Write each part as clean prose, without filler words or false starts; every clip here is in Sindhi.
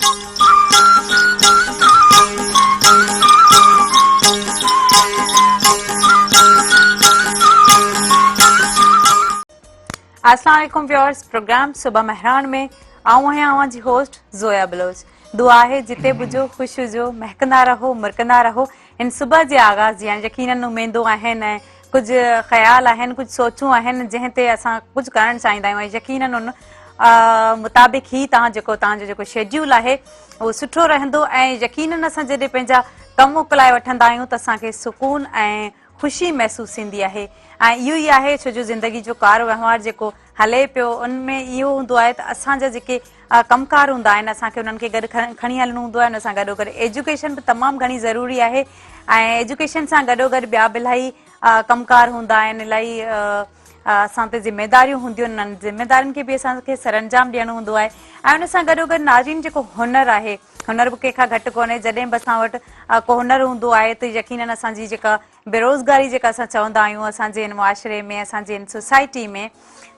السلام عليڪم ويورز، پروگرام صبح مهراڻ ۾ آئون آهيان اوهان جي هوسٽ زويا بلوچ. دعا آهي جتي به هجو خوش هجو، مهڪندا رهو، مرڪندا رهو. هن صبح جي آغاز جيان يقينن اميدون آهن ۽ ڪجهه خيال آهن، ڪجهه سوچون آهن جنهن تي اسان ڪجهه ڪرڻ چاهيندا آهيون ۽ يقينن ان مطابق ئي توهان جيڪو توهان جو جيڪو شيڊيول آهي اهو سٺو رهندو ۽ يقينن اسان جڏهن پنهنجا ڪم اڪلائي وٺندا آهيون ته اسان کي سڪون ۽ خوشي محسوس ٿيندي آهي ۽ اهو ئي آهي ڇو جو زندگي جو ڪار وهنوار جيڪو هلي پيو ان ۾ اهو هوندو آهي ته اسان جا جيڪي ڪم ڪار هوندا آهن اسان کي انهن کي گڏ کڻي هلڻو هوندو آهي ان سان گڏو گڏ ايجوڪيشن به تمام گهڻي ضروري آهي ۽ ايجوڪيشن سان گڏو گڏ ٻيا به الاهي ڪم ڪار هوندا آهن، الاهي اسان تي ذميداريون هونديون آهن، انهن ذميدارين کي به اسان کي سرانجام ڏيڻو هوندو آهي ۽ ان سان گڏو گڏ ناظرين جيڪو هنر آهي هنر به ڪنهن کان گهٽ ڪونهي، جڏهن به اسان وٽ ڪو هنر هوندو آهي ته يقينن اسان جي جيڪا بيروزگاري جيڪا اسان چوندا آهيون اسان جي هن معاشري ۾ اسان جي هن سوسائٽي ۾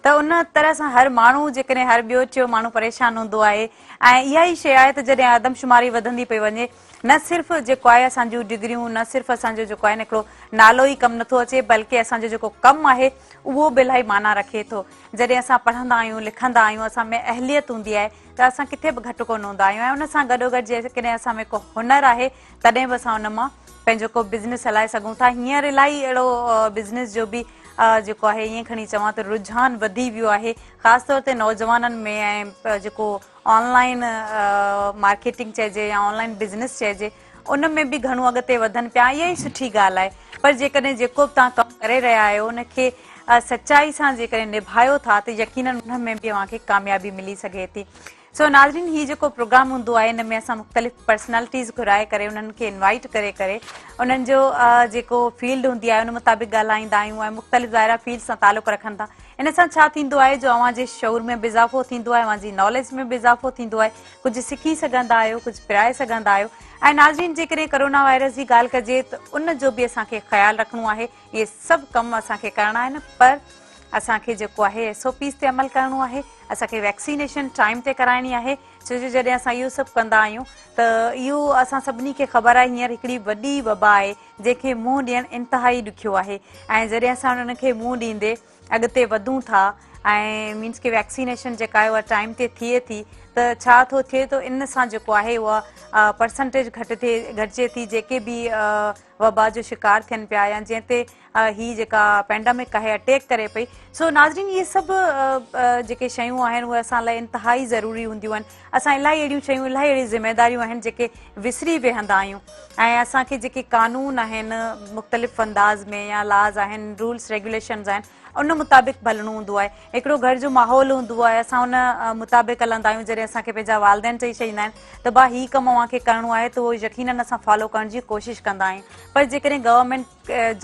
ته ان طرح سان هر ماڻهو جيڪڏهن هر ٻيو ٽيو ماڻهو پريشان هوندو آهي ۽ اها ئي شيء آهي ته جڏهن آدمشماري وڌندي پئي وڃي نه صرف جيڪو آهي اسان جون ڊگريون نه صرف اسان جو جيڪو آهي نه هڪڙو نالو ئي ڪم نٿو اچي بلڪه اسان جو جيڪو ڪم آهي اهو به الاهي معنيٰ رکي ٿو. جڏهن اسان پڙهندا آهيون لکندا آهيون اسان ۾ اهليت هوندي آهي ته اسان ڪٿي به گهٽ ڪونه هوندا آهيون ۽ ان سان گڏوگڏ جيڪڏهن اسان ۾ ڪو هنر آهي تڏهن به اسان ان مان پنهنجو ڪو بزنس هلائي سگهون ٿا. هينئر الاهي اهڙو بزنس جو به جيڪو آهي ائين کڻي چوان ته رجحان وڌي ويو آهي خاص طور تي نوجوانن ۾ ۽ جيڪو آن لائين مارڪيٽنگ چئجي يا آن لائين بزنس چئجي ان ۾ به گهڻو اڳتي وڌن پيا. اها ئي سٺي ڳالهه آهي پر جيڪڏهن جيڪو به توهان ڪم ڪري رهيا آهيو ان کي سچائي سان جيڪڏهن نڀايو ٿا ته يقينن ان ۾ به اوهان کي ڪاميابي ملي سگهي ٿي. سو ناظرين هي جيڪو پروگرام هوندو آهي ان ۾ اسان مختلف پرسنالٽيز گهرائي ڪري انهن کي انوائيٽ ڪري ڪري انهن جو جيڪو فيلڊ هوندي آهي ان مطابق ڳالهائيندا آهيون ۽ مختلف ظاهر آهي فيلڊ سان تعلق رکن ٿا. ان سان ڇا ٿيندو آهي جو اوهان جي شعور ۾ به اضافو ٿيندو آهي، اوهان جي ناليج ۾ به اضافو ٿيندو آهي، ڪجهه سکي سگهندا آهيو، ڪجهه پرائي سگهندا آهيو ۽ ناظرين جيڪڏهن ڪرونا وائرس جي ڳالهه ڪجي ته ان جو به اسان کي خيال رکڻو آهي، اهي سڀ ڪم اسان کي ڪرڻا آهن پر اسان کي جيڪو آهي ايس او پيز تي عمل ڪرڻو آهي، اسان کي ويڪسينيشن ٽائيم تي ڪرائڻي آهي، ڇو جو جڏهن اسان اهو سڀ ڪندا آهيون ته اهو اسان سڀني کي خبر آهي هينئر هڪڙي وڏي وبا آهي جنهن کي منهن ڏيڻ انتهائي ڏکيو آهي ۽ جڏهن اسان ان کي منهن ڏيندي اڳتي وڌون ٿا ۽ مينس ڪي ويڪسينيشن جيڪا آهي اها ٽائيم تي ٿئي ٿي ته ڇا ٿو ٿئي ته ان سان جيڪو آهي اها پرسنٽيج گهٽ ٿئي گهٽجي ٿي جيڪي به وبا جو شڪار ٿين پيا يا جنهن تي هي جيڪا پينڊمڪ آهي اٽيڪ ڪري پئي. سو ناظرين اهي سڀ جيڪي شيون آهن اهي اسان لاء انتهائي ضروري هونديون آهن. اسان الاهي اهڙيون شيون الاهي اهڙيون ذميداريون آهن جيڪي وسري ويهندا آهيون ۽ اسان کي جيڪي قانون آهن مختلف انداز ۾ يا لاز آهن رولس ريگيوليشنز آهن ان مطابق به هلڻو هوندو آهي. هڪڙو گهر جو ماحول هوندو آهي اسان ان مطابق هلندا آهيون. جڏهن اسان کي پنهنجا والدين چئي ڇڏيندا آهن ته با هي ڪم اوهان کي ڪرڻو آهي ته اهو يقينن اسان فالو ڪرڻ جي ڪوشش ڪندا آهيون پر جيڪڏهن گورنمينٽ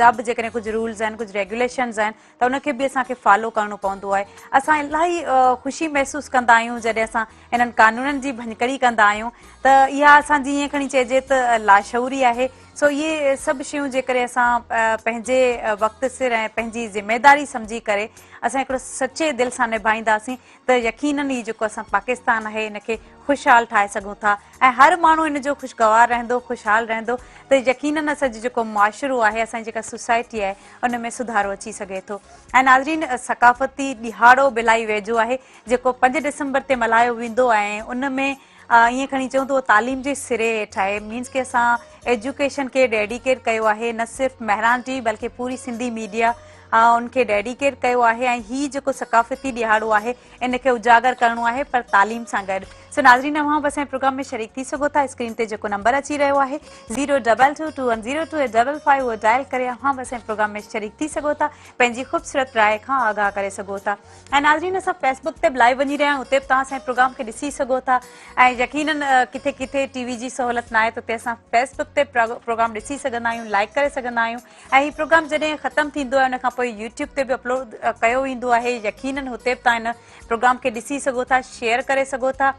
جا به جيڪڏهن ڪجهه رولز آهن ڪجهه ريگيوليشنز آهن ته ان کي به اسان کي فالو ڪرڻو پوندو آهي. اسان الاهي خوشي محسوس ڪندا آهيون جڏهن اسان انهن قانونن جي ڀڃڪڙي ڪندا آهيون ته اها اسان جي ائين کڻي چئجي ته لاشعوري آهي. سو اهي سڀ شيون جيڪڏهن اسان پنهنجي وقت سر ۽ پنهنجي ذميداري سمجهي ڪري اسان هڪڙو سچي دل سان نڀائينداسين ته يقينن هي جيڪو اسان پاڪستان آهي ان کي خوشحال ٺاهي سگهون ٿا ۽ هر ماڻهو ان جو خوشگوار رهندو خوشحال رهندو ته يقينن اسان جو جيڪو معاشرو آهي اسان جي جيڪا سوسائٽي آهي ان ۾ سڌارو اچي سگهي ٿو. ۽ ناظرين ثقافتي ڏهاڙو به الاهي ويجهو آهي جيڪو 5 ڊسمبر تي ملهايو ويندو ۽ ان ۾ ائين کڻي چئون ته اهو تعليم جي سري هيٺ آهي مينس ڪي اسان ايجوڪيشن کي ڊيڊيڪيٽ ڪيو آهي نه صرف مهراڻ ٽي وي بلڪه پوري سنڌي ميڊيا ان کي ڊيڊيڪيٽ ڪيو آهي ۽ هي جيڪو ثقافتي ڏهاڙو آهي ان کي اجاگر ڪرڻو آهي پر تعليم سان گڏ. سو ناظرين اوهان به اسان جي پروگرام ۾ شريڪ ٿي سگهو ٿا اسڪرين تي جيڪو نمبر اچي رهيو آهي zero double two two one zero two eight double five اهو ڊائل ڪري اوهان به اسان جي پروگرام ۾ شريڪ ٿي سگهو ٿا پنهنجي خوبصورت راء کان آگاهه ڪري سگهو ٿا ۽ ناظرين اسان فيس بڪ تي به لائيو وڃي رهيا آهيون اتي به توهان اسان جي پروگرام کي ڏسي سگهو ٿا ۽ يقينن ڪٿي ڪٿي ٽي وي جي سهولت ناهي ته اتي اسان فيس بڪ تي پروگرام ڏسي سگهندا آهيون لائيڪ ڪري سگهندا آهيون ۽ هي پروگرام جڏهن ختم ٿيندو آهي ان کان پوء يوٽيوب تي به اپلوڊ ڪيو ويندو آهي يقينن هتي به توهان هن پروگرام کي ڏسي سگهو ٿا شيئر ڪري سگهو ٿا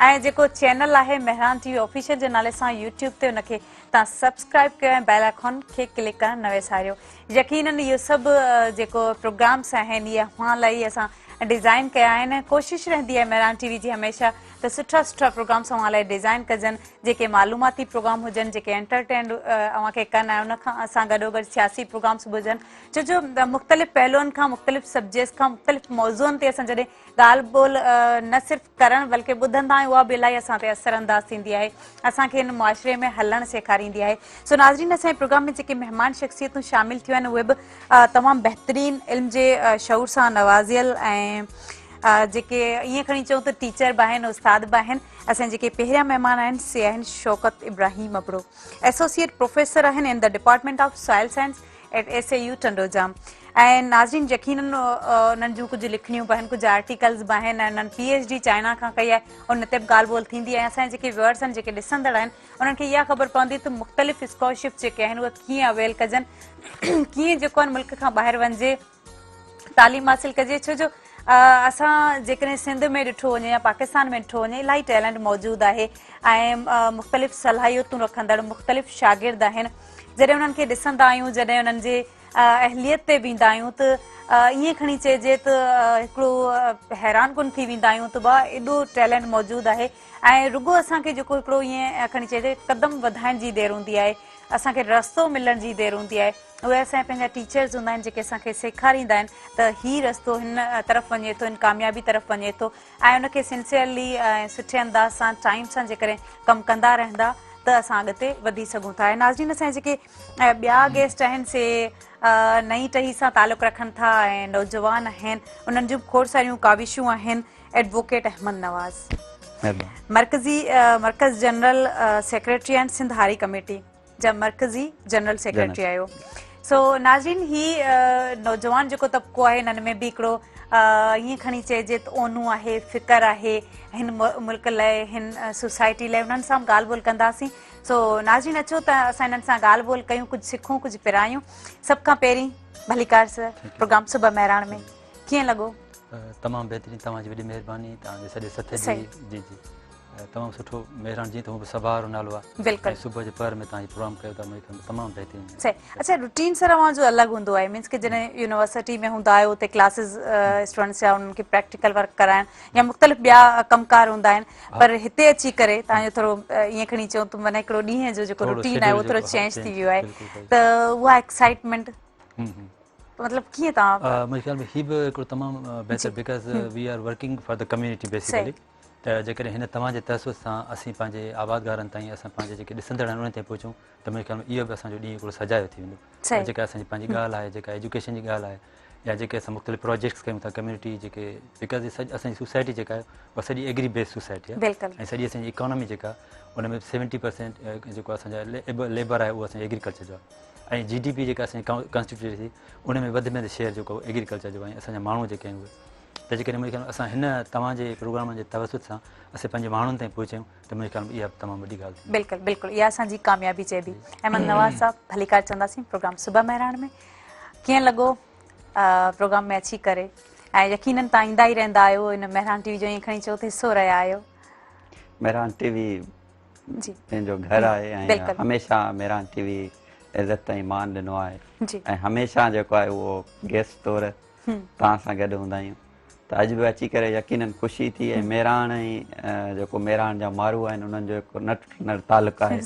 ۽ جيڪو چينل آهي مهراڻ ٽي وي آفيشل جي نالي سان يوٽيوب تي ان کي توهان سبسڪرائب ڪيو ۽ بيل آئيڪان کي ڪلڪ ڪرڻ نه وساريو يقينن اهو سڀ جيڪو پروگرامس آهن اهي اوهان لاء ئي اسان ڊيزائن ڪيا آهن ۽ ڪوشش رهندي آهي مهراڻ ٽي وي جي هميشه ته سٺا سٺا پروگرامس اوهان لاء ڊيزائن ڪجن جيڪي معلوماتي پروگرام هجن جيڪي انٽرٽينڊ اوهان کي ڪن ۽ ان کان سان گڏوگڏ سياسي پروگرامس به هجن ڇو جو مختلف پهلوئن کان مختلف سبجيڪٽس کان مختلف موضوعن تي اسان جڏهن ڳالهه ٻولهه نه صرف ڪرڻ بلڪه ٻڌندا آهيون اها به الاهي اسان تي اثر انداز ٿيندي آهي اسان کي هن معاشري ۾ هلڻ سيکاريندي آهي سو ناظرين اسان جي پروگرام ۾ جيڪي مهمان شخصيتون شامل ٿيون آهن اهي به تمام بهترين علم جي شعور سان نوازيل ۽ جيڪي ائين کڻي چئون ته ٽيچر به آهن استاد به آهن اسان جيڪي پهريان مهمان آهن سي آهن شوڪت ابراهيم ابڙو ايسوسيئيٽ پروفيسر آهن in the department of soil science at S A U Tando Jam ۽ ناظرين يقينن انهن جون ڪجهه لکڻيون به آهن ڪجهه آرٽيڪلز به آهن ۽ انهن پي ايڇ ڊي چائنا کان ڪئي آهي ان تي به ڳالهه ٻولهه ٿيندي ۽ اسان جا جيڪي ويورس آهن جيڪي ڏسندڙ آهن انهن کي اها خبر پوندي ته مختلف اسڪالرشپ جيڪي آهن اهي ڪيئن اويل ڪجن ڪيئن جيڪو آهن ملڪ کان ٻاهر وڃجي تعليم حاصل ڪجي ڇو جو اسان جيڪڏهن سنڌ ۾ ڏٺو وڃي يا پاڪستان ۾ ڏٺو وڃي الاهي ٽيلنٽ موجود آهي ۽ مختلف صلاحيتون رکندڙ مختلف شاگرد آهن جڏهن انهن کي ڏسندا آهيون جڏهن انهن جي اهليت تي ويندا آهيون ته ائين کڻي چئجي ته هڪڙو حيران ڪن ٿي ويندا آهيون ته با ايڏو ٽيلنٽ موجود آهي ۽ رڳو اسان کي جيڪو هڪڙو ائين کڻي چئجي قدم وڌائڻ جي دير هوندي آهي اسان کي رستو ملڻ جي دير هوندي آهي اهي اسان جا پنهنجا ٽيچرز هوندا آهن جيڪي اسان کي سيکاريندا آهن ته هي رستو هن طرف وڃي ٿو هن ڪاميابي طرف وڃي ٿو ۽ ان کي سنسيئرلي ۽ سٺي انداز سان ٽائيم سان جيڪڏهن ڪم ڪندا رهندا ته اسان اڳتي وڌي سگهون ٿا ۽ ناظرين اسان جا جيڪي ٻيا گيسٽ آهن سي نئين ٽهي سان تعلق رکن ٿا ۽ نوجوان آهن انهن جون به کوڙ ساريون ڪاوشون آهن ايڊووڪيٽ احمد نواز مرڪزي مرڪز جنرل سيڪريٽري آهن سنڌ هاري ڪميٽي جا مرڪزي جنرل سيڪريٽري آهيو سو ناظرين هي نوجوان جيڪو طبقو آهي انهن ۾ به هڪڙو ائين کڻي چئجي ته اونو آهي فڪر آهي هن ملڪ لاء هن سوسائٽي لاء انهن سان به ڳالهه ٻولهه ڪنداسين سو ناظرين اچو ته اسان انهن سان ڳالهه ٻولهه ڪيون ڪجهه سکون ڪجهه پرايون سڀ کان پهرين ڀليڪار سر پروگرام صبح مهراڻ ۾ ڪيئن لڳو؟ تمام بهترين توهان جي وڏي مهرباني توهان جي سڄي سٿ جي جي جي تمام سٺو مهراڻ جيئن ته هو به سڀاء وارو نالو آهي بلڪل ۽ صبح جي پهر ۾ توهان هي پروگرام ڪيو ٿا مونکي تمام بهترين صحيح اڇا روٽين سر اوهان جو الڳ هوندو آهي مينس ڪي جڏهن يونيورسٽي ۾ هوندا آهيو اتي ڪلاسز اسٽوڊنٽس جا انهن کي پريڪٽيڪل ورڪ ڪرائڻ يا مختلف ٻيا ڪم ڪار هوندا آهن پر هتي اچي ڪري توهان جو ٿورو ائين کڻي چئون ته معنيٰ هڪڙو ڏينهن جو جيڪو روٽين آهي اهو ٿورو چينج ٿي ويو آهي ته اها ايڪسائٽمينٽ مطلب ڪيئن توهان منهنجي خيال ۾ هي به هڪڙو تمام بهتر because we are working for the community basically ته جيڪڏهن هن توهان جي تحسس سان اسين پنهنجي آبادگارن تائين اسان پنهنجي جيڪي ڏسندڙ آهن انهن تائين پهچون ته منهنجي خيال ۾ اهو به اسان جو ڏينهن هڪڙو سجايو ٿي ويندو جيڪا اسان جي پنهنجي ڳالهه آهي جيڪا ايجوڪيشن جي ڳالهه آهي يا جيڪي اسان مختلف پروجيڪٽس ڪيون ٿا ڪميونٽي جيڪي because اسان جي سوسائٽي جيڪا آهي اها سڄي ايگري بيس سوسائٽي آهي ۽ سڄي اسان جي اڪانومي جيڪا ان ۾ 70% جيڪو اسان جا ليبر آهي اهو اسان جي ايگريڪلچر جو آهي ۽ جي ڊي پي جيڪا اسان جي ڪانسٽيٽيوٽ ٿي ان ۾ وڌ ۾ وڌ شيئر جيڪو ايگريڪلچر جو آهي اسان جا ماڻهو جيڪي آهن اهي ته جيڪڏهن منهنجي خيال ۾ اسان هن توهان جي پروگرامن جي توسط سان اسين پنهنجي ماڻهن تائين پهچايون ته منهنجي خيال ۾ اها به تمام وڏي ڳالهه ٿيندي. بلڪل بلڪل اها اسان جي ڪاميابي چئبي. احمد نواز صاحب ڀليڪار چونداسين پروگرام صبح مهراڻ ۾ ڪيئن لڳو پروگرام ۾ اچي ڪري ۽ يقينن توهان ايندا ئي رهندا آهيو ان مهراڻ ٽي وي جو ائين کڻي چئو ته حصو رهيا آهيو. مهراڻ ٽي وي پنهنجو گهر آهي ۽ هميشه مهراڻ ٽي وي عزت ۽ مان ڏنو آهي ۽ هميشه جيڪو آهي اهو گيسٽ طور توهان سان گڏ هوندا آهيون ته اڄ به اچي ڪري يقينن خوشي ٿي ۽ مهراڻ ۽ جيڪو مهراڻ جا مارو آهن انهن جو هڪ نه ٽٽندڙ تعلق آهي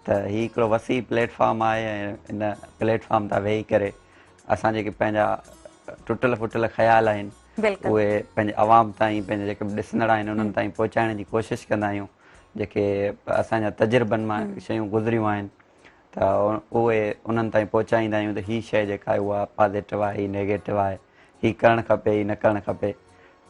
ته هي هڪڙو وسيع پليٽ فارم آهي ۽ ان پليٽ فارم تان ويهي ڪري اسان جيڪي پنهنجا ٽٽل ڦٽل خيال آهن اهي پنهنجي عوام تائين پنهنجي جيڪي به ڏسندڙ آهن انهن تائين پهچائڻ جي ڪوشش ڪندا آهيون جيڪي اسان جا تجربن مان شيون گذريون آهن ته اهي انهن تائين پهچائيندا آهيون ته هي شيء جيڪا آهي اها پازيٽو آهي هي نيگيٽو آهي هي ڪرڻ کپي هي نه ڪرڻ کپي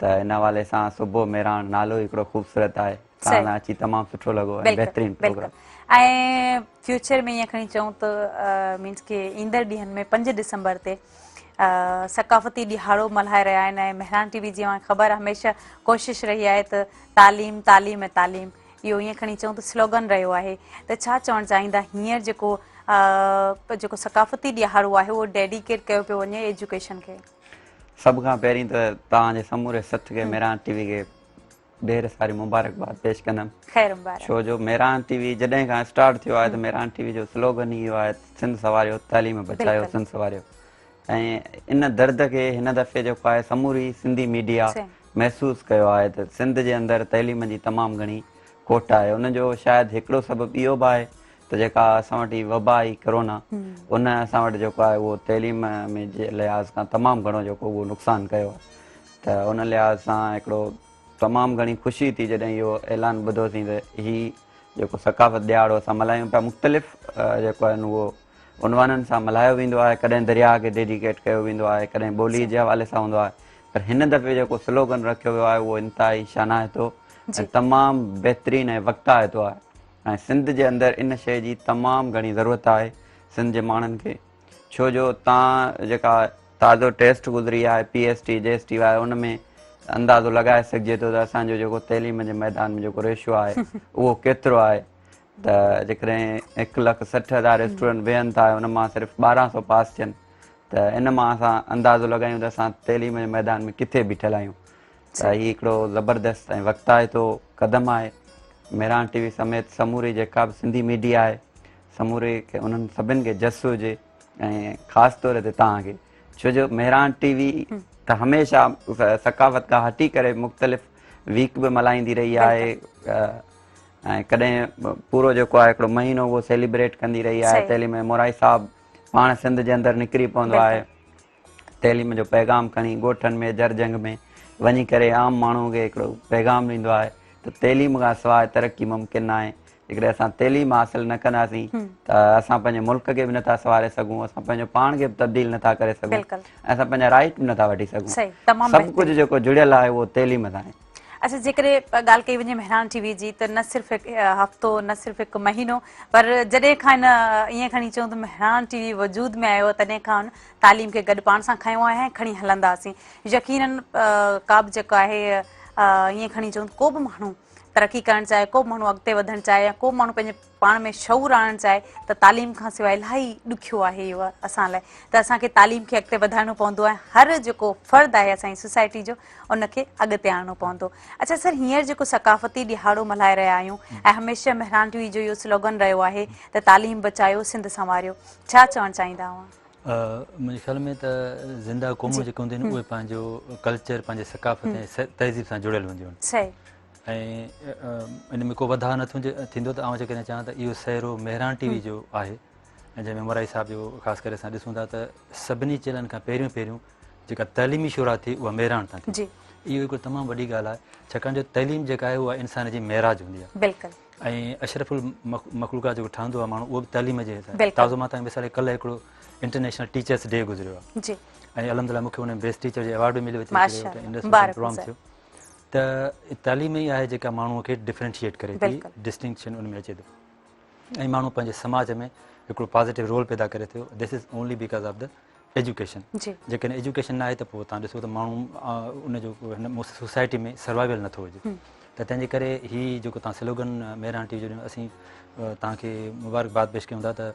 ته ان حوالي سان صبح مهراڻ نالو ئي هڪڙو خوبصورت آهي توهان سان اچي تمام سٺو لڳو ۽ بهترين پروگرام. ۽ فيوچر ۾ ائين کڻي چئون ته مينس ڪي ايندڙ ڏينهن ۾ 5 ڊسمبر تي ثقافتي ڏهاڙو ملهائي رهيا آهن ۽ مهراڻ ٽي وي جي اوهان کي خبر هميشه ڪوشش رهي آهي ته تعليم تعليم ۽ تعليم اهو ائين کڻي چئون ته سلوگن رهيو آهي ته ڇا چوڻ چاهيندا هينئر جيڪو جيڪو ثقافتي ڏهاڙو آهي اهو ڊيڊيڪيٽ ڪيو پيو وڃي ايجوڪيشن کي. سڀ کان پهرين ته توهان جي سموري سٿ کي مهراڻ ٽي وي کي ڍير ساري مبارڪباد پيش ڪندم. خير مبارڪ. ڇو جو مهراڻ ٽي وي جڏهن کان اسٽارٽ ٿيو آهي ته مهراڻ ٽي وي جو سلوگن ئي اهو آهي ته سنڌ سنواريو تعليم بچايو سنڌ سنواريو ۽ ان درد کي هن دفعي جيڪو آهي سموري سنڌي ميڊيا محسوس ڪيو آهي ته سنڌ جي اندر تعليم جي تمام گهڻي کوٽ آهي. ان جو شايد هڪڙو سبب اهو به آهي ته جيڪا اسان وٽ هي وبا آئي ڪرونا ان اسان وٽ جيڪو آهي اهو تعليم ۾ جي لحاظ کان تمام گهڻو جيڪو اهو نقصان ڪيو آهي ته ان لحاظ سان هڪڙو تمام گهڻي خوشي ٿي جڏهن اهو اعلان ٻڌوسين ته هي جيڪو ثقافت ڏهاڙو اسان ملهايون پيا مختلف جيڪو آهن اهو عنوانن سان ملهايو ويندو آهي ڪڏهن درياهه کي ڊيڊيڪيٽ ڪيو ويندو آهي ڪڏهن ٻولي جي حوالي سان هوندو آهي پر هن دفعي جيڪو سلوگن رکيو ويو آهي اهو انتهائي شانائتو ۽ تمام بهترين ۽ وقتائتو آهي ۽ سنڌ جي اندر ان شيء جي تمام گهڻي ضرورت آهي سنڌ جي ماڻهن کي ڇو جو تان جيڪا تازو ٽيسٽ گذري آهي P S T G S T واري ان ۾ اندازو لڳائي سگهجي ٿو ته اسان جو جيڪو تعليم جي ميدان ۾ جيڪو ريشو آهي اهو ڪيترو آهي ته جيڪڏهن هڪ لک 60 هزار اسٽوڊنٽ ويهن ٿا ان مان صرف 1200 پاس ٿين ته ان مان اسان اندازو لڳايون ته اسان تعليم جي ميدان ۾ ڪٿي بيٺل آهيون ته هي هڪڙو زبردست ۽ وقتائتو قدم آهي. مهراڻ ٽي وي سميت سموري جيڪا به سنڌي ميڊيا آهي سموري کي انهن سڀن کي جس هجي ۽ خاص طور تي توهان کي ڇو جو مهراڻ ٽي وي ته هميشه ثقافت کان هٽي ڪري مختلف ويڪ به ملهائيندي رهي آهي ۽ ڪڏهن پورو جيڪو آهي هڪڙو مهينو اهو سيليبريٽ ڪندي رهي آهي تعليم مورائي صاحب پاڻ سنڌ جي اندر نڪري پوندو آهي تعليم جو پيغام کڻي ڳوٺن ۾ جر جهنگ ۾ وڃي ڪري عام ماڻهو کي هڪڙو پيغام ڏيندو آهي ته تعليم کان سواء ترقي ممڪن ناهي جيڪڏهن اسان تعليم حاصل نه ڪنداسين ته اسان پنهنجي ملڪ کي به نٿا سنواري سگهون اسان پنهنجو پاڻ کي به تبديل نٿا ڪري سگهون ۽ اسان پنهنجا رائٽ به نٿا وٺي سگهون سڀ ڪجهه جيڪو جڙيل آهي اهو تعليم سان آهي. اڇا جيڪڏهن ڳالهه ڪئي وڃي مهراڻ ٽي وي جي ته نه صرف هڪ هفتو نه صرف هڪ مهينو پر جڏهن کان هن ائين کڻي چئون ته مهراڻ ٽي وي وجود ۾ آيو تڏهن کان هن تعليم کي گڏ پاڻ سان کنيو آهي ۽ کڻي هلنداسين يقينن ڪا به جيڪو آهي ائين کڻي چئون ڪو به ماڻهو ترقي ڪرڻ چاهي ڪو به ماڻهو اڳتي وڌڻ چاهي يا ڪو به ماڻهو پنهنجي پاڻ ۾ شعور آڻڻ چاهي ته تعليم کان سواء الاهي ڏکيو آهي اهو اسان لاء ته اسان کي تعليم کي اڳتي وڌائڻو پوندو ۽ هر جيڪو فرد آهي اسان جي سوسائٽي جو ان کي اڳتي آڻڻو پوندو. اڇا سر هينئر جيڪو ثقافتي ڏهاڙو ملهائي رهيا آهيون ۽ هميشه مهراڻ ٽي وي جو اهو سلوگن رهيو آهي ته تعليم بچايو سنڌ سنواريو ڇا چوڻ چاهيندا اوهان؟ منهنجي خيال ۾ ته زنده قومون جيڪي هونديون آهن اهي پنهنجو ڪلچر پنهنجي ثقافت ۽ تهذيب سان جڙيل هونديون آهن. صحيح. ۽ ان ۾ ڪو وڌاء نه ٿيندو ته آئون جيڪڏهن چوان ته اهو سهرو مهراڻ ٽي وي جو آهي ۽ جنهن ۾ مورائي صاحب جو خاص ڪري اسان ڏسون ٿا ته سڀني چينلن کان پهريون پهريون جيڪا تعليمي شهرت ٿي اها مهراڻ تان ٿي. اهو هڪڙو تمام وڏي ڳالهه آهي ڇاڪاڻ جو تعليم جيڪا آهي اها انسان جي معراج هوندي آهي. بلڪل. ۽ اشرف المخلوقات جيڪو ٺهندو آهي ماڻهو اهو به تعليم جي حساب تازو مان توهان کي مثال ڪلهه هڪڙو انٽرنيشنل ٽيچرس ڊي گذريو آهي. ۽ الحمدلله مون کي ان ۾ بيسٽ ٽيچر جو ايوارڊ به مليو پروگرام ٿيو. ته تعليم ئي آهي جيڪا ماڻهوء کي ڊفرنشيئيٽ ڪري ٿي، ڊسٽنڪشن ان ۾ اچي ٿو ۽ ماڻهو پنهنجي سماج ۾ هڪڙو پازيٽو رول پيدا ڪري ٿو. This is only because of the education. جيڪڏهن ايجوڪيشن نه آهي ته پوء توهان ڏسو ته ماڻهو ان جو هن سوسائٽي ۾ سروائيول نٿو هجي. ته تنهن جي ڪري هي جيڪو توهان سلوگن مهراڻ ٽي وي جو ڏنو اسين توهان کي مبارڪباد پيش ڪيون ٿا ته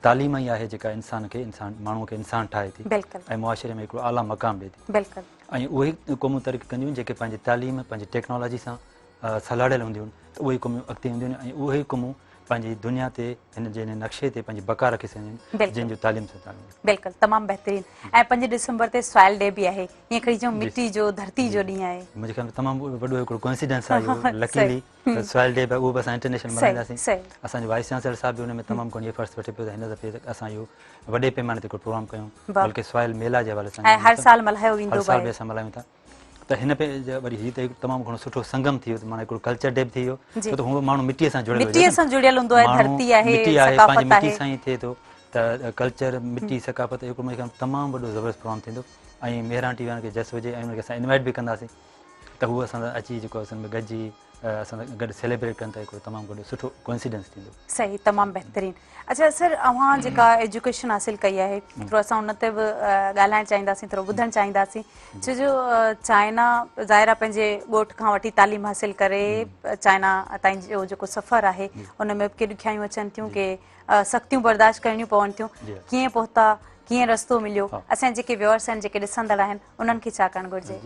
تعليم ئي آهي جيڪا انسان کي انسان ماڻهوء کي انسان ٺاهي ٿي ۽ معاشري ۾ هڪڙو اعليٰ مقام ڏئي ٿي. ۽ اهي ئي قومون ترقي ڪنديون جيڪي پنهنجي تعليم پنهنجي ٽيڪنالاجي سان سلهاڙيل هونديون ته اهي ئي قومون اڳتي اينديون ۽ اهي ئي قومون پنهنجي دنيا تي هن جي هن نقشي تي پنهنجي بقا رکي سگهنديون جن جو تعليم سان تعلق آهي. بلڪل تمام بهترين ۽ 5 ڊسمبر تي سوائل ڊي به آهي ائين کڻي چئون مٽي جو ڌرتي جو ڏينهن آهي. منهنجي خيال ۾ تمام وڏو هڪڙو ڪوئنسيڊنس آهي اهو لڪيلي ته سوائل ڊي به اهو به اسان انٽرنيشنل ملهائينداسين اسان جو وائيس چانسلر صاحب به ان ۾ تمام گهڻي ايفرٽس وٺي پيو ته هن دفعي اسان اهو وڏي پيماني تي هڪڙو پروگرام ڪيون بلڪه سوائل ميلا جي حوالي سان ۽ هر سال ملهايو ويندو هر سال به اسان ملهايون ٿا ته هن پي وري هي ته هڪ تمام گهڻو سٺو سنگم ٿي ويو ته معنيٰ هڪڙو ڪلچر ڊي به ٿي ويو ڇو ته هونء به ماڻهو مٽيء سان جڙيل مٽيء سان جڙيل هوندو آهي ڌرتي آهي مٽي آهي پنهنجي مٽي سان ئي ٿئي ٿو ته ڪلچر مٽي ثقافت هڪڙو منهنجي خيال ۾ تمام وڏو زبردست پروگرام ٿيندو ۽ مهراڻ ٽي وي وارن کي جس هجي ۽ انهن کي اسان انوائٽ به ڪنداسين ته هو اسان سان اچي جيڪو اسان ۾ گڏجي اسان سان گڏ سيليبريٽ ڪن ته هڪڙو تمام وڏو سٺو ڪوئنسيڊنس ٿيندو. صحيح تمام بهترين اڇا سر اوهان جيڪا ايجوڪيشن حاصل ڪئي آهي ٿورو اسان ان تي به ڳالهائڻ چاهينداسين ٿورو ٻڌڻ چاهينداسين ڇو جو چائنا ظاهر آهي پنهنجي ڳوٺ کان وٺي تعليم حاصل ڪري چائنا تائين جو جيڪو سفر آهي ان ۾ به ڪي ڏکيائيون اچن ٿيون ڪي سختيون برداشت ڪرڻيون پون ٿيون ڪيئن پهتا ڪيئن رستو مليو اسان جيڪي ويورس آهن جيڪي ڏسندڙ آهن انهن کي ڇا ڪرڻ گهرجي؟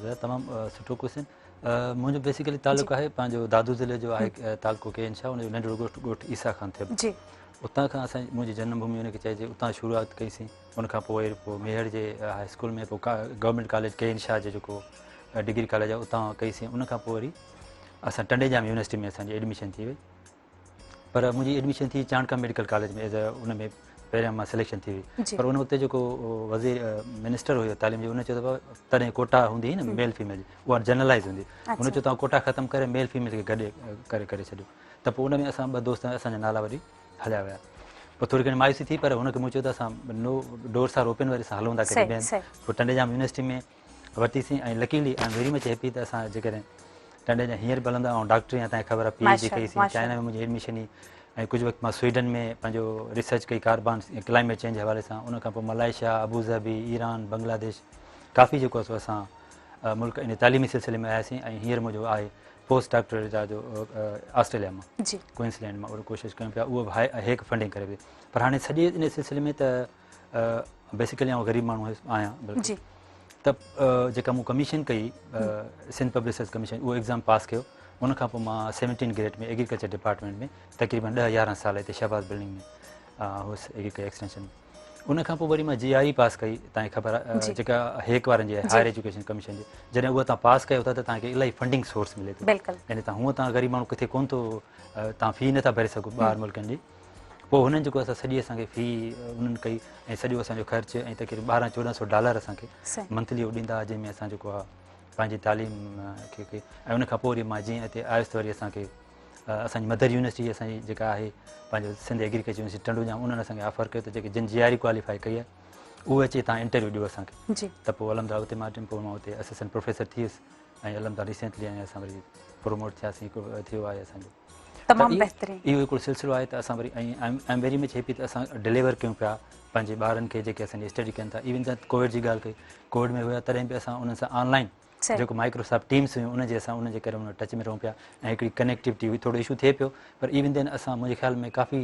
جي تمام سٺو ڪويشچن منهنجو بيسيڪلي تعلق آهي پنهنجو دادو ضلعي جو آهي تعلقو ڪي انشاء ان جو ننڍڙو ڳوٺ ڳوٺ عيسيٰ خان ٿيٻ جي اتان کان اسان منهنجي جنم ڀومي ان کي چئجي اتان شروعات ڪئي سين ان کان پوء پوء ميهڙ جي هاء اسڪول ۾ پوء گورنمينٽ ڪاليج ڪي انشاء جو جيڪو ڊگري ڪاليج آهي اتان ڪئي سين ان کان پوء وري اسان ٽنڊي ڄام يونيورسٽي ۾ اسان جي ايڊميشن ٿي وئي پر منهنجي ايڊميشن ٿي چانڊڪا ميڊيڪل ڪاليج ۾ ايز ان ۾ پهريان مان سليڪشن ٿي وئي پر ان وقت جيڪو وزير منسٽر هيو تعليم جو ان چيو ته تڏهن ڪوٽا هوندي هئي نه ميل فيميل جي اها جنرلائز هوندي هن چيو توهان ڪوٽا ختم ڪري ميل فيميل کي گڏ ڪري ڪري ڇڏيو ته پوء ان ۾ اسان ٻه دوست اسان جا نالا وري هليا ويا پوء ٿوري گهڻي مايوسي ٿي پر هن کي مون چيو ته اسان نو ڊورس آر اوپن وري اسان هلون ٿا ڪٿي ٻين پوء ٽنڊي Jam university ۾ ورتيسين ۽ luckily I am very much happy ته اسان جيڪڏهن ٽنڊي ڄام هينئر به هلندا آئون ڊاڪٽري آهيان تنهن خبر آهي پي ايڇ ڊي ڪئي سين چائنا ۾ منهنجي ايڊميشن هئي ۽ ڪجهه وقت مان سوئيڊن ۾ پنهنجو ريسرچ ڪئي ڪاربان ڪلائميٽ چينج جي حوالي سان ان کان پوء ملائيشيا ابوظهبي ايران بنگلاديش ڪافي جيڪو آهي سو اسان ملڪ ان تعليمي سلسلي ۾ آياسين ۽ هينئر منهنجو آهي پوسٽ ڊاڪٽريٽ جو آسٽريليا مان جي ڪوئنسلينڊ مان اهو ڪوشش ڪيون پيا اهو به هيڪ فنڊنگ ڪري پئي پر هاڻي سڄي ان سلسلي ۾ ته بيسيڪلي آئون غريب ماڻهو آهيان بلڪل جي ته جيڪا مون ڪميشن ڪئي سنڌ پبلڪ سروس ڪميشن اهو ايگزام پاس ڪيو ان کان پوء مان سيونٽين گريڊ ۾ ايگريڪلچر ڊپارٽمينٽ ۾ تقريبن 10 11 سال هتي شهباز بلڊنگ ۾ هوس ايگريڪلچر ايڪسٽينشن ۾ ان کان پوء وري مان جي آر اي پاس ڪئي تان کي خبر جيڪا هيڪ وارن جي هائر ايجوڪيشن ڪميشن جي جڏهن اها تان پاس ڪيو ٿا ته تان کي الاهي فنڊنگ سورس ملي ٿو بلڪل يعني تان هونء تان غريب ماڻهو ڪٿي ڪون ٿو تان في نٿا ڀري سگهو ٻاهر ملڪن جي پوء هنن جيڪو اسان سڄي اسان کي في انهن ڪئي ۽ سڄو اسان جو خرچ ۽ تقريبن ٻارهن چوڏهن سو ڊالر اسان کي منٿلي هو ڏيندا جنهن ۾ اسان جيڪو آهي پنهنجي تعليم کي ڪئي ۽ ان کان پوء وري مان جيئن هتي آيس ته وري اسان کي اسان جي مدر يونيورسٽي اسان جي جيڪا آهي پنهنجو سنڌ ايگريڪلچر يونيورسٽي ٽنڊو ڄام انهن اسان کي آفر ڪيو ته جيڪي جن جي آر اي ڪواليفائي ڪئي آهي اهي اچي تان انٽرويو ڏيو اسان کي ته پوء الحمد اتي مان پوء مان اتي اسسٽنٽ پروفيسر ٿي ويس ۽ الحمد ريسينٽلي ۽ اسان وري پروموٽ ٿياسين ٿيو آهي اسان جو تمام بهترين اهو هڪڙو سلسلو آهي ته اسان وري ۽ I am very much happy ته اسان ڊليور ڪيون پيا پنهنجي ٻارن کي جيڪي اسان جي اسٽڊي ڪن ٿا ايون ته ڪووڊ جي ڳالهه ڪئي ڪووڊ ۾ هيا تڏهن به اسان انهن سان آن لائن جيڪو مائڪروسافٽ ٽيمس هيون ان جي اسان ان جي ڪري ان ٽچ ۾ رهون پيا ۽ هڪڙي ڪنيڪٽيوٽي هئي ٿورو اشو ٿئي پيو پر ايون دين اسان منهنجي خيال ۾ ڪافي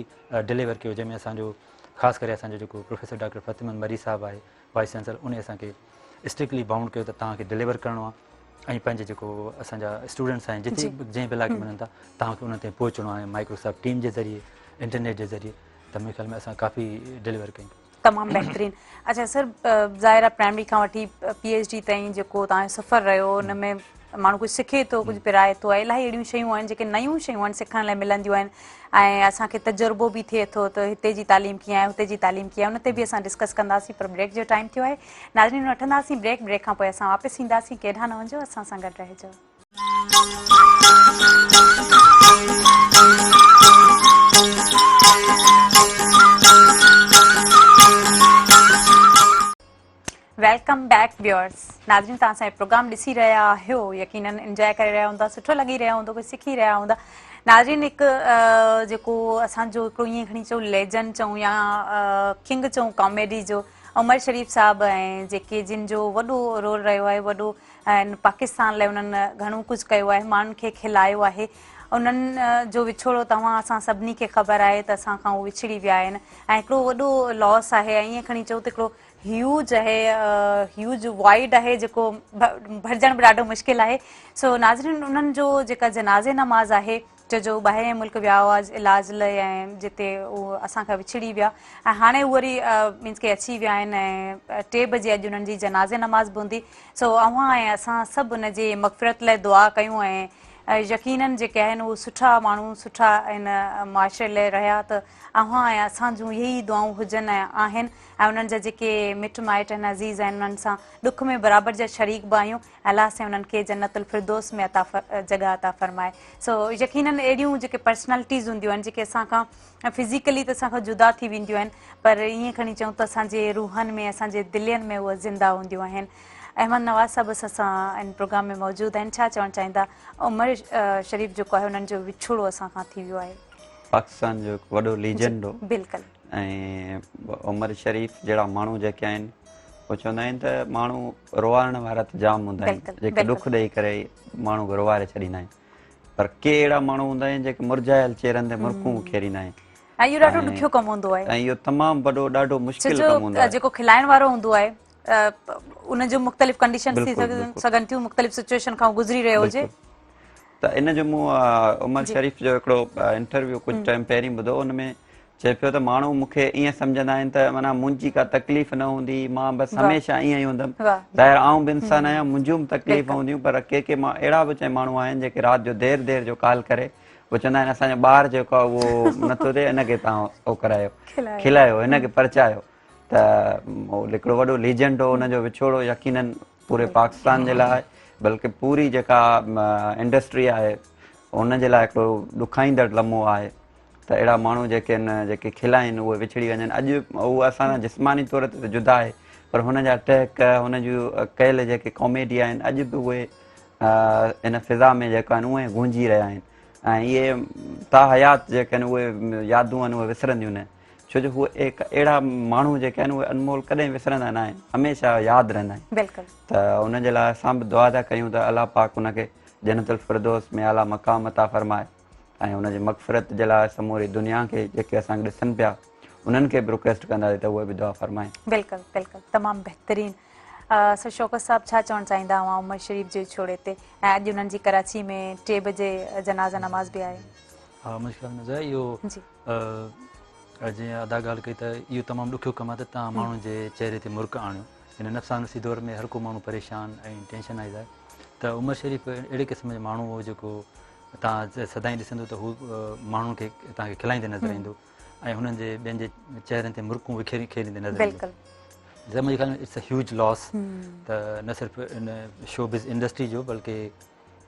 ڊليور ڪيو جنهن ۾ اسان جو خاص ڪري اسان جو جيڪو پروفيسر ڊاڪٽر فتح محمد مري صاحب آهي وائيس چانسلر ان اسان کي اسٽرڪٽلي بائونڊ ڪيو ته توهان کي ڊليور ڪرڻو آهي ۽ پنهنجي جيڪو اسان جا اسٽوڊنٽس آهن جتي جنهن به علائقي ۾ وڃن ٿا توهان کي انهن تائين پهچڻو آهي مائڪروسافٽ ٽيم جي ذريعي انٽرنيٽ جي ذريعي ته منهنجي خيال ۾ اسان ڪافي ڊليور ڪيون. تمام بهترين اڇا سر ظاهر آهي پرائمري کان وٺي پي ايڇ ڊي تائين جيڪو توهان جو سفر رهيو ان ۾ ماڻهو ڪجهه سکي ٿو ڪجهه پرائي ٿو ۽ الاهي اهڙيون شيون آهن جيڪي نيون شيون آهن سکڻ لاء ملنديون آهن ۽ اسان کي تجربو به ٿئي ٿو ته هتي جي تعليم ڪيئن آهي هتي جي تعليم ڪيئن آهي ان تي به اسان ڊسڪس ڪنداسين پر بريڪ جو ٽائيم ٿيو آهي ناظرين وٺنداسين بريڪ بريڪ کان پوء اسان واپس اينداسين ڪيڏانهن نه وڃجو اسان سان گڏ رهجو. Welcome back viewers ناظرين توهان اسان جو پروگرام ڏسي رهيا آهيو يقينن انجواء ڪري رهيا هوندا سٺو لڳي رهيو هوندو ڪجهه سکي رهيا هوندا ناظرين هڪ جيڪو اسان جو هڪڙو ائين کڻي چئون ليجنڊ چئون يا ڪنگ چئون ڪاميڊي جو عمر شريف صاحب ۽ جيڪي جن جو وڏو رول رهيو آهي وڏو پاڪستان لاء انهن گهڻو ڪجهه ڪيو آهي ماڻهن کي کلايو آهي انهن جو وڇوڙو توهان اسان سڀني کي خبر آهي ته اسان کان هو وڇڙي ويا آهن ۽ هڪڙو وڏو لاس آهي ۽ ائين کڻي چئون ته هڪڙو هيوج آهي هيوج وائڊ آهي جيڪو ڀرجڻ به ڏاڍو مشڪل آهي سو ناظرين انهن جو جيڪا جنازي نماز آهي ڇو جو ٻاهرين ملڪ ويا هئا علاج لاء ۽ جتي هو اسان کان وڇڙي ويا ۽ هاڻي هو وري مينس ڪي اچي ويا آهن ۽ ٽي بجي اڄ انهن جي جنازي نماز به هوندي سو اوهان ۽ اسان سڀ ان جي مغفرت لاء دعا ڪيون ۽ يقينن جيڪي آهن هو سٺا ماڻهو سٺا هن معاشري لاء رهيا ته اوهان ۽ اسان جون اهي ئي دعائون هجن ۽ آهن ۽ انهن جا جيڪي مٽ مائٽ آهن عزيز آهن انهن سان ڏک ۾ برابر جا شريڪ به آهيون الله سائين انهن کي جنت الفردوس ۾ عطا جڳهه عطا فرمائي سو يقينن اهڙيون جيڪي پرسنالٽيز هونديون آهن جيڪي اسان کان فزيڪلي ته اسان کان جدا ٿي وينديون آهن پر ائين کڻي چئون ته اسان جي روحن ۾ اسان جي دلين ۾ اهي زنده هونديون آهن احمد نواز صاحب اسان سان ان پروگرام ۾ موجود آهن ڇا چوڻ چاهيندا عمر شريف جيڪو آهي انهن جو وڇوڙو اسان کان ٿي ويو آهي. پاڪستان جو هڪ وڏو ليجنڊ هو. بلڪل. ۽ عمر شريف جهڙا ماڻهو جيڪي آهن هو چوندا آهن ته ماڻهو روئارڻ وارا ته جام هوندا آهن جيڪي ڏک ڏئي ڪري ماڻهو کي روئاري ڇڏيندا آهن پر ڪي اهڙا ماڻهو هوندا آهن جيڪي مرجهايل چهرن تي مرڪون کيريندا آهن ۽ اهو ڏاڍو ڏکيو ڪم هوندو آهي ۽ اهو تمام وڏو ڏاڍو مشڪل ڪم هوندو آهي جيڪو کلائڻ وارو هوندو آهي ان جو مختلف ڪنڊيشنز ٿي سگهن ٿيون مختلف سچويشن کان گذري رهيو هجي ته ان جو مون عمر شريف جو هڪڙو انٽرويو ڪجهه ٽائيم پهرين ٻڌو ان ۾ چئي پيو ته ماڻهو مون کي ائين سمجهندا آهن ته معنيٰ منهنجي ڪا تڪليف نه هوندي مان بس هميشه ائين ئي هوندم ظاهر آئون به انسان آهيان منهنجون به تڪليف هونديون پر ڪي ڪي مان اهڙا به چئي ماڻهو آهن جيڪي رات جو دير دير جو ڪال ڪري پوء چوندا آهن اسان جو ٻار جيڪو آهي اهو نٿو ٿئي ان کي توهان او ڪرايو کلايو هن کي پرچايو ته هڪڙو وڏو ليجنڊ هو ان جو وڇوڙو يقينن پوري پاڪستان جي لاء بلڪه پوري جيڪا انڊسٽري آهي ان جي لاء هڪڙو ڏکائيندڙ لمحو آهي ته اهڙا ماڻهو جيڪي آهن جيڪي کلائين اهي وڇڙي وڃن اڄ هو اسان سان جسماني طور تي ته جدا آهي پر هن جا ٽهڪ هن جون ڪيل جيڪي ڪاميڊي آهن اڄ به اهي ان فضا ۾ جيڪا آهن اهي گونجي رهيا آهن ۽ اهي تا حيات جيڪي آهن اهي يادون آهن اهي وسرنديون نه ڇو جو هو اهڙا ماڻهو جيڪي آهن اهي انمول ڪڏهن وسرندا نه آهن هميشه ياد رهندا آهن بلڪل ته ان جي لاء اسان به دعا ٿا ڪيون ته الله پاڪ ان کي جنت الفردوس ۾ اعليٰ مقام عطا فرمائي ۽ ان جي مغفرت جي لاء سموري دنيا کي جيڪي اسان کي ڏسن پيا انهن کي به رڪويسٽ ڪنداسين ته اهي به دعا فرمائين. بلڪل بلڪل تمام بهترين سر شوڪت صاحب ڇا چوڻ چاهيندا اوهان عمر شريف جي ڇوڙي تي ۽ اڄ انهن جي ڪراچي ۾ ٽي بجي جنازه نماز به آهي. ها منهنجي خيال ۾ زويا اهو جي جيئن ادا ڳالهه ڪئي ته اهو تمام ڏکيو ڪم آهي ته توهان ماڻهن جي چهري تي مرڪ آڻيو هن نفسانفسي دور ۾ هر ڪو ماڻهو پريشان ۽ ٽينشنائز آهي ته عمر شريف اهڙي قسم جو ماڻهو هو جيڪو توهان سدائين ڏسندو ته هو ماڻهن کي توهان کي کلائيندي نظر ايندو ۽ هنن جي ٻين جي چهرن تي مرڪون وکيري کيريندي نظر ايندو. بلڪل. منهنجي خيال ۾ it's a huge Los ته نه صرف ان شو بز انڊسٽري جو بلڪه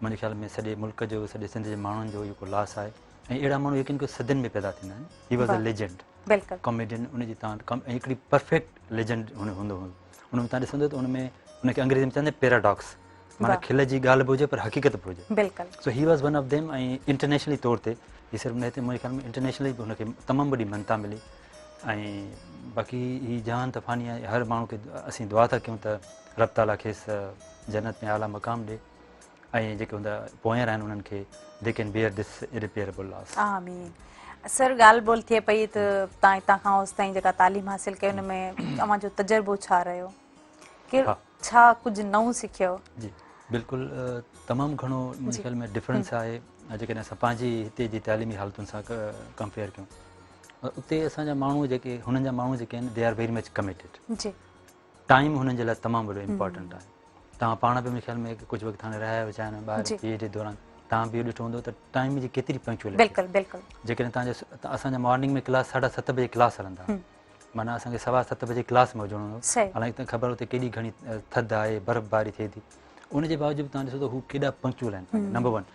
منهنجي خيال ۾ سڄي ملڪ جو سڄي سنڌ جي ماڻهن جو اهو لاس آهي ۽ اهڙا ماڻهو يقين ڪيو صدين ۾ پيدا ٿيندا آهن. He was a legend. بلڪل. ڪاميڊين ان جي تان هڪڙي پرفيڪٽ ليجنڊ هن هوندو هو. ان ۾ تان ڏسندو ته ان ۾ ان کي انگريزي ۾ چوندا آهن پيراڊاڪس. معنيٰ کل جي ڳالهه به هجي پر حقيقت به هجي. بلڪل. So he was one of them ۽ internationally طور تي هي صرف نه هتي منهنجي خيال ۾ انٽرنيشنلي به هن کي تمام وڏي مڃتا ملي ۽ باقي هي جهان ته فاني آهي هر ماڻهو کي اسين دعا ٿا ڪيون ته رب تعاليٰ کيس جنت ۾ اعليٰ مقام ڏي ۽ جيڪي هن جا پوئينر آهن انهن کي they can bear this irreparable loss. آمين. سر ڳالهه ٻولهه ٿئي پئي ته تان هتان کان اوستائين جيڪا تعليم حاصل ڪئي ان ۾ اوهان جو تجربو ڇا رهيو؟ ڪير ڇا ڪجهه نئون سکيو؟ جي بلڪل تمام گهڻو منهنجي خيال ۾ ڊفرنس آهي جيڪڏهن اسان پنهنجي هتي جي تعليمي حالتن سان ڪمپيئر ڪيون اتي اسان جا ماڻهو جيڪي هنن جا ماڻهو جيڪي آهن they are very much committed جي ٽائيم هنن جي لاء تمام وڏو امپورٽنٽ آهي توهان پاڻ به منهنجي خيال ۾ ڪجهه وقت هاڻي رهيا آهيو چائنا ۾ ٻاهر پي ايڇ ڊي دوران توهان به اهو ڏٺو هوندو ته ٽائيم جي ڪيتري پنڪچوئلٽي بلڪل بلڪل جيڪڏهن توهان جي اسان جا مارننگ ۾ ڪلاس ساڍا ست بجي ڪلاس هلندا معنيٰ اسان کي سوا ست بجي ڪلاس ۾ هجڻو هوندو حالانڪه تنهن خبر اتي ڪيڏي گهڻي ٿڌ آهي برف باري ٿئي ٿي ان جي باوجود توهان ڏسو ته هو ڪيڏا پنڪچوئل آهن number one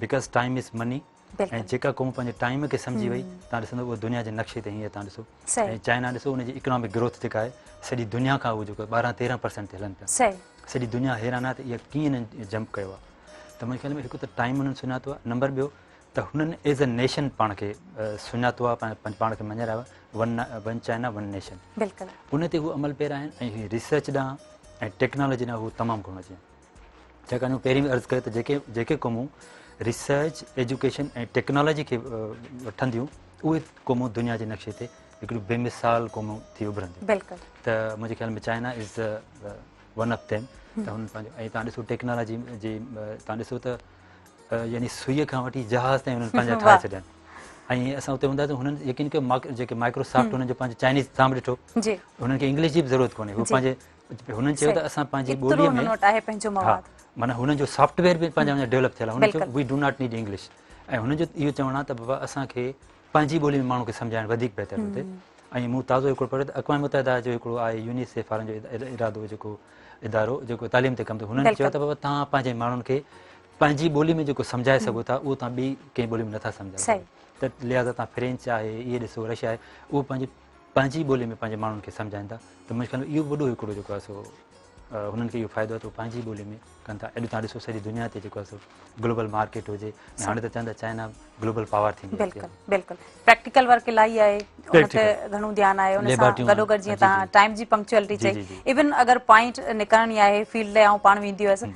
because time is money ۽ جيڪا قوم پنهنجي ٽائيم کي سمجهي وئي توهان ڏسندو اهو دنيا جي نقشي تي هيئن توهان ڏسو ۽ چائنا ڏسو ان جي اڪنامڪ گروٿ جيڪا آهي سڄي دنيا کان اهو جيڪو 12 13 پرسنٽ تي هلن پيا سڄي دنيا حيران آهي ته اها ڪيئن انهن جمپ ڪيو آهي ته منهنجي خيال ۾ هڪ ته ٽائيم انهن سڃاتو آهي نمبر ٻيو ته هنن ايز اي نيشن پاڻ کي سڃاتو آهي پنهنجي پاڻ کي مڃرايو آهي one one China one nation بلڪل ان تي هو عمل پيرا آهن ۽ ريسرچ ڏانهن ۽ ٽيڪنالاجي ڏانهن هو تمام گهڻو اچي ڇاڪاڻ جو پهرين به عرض ڪيو ته جيڪي جيڪي قومون ريسرچ ايجوڪيشن ۽ ٽيڪنالاجي کي وٺنديون اهي قومون دنيا جي نقشي تي هڪڙيون بي مثال قومون ٿي اڀرنديون بلڪل ته منهنجي خيال ۾ China is one of them ته هنن پنهنجو ۽ تان ڏسو ٽيڪنالاجي جي تان ڏسو ته يعني سوئي کان وٺي جهاز تائين هنن پنهنجا ٺاهي ڇڏيا آهن ۽ اسان اتي هوندا هئاسين هنن يقين ڪيو جيڪي مائڪرو سافٽ هنن جو پنهنجو چائنيز تان به ڏٺو هنن کي انگلش جي به ضرورت ڪونهي هو پنهنجي هنن چيو ته اسان پنهنجي ٻولي ۾ آهي پنهنجو مواد معنيٰ هنن جو سافٽ ويئر به پنهنجا ڊيولپ ٿيل آهي هنن چيو we do not need English ۽ هنن جو اهو چوڻ آهي ته بابا اسان کي پنهنجي ٻولي ۾ ماڻهو کي سمجهائڻ وڌيڪ بهتر ٿو ٿئي ۽ مون تازو هڪڙو پڙهيو ته اقوام متحده جو هڪڙو آهي يونيسيف وارن جو ارادو جيڪو ادارو جيڪو تعليم تي ڪم ٿو هنن چيو ته بابا توهان پنهنجي ماڻهن کي پنهنجي ٻولي ۾ جيڪو سمجهائي سگهو ٿا اهو توهان ٻي ڪنهن ٻولي ۾ نٿا سمجهائي سگهو ته لهٰذا توهان فرينچ آهي اهي ڏسو رشيا آهي اهو پنهنجي پنهنجي ٻولي ۾ پنهنجي ماڻهن کي سمجهائين ٿا ته منهنجي خيال ۾ اهو وڏو هڪڙو جيڪو آهي سو هنن کي اهو فائدو آهي ته هو پنهنجي ٻولي ۾ ڪن ٿا اڄ توهان ڏسو سڄي دنيا تي جيڪو آهي سو گلوبل مارڪيٽ هجي ۽ هاڻي ته چون ٿا چائنا گلوبل پاور ٿيندي بلڪل بلڪل پريڪٽيڪل ورڪ الاهي آهي ان تي گهڻو ڌيان آهي ان سان گڏو گڏ جيئن توهان ٽائيم جي پنڪچوئلٽي چئي ايون اگر پوائنٽ نڪرڻي آهي فيلڊ لاء آئون پاڻ ويندي هيس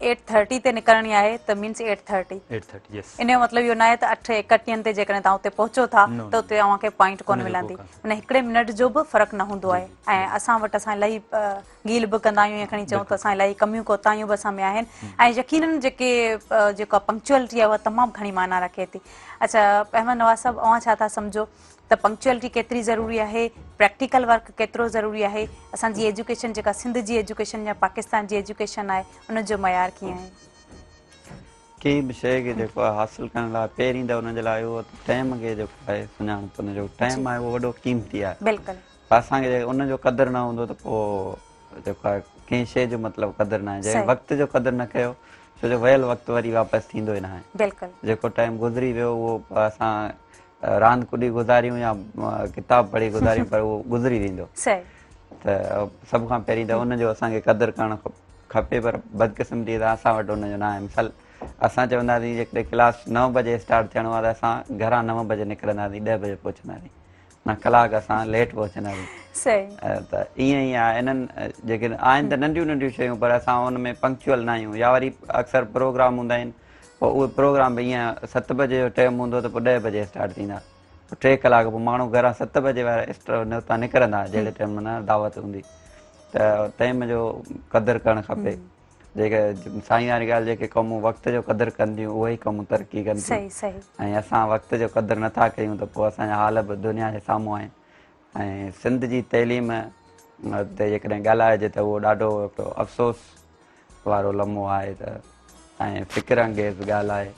ايٽ ٿرٽي تي نڪرڻي آهي ته مينس ايٽ ٿرٽي ان جو مطلب اهو ناهي ته اٺ ايڪٽيهن تي جيڪڏهن توهان اتي پهچو ٿا ته اتي اوهان کي پوائنٽ ڪونه ملندي ان هڪڙي منٽ جو به فرق نه هوندو آهي ۽ اسان وٽ اسان الاهي گيل به ڪندا آهيون يا کڻي چئون ته اسان الاهي ڪميون ڪوتاهيون به اسان ۾ آهن ۽ يقينن جيڪي جيڪا پنڪچوئلٽي آهي اها تمام گهڻي معنيٰ رکي ٿي. اڇا احمد نواز صاحب اوهان ڇا ٿا سمجهو ته پنڪچوئلٽي ڪيتري ضروري آهي پريڪٽيڪل ورڪ ڪيترو ضروري آهي اسان جي ايجوڪيشن جيڪا سنڌ جي ايجوڪيشن يا پاڪستان جي ايجوڪيشن آهي ان جو معيار ڪيئن آهي؟ ڪنهن به شيء کي جيڪو آهي حاصل ڪرڻ لاء پهرين ته ان جي لاء اهو ٽائيم کي جيڪو آهي سڃاڻپ ان جو ٽائيم آهي اهو وڏو قيمتي آهي بلڪل اسان کي ان جو قدر نه هوندو ته پوء جيڪو آهي ڪنهن شيء جو مطلب قدر ناهي جنهن وقت جو قدر نه ڪيو ڇو جو ويل وقت وري واپس ٿيندو ئي ناهي بلڪل جيڪو ٽائيم گذري ويو اهو اسان راند ڪڏي گذاريون يا ڪتاب پڙهي گذاريون پر اهو گذري ويندو صحيح ته سڀ کان پهرين ته ان جو اسان کي قدر ڪرڻ کپي پر بدقسمتي سان اسان وٽ ان جو ناهي مثال اسان چونداسين جيڪڏهن ڪلاس نو بجي اسٽارٽ ٿيڻو آهي ته اسان گهران نو بجي نڪرنداسين ڏهه بجي پهچنداسين نه ڪلاڪ اسان ليٽ پهچنداسين صحيح ته ائين ئي آهي انهن جيڪي آهن ته ننڍيون ننڍيون شيون پر اسان ان ۾ پنڪچوئل نه آهيون يا وري اڪثر پروگرام هوندا آهن پوء اهي پروگرام به ائين ست بجي جو ٽائيم هوندو ته پوء ڏهه بجي اسٽارٽ ٿيندا پوء ٽي ڪلاڪ پوء ماڻهو گهران ست بجي وارا اتان نڪرندا جهڙي ٽائيم نه دعوت هوندي ته ٽائيم جو قدر ڪرڻ کپي جيڪي سائين واري ڳالهه جيڪي قومون وقت جو قدر ڪن ٿيون اهي ئي قومون ترقي ڪن ٿيون ۽ اسان وقت جو قدر نٿا ڪيون ته پوء اسان جا حال به دنيا جي سامهون آهن ۽ سنڌ جي تعليم تي جيڪڏهن ڳالهائجي ته اهو ڏاڍو هڪڙو افسوس وارو لمحو آهي ته ۽ فڪر انگيز ڳالهه آهي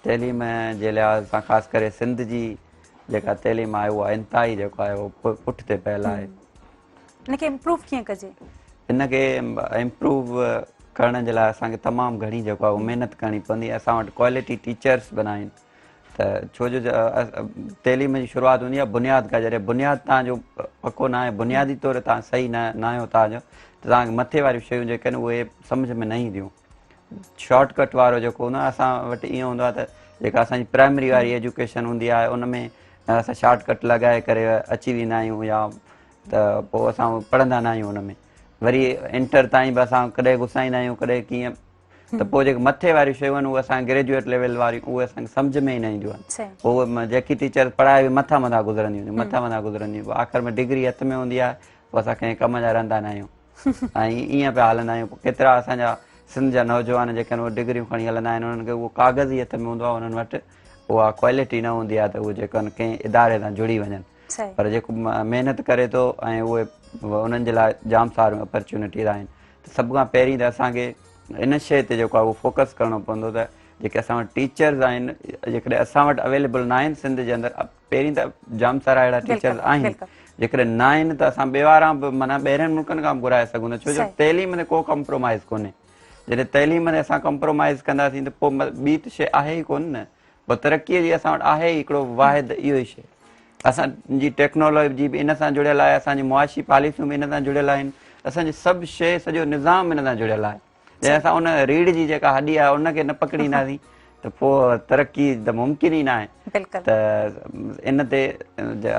تعليم جي لحاظ سان خاص ڪري سنڌ جي جيڪا تعليم آهي اها انتهائي جيڪو آهي اهو پٺتي پيل آهي ان کي امپروو ڪيئن ڪجي؟ ان کي امپروو ڪرڻ جي لاء اسان کي تمام گهڻي جيڪو آهي محنت ڪرڻي پوندي اسان وٽ ڪوالٽي ٽيچرس به ناهن ته ڇو جو تعليم جي شروعات هوندي آهي بنياد کان جڏهن بنياد تان جو پڪو نه آهي بنيادي طور تان صحيح نه نه آهيو تان جو ته تان کي مٿي واريون شيون جيڪي آهن اهي سمجھ ۾ نه اينديون شارٽ ڪٽ وارو جيڪو هوندو آهي اسان وٽ ائين هوندو آهي ته جيڪا اسان جي پرائمري واري ايجوڪيشن هوندي آهي ان ۾ اسان شارٽ ڪٽ لڳائي ڪري اچي ويندا آهيون يا ته پوء اسان پڙهندا نه آهيون ان ۾ وري انٽر تائين به اسان ڪڏهن گسائيندا آهيون ڪڏهن ڪيئن ته پوء جيڪي مٿي واريون شيون آهن اهي اسان گريجوئيٽ ليول واريون اهي اسان کي سمجھ ۾ ئي نه اينديون آهن پوء اهي جيڪي ٽيچر پڙهائي به مٿان مٿان گذرنديون هونديون مٿان مٿان گذرنديون پوء آخر ۾ ڊگري هٿ ۾ هوندي آهي پوء اسان ڪنهن ڪم جا رهندا نه آهيون ۽ ائين پيا هلندا آهيون پوء ڪيترا اسان جا سنڌ جا نوجوان جيڪي آهن اهي ڊگريون کڻي هلندا آهن انهن کي اهو ڪاغذ ئي هٿ ۾ هوندو آهي انهن وٽ اها ڪوالٽي نه هوندي آهي ته اهي جيڪو آهن ڪنهن اداري سان جڙي وڃن پر جيڪو محنت ڪري ٿو ۽ اهي انهن جي لاء جام ساريون اپرچونٽيز آهن ته سڀ کان پهرين ته اسان کي ان شيء تي جيڪو آهي اهو فوڪس ڪرڻو پوندو ته جيڪي اسان وٽ ٽيچرز آهن جيڪڏهن اسان وٽ اويليبل نه آهن سنڌ جي اندر پهرين ته جام سارا اهڙا ٽيچرز آهن جيڪڏهن نه آهن ته اسان ٻي وارا به معنيٰ ٻاهرين ملڪن کان به گهرائي سگهون ٿا ڇو جو تعليم تي ڪو ڪمپرومائز ڪونهي جڏهن تعليم تي اسان ڪمپرومائز ڪنداسين ته پوء ٻي ته شيء آهي ئي ڪونه نه پوء ترقيء جي اسان وٽ آهي ئي هڪڙو واحد اهو ئي شيء. اسان جي ٽيڪنالاجي به ان سان جڙيل آهي، اسان جي معاشي پاليسيون به ان سان جڙيل آهن، اسان جي سڀ شيء سڄو نظام ان سان جڙيل آهي. جڏهن اسان ان ريڙهه جي جيڪا هڏي آهي ان کي نه پڪڙينداسين ته پوء ترقي ته ممڪن ئي ناهي. بلڪل. ته ان تي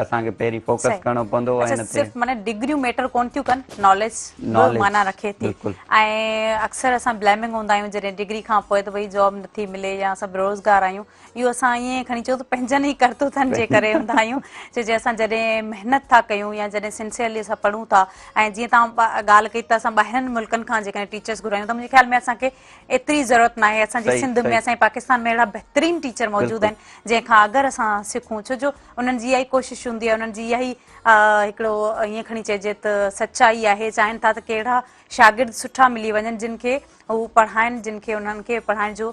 اسان کي پهرين فوڪس ڪرڻو پوندو ۽ ان تي. صرف معنيٰ ڊگريون ميٽر ڪونه ٿيون ڪن، ناليج به معنيٰ رکي ٿي. ۽ اڪثر اسان بليمنگ هوندا آهيون جڏهن ڊگري کان پوء ته ڀئي جاب نٿي ملي يا اسان بيروزگار آهيون اهو اسان ائين کڻي چئون ته پنهنجن ئي ڪرتوتن جي ڪري هوندا آهيون ڇو جو اسان جڏهن محنت ٿا ڪيون يا جڏهن سنسيئرلي اسان پڙهون ٿا ۽ جيئن توهان ڳالهه ڪئي ته اسان ٻاهرن ملڪن کان جيڪڏهن ٽيچرس گهرايون ته منهنجي خيال ۾ اسان کي ايتري ضرورت ناهي اسان جي سنڌ ۾ اسان جي پاڪستان ۾ اهڙا بهترين ٽيچر موجود آهن جنهن کان اگر اسان سکون ڇو جو انهن جي اها ئي ڪوشش هوندي آهي انهن جي اها ئي هڪڙو ائين کڻي چئجي ته سچائي آهي چاهين ٿا ته ڪهڙا شاگرد سٺا ملي وڃن جن کي هو پڙهائن جن کي انهن کي پڙهائڻ جو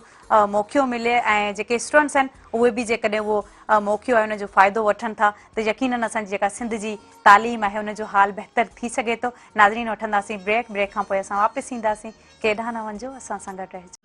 موقعو ملي ۽ جيڪي اسٽوڊنٽس آهن اهي به جيڪڏهن اهو موقعو آهي ان جو فائدو وٺن ٿا ته يقينن اسان جي جيڪا سنڌ جي تعليم آهي ان جو حال بهتر ٿي سگهي ٿو. ناظرين وٺنداسين بريڪ، بريڪ کان پوء اسان واپس اينداسين ڪيڏانهن نه وڃجو اسان سان گڏ رهجو.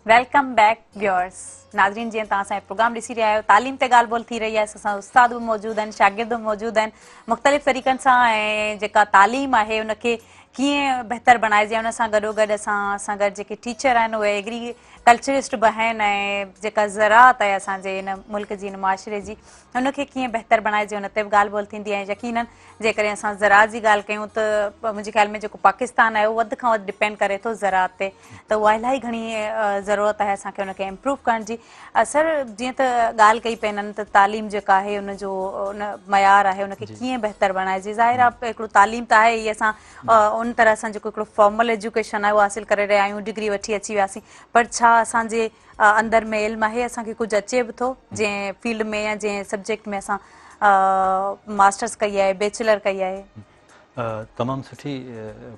Welcome back viewers ناظرين جيئن توهان اسان جو پروگرام ڏسي رهيا آهيو تعليم تي ڳالهه ٻولهه ٿي رهي آهي اسان سان استاد به موجود آهن شاگرد به موجود آهن مختلف طريقن سان ۽ جيڪا تعليم آهي ان کي ڪيئن بهتر بڻائجي ان سان گڏو گڏ اسان سان گڏ جيڪي ٽيچر آهن اهي ايگري ڪلچرسٽ به آهن ۽ جيڪا زراعت آهي اسان جي هن ملڪ جي هن معاشري جي ان کي ڪيئن بهتر بڻائجي ان تي به ڳالهه ٻولهه ٿيندي ۽ يقينن جيڪڏهن اسان زراعت جي ڳالهه ڪيون ته منهنجي خيال ۾ جيڪو پاڪستان آهي اهو وڌ کان وڌ ڊپينڊ ڪري ٿو زراعت تي ته اها الاهي گهڻي ضرورت آهي اسان کي ان کي امپروو ڪرڻ جي. سر جيئن ته ڳالهه ڪئي پئي هنن ته تعليم جيڪا آهي ان جو ان معيار آهي ان کي ڪيئن بهتر بڻائجي ظاهر آهي هڪڙو تعليم ته آهي ئي اسان ان طرح سان جيڪو هڪڙو فارمل ايجوڪيشن آهي اهو حاصل ڪري رهيا آهيون ڊگري وٺي اچي وياسين پر ڇا اسان جي اندر ۾ علم آهي اسان کي ڪجهه اچي به ٿو جنهن فيلڊ ۾ يا جنهن سبجيڪٽ ۾ اسان ماسٽرس ڪئي آهي بيچلر ڪئي آهي. تمام سٺي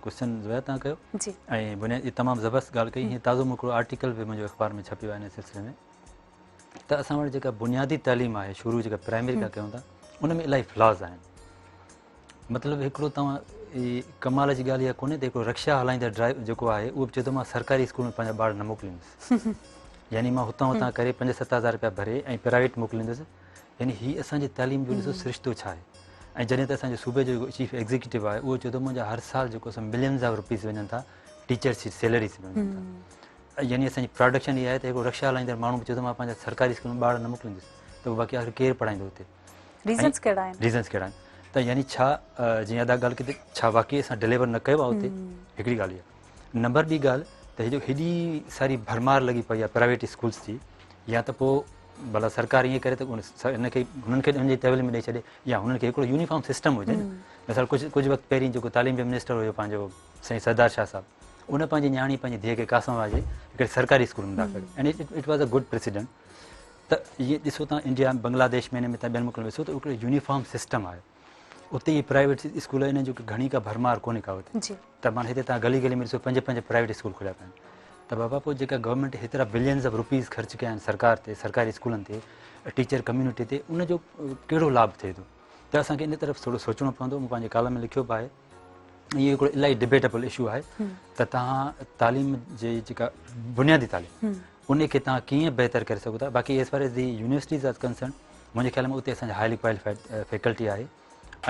ڪوشچن زويا تان ڪيو جي ۽ بنيادي تمام زبردست ڳالهه ڪئي هي تازو مون هڪڙو آرٽيڪل به منهنجو اخبار ۾ ڇپيو آهي ان سلسلي ۾ ته اسان وٽ جيڪا بنيادي تعليم آهي شروع جيڪا پرائمري کان ڪيون ٿا ان ۾ الاهي فلاز آهن مطلب هڪڙو توهان ڪمال جي ڳالهه اها ڪونهي ته هڪڙو رڪشا هلائيندڙ ڊرائيور جيڪو آهي اهو به چئي ٿو مان سرڪاري اسڪول ۾ پنهنجا ٻار نه موڪليندس يعني مان هتان هتان ڪري 5 7000 رپيا ڀري ۽ پرائيويٽ موڪليندس يعني هي اسان جي تعليم جو ڏسو سرشتو ڇا آهي ۽ جڏهن ته اسان جي صوبي جو جيڪو چيف ايگزيڪيوٽو آهي اهو چئي ٿو منهنجا هر سال جيڪو سو ملينز آف روپيز وڃن ٿا ٽيچرس جي سيلريز ۾ وڃن ٿا يعني اسان جي پروڊڪشن اها آهي ته هڪڙو رڪشا هلائيندڙ ماڻهو به چئي ٿو مان پنهنجا سرڪاري اسڪول ۾ ٻار نه موڪليندس ته باقي آخر ڪير پڙهائيندو هتي ريزنس ڪهڙا آهن؟ ريزنس ڪهڙا آهن ته يعني ڇا جيئن ادا ڳالهه ڪئي ته ڇا واقعي اسان ڊليور نه ڪيو آهي اتي هڪڙي ڳالهه اها نمبر ٻي ڳالهه ته هي جو هيڏي ساري ڀرمار لڳي پئي آهي پرائيويٽ اسڪولس جي يا ته پوء ڀلا سرڪار ائين ڪري ته هن کي هنن کي هن جي تحويل ۾ ڏئي ڇڏي يا هنن کي هڪڙو يونيفارم سسٽم هجي نه مثال ڪجهه ڪجهه وقت پهرين جيڪو تعليم جو منسٽر هيو پنهنجو سائين سردار شاهه صاحب ان پنهنجي نياڻي پنهنجي ڌيء کي قاسم آباد جي هڪڙي سرڪاري اسڪول ۾ داخل ڪيو ۽ it was a good precedent ته اهي ڏسو تان انڊيا بنگلاديش ۾ ۾ تان ٻين ملڪن ۾ ڏسو ته هڪڙو يونيفارم سسٽم آهي اتي اهي پرائيويٽ اسڪول انهن جو گهڻي ڪا ڀرمار ڪونهي ڪا اتي ته معنيٰ هتي تان گلي گلي ۾ ڏسو پنج پنج پرائيويٽ اسڪول کليا پيا آهن ته بابا پوء جيڪا گورنمينٽ هيترا بلينز آف روپيز خرچ ڪيا آهن سرڪار تي سرڪاري اسڪولن تي ٽيچر ڪميونٽي تي ان جو ڪهڙو لاڀ ٿئي ٿو ته اسان کي ان طرف ٿورو سوچڻو پوندو مون پنهنجي ڪالم ۾ لکيو به آهي اهو هڪڙو الاهي ڊبيٽبل اشو آهي ته تهان تعليم جي جيڪا بنيادي تعليم ان کي توهان ڪيئن بهتر ڪري سگهو ٿا باقي as far as the universities are concern منهنجي خيال ۾ اتي اسان جا هائلي ڪواليفائيڊ فيڪلٽي آهي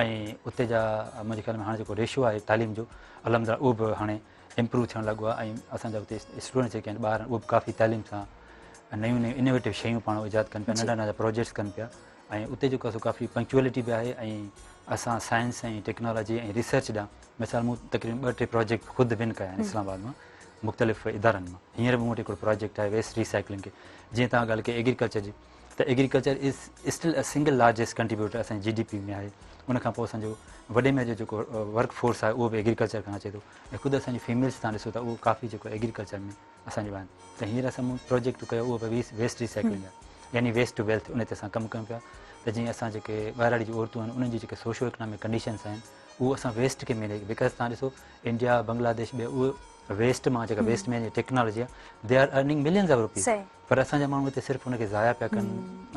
۽ اتي جا منهنجي خيال ۾ هاڻي جيڪو ريشو آهي تعليم جو الحمد لله اهو به هاڻي امپروو ٿيڻ لڳو آهي ۽ اسان جا اتي اسٽوڊنٽس جيڪي آهن ٻار اهي به ڪافي تعليم سان نيون نيون انوويٽو شيون پاڻ ايجاد ڪن پيا ننڍا ننڍا پروجيڪٽس ڪن پيا ۽ اتي جيڪو سو ڪافي پنڪچوئلٽي به آهي ۽ اسان سائنس ۽ ٽيڪنالاجي ۽ ريسرچ ڏانهن مثال مون تقريبن ٻه ٽي پروجيڪٽ خود ون ڪيا آهن اسلام آباد مان مختلف ادارن مان هينئر به مون وٽ هڪڙو پراجيڪٽ آهي ويسٽ ريسائيڪلنگ کي جيئن توهان ڳالهه ڪئي ايگريڪلچر جي ته agriculture is still a single largest contributor اسان جي جي ڊي پي ۾ آهي ان کان پوء اسان جو وڏي ۾ جيڪو ورڪ فورس آهي اهو به ايگريڪلچر کان اچي ٿو ۽ خود اسان جي فيميلز تان ڏسو ته اهو ڪافي جيڪو ايگريڪلچر ۾ اسان جو آهن ته هينئر اسان مون پروجيڪٽ ڪيو اهو به ويسٽ ريسائيڪلنگ آهي يعني ويسٽ ٽو ويلٿ ان تي اسان ڪم ڪيون پيا ته جيئن اسان جيڪي ٻهراڙي جون عورتون آهن انهن جي جيڪي سوشو اڪنامڪ ڪنڊيشنس آهن اهو اسان ويسٽ کي مينيج because تان ڏسو انڊيا بنگلاديش ٻيا اهي ويسٽ مان جيڪا ويسٽ مينيج ٽيڪنالاجي آهي they are earning millions of rupees پر اسان جا ماڻهو هتي صرف ان کي ضايع پيا ڪن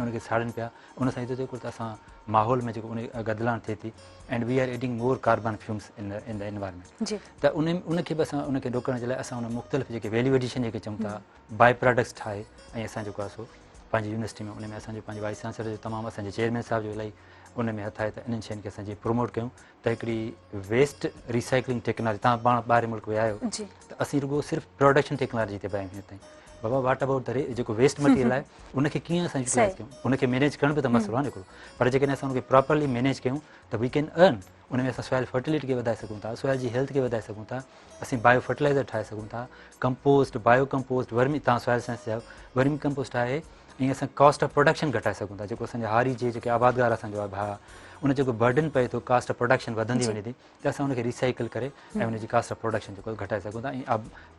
ان کي ساڙن پيا ان سان اهو ٿو ته اسان ماحول ۾ جيڪو ان گدلاڻ ٿئي ٿي and we are adding more carbon fumes in the environment ته ان ان کي به اسان ان کي روڪڻ جي لاء اسان ان مختلف جيڪي ويليو ايڊيشن جيڪي چئون ٿا بائي پراڊڪٽس ٺاهي ۽ اسان جيڪو آهي سو پنهنجي يونيورسٽي ۾ ان ۾ اسان جو پنهنجي وائيس چانسلر جو تمام اسان جي چيئرمين صاحب جو الاهي ان ۾ هٿ آهي ته انهن شين کي اسان جيئن پروموٽ ڪيون ته هڪڙي ويسٽ ريسائيڪلنگ ٽيڪنالاجي تان پاڻ ٻاهرين ملڪ ويا آهيو ته اسين رڳو صرف پروڊڪشن ٽيڪنالاجي تي پيا آهيون هينئر تائين بابا واٽ ابائوٽ the جيڪو ويسٽ مٽيريل آهي ان کي ڪيئن اسان يوٽيلائز ڪيون ان کي مينيج ڪرڻ به ته مسئلو آهي نه هڪڙو پر جيڪڏهن اسان ان کي پراپرلي مينيج ڪيون ته وي ڪين ارن ان ۾ اسان سوائل فرٽيلٽي کي وڌائي سگهون ٿا سوائل جي هيلٿ کي وڌائي سگهون ٿا اسين بايو فرٽيلائزر ٺاهي سگهون ٿا ڪمپوسٽ بايو ڪمپوسٽ ورمي تان سوائل سائنس جا ورمي ڪمپوسٽ آهي ۽ اسان ڪاسٽ آف پروڊڪشن گهٽائي سگهون ٿا جيڪو اسان جا هاري جي جيڪي آبادگار اسان جو آهي ڀاء ان جيڪو برڊن پئي ٿو ڪاسٽ آف پروڊڪشن وڌندي وڃي ٿي ته اسان ان کي ريسائيڪل ڪري ۽ ان جي ڪاسٽ آف پروڊڪشن جيڪو گهٽائي سگهون ٿا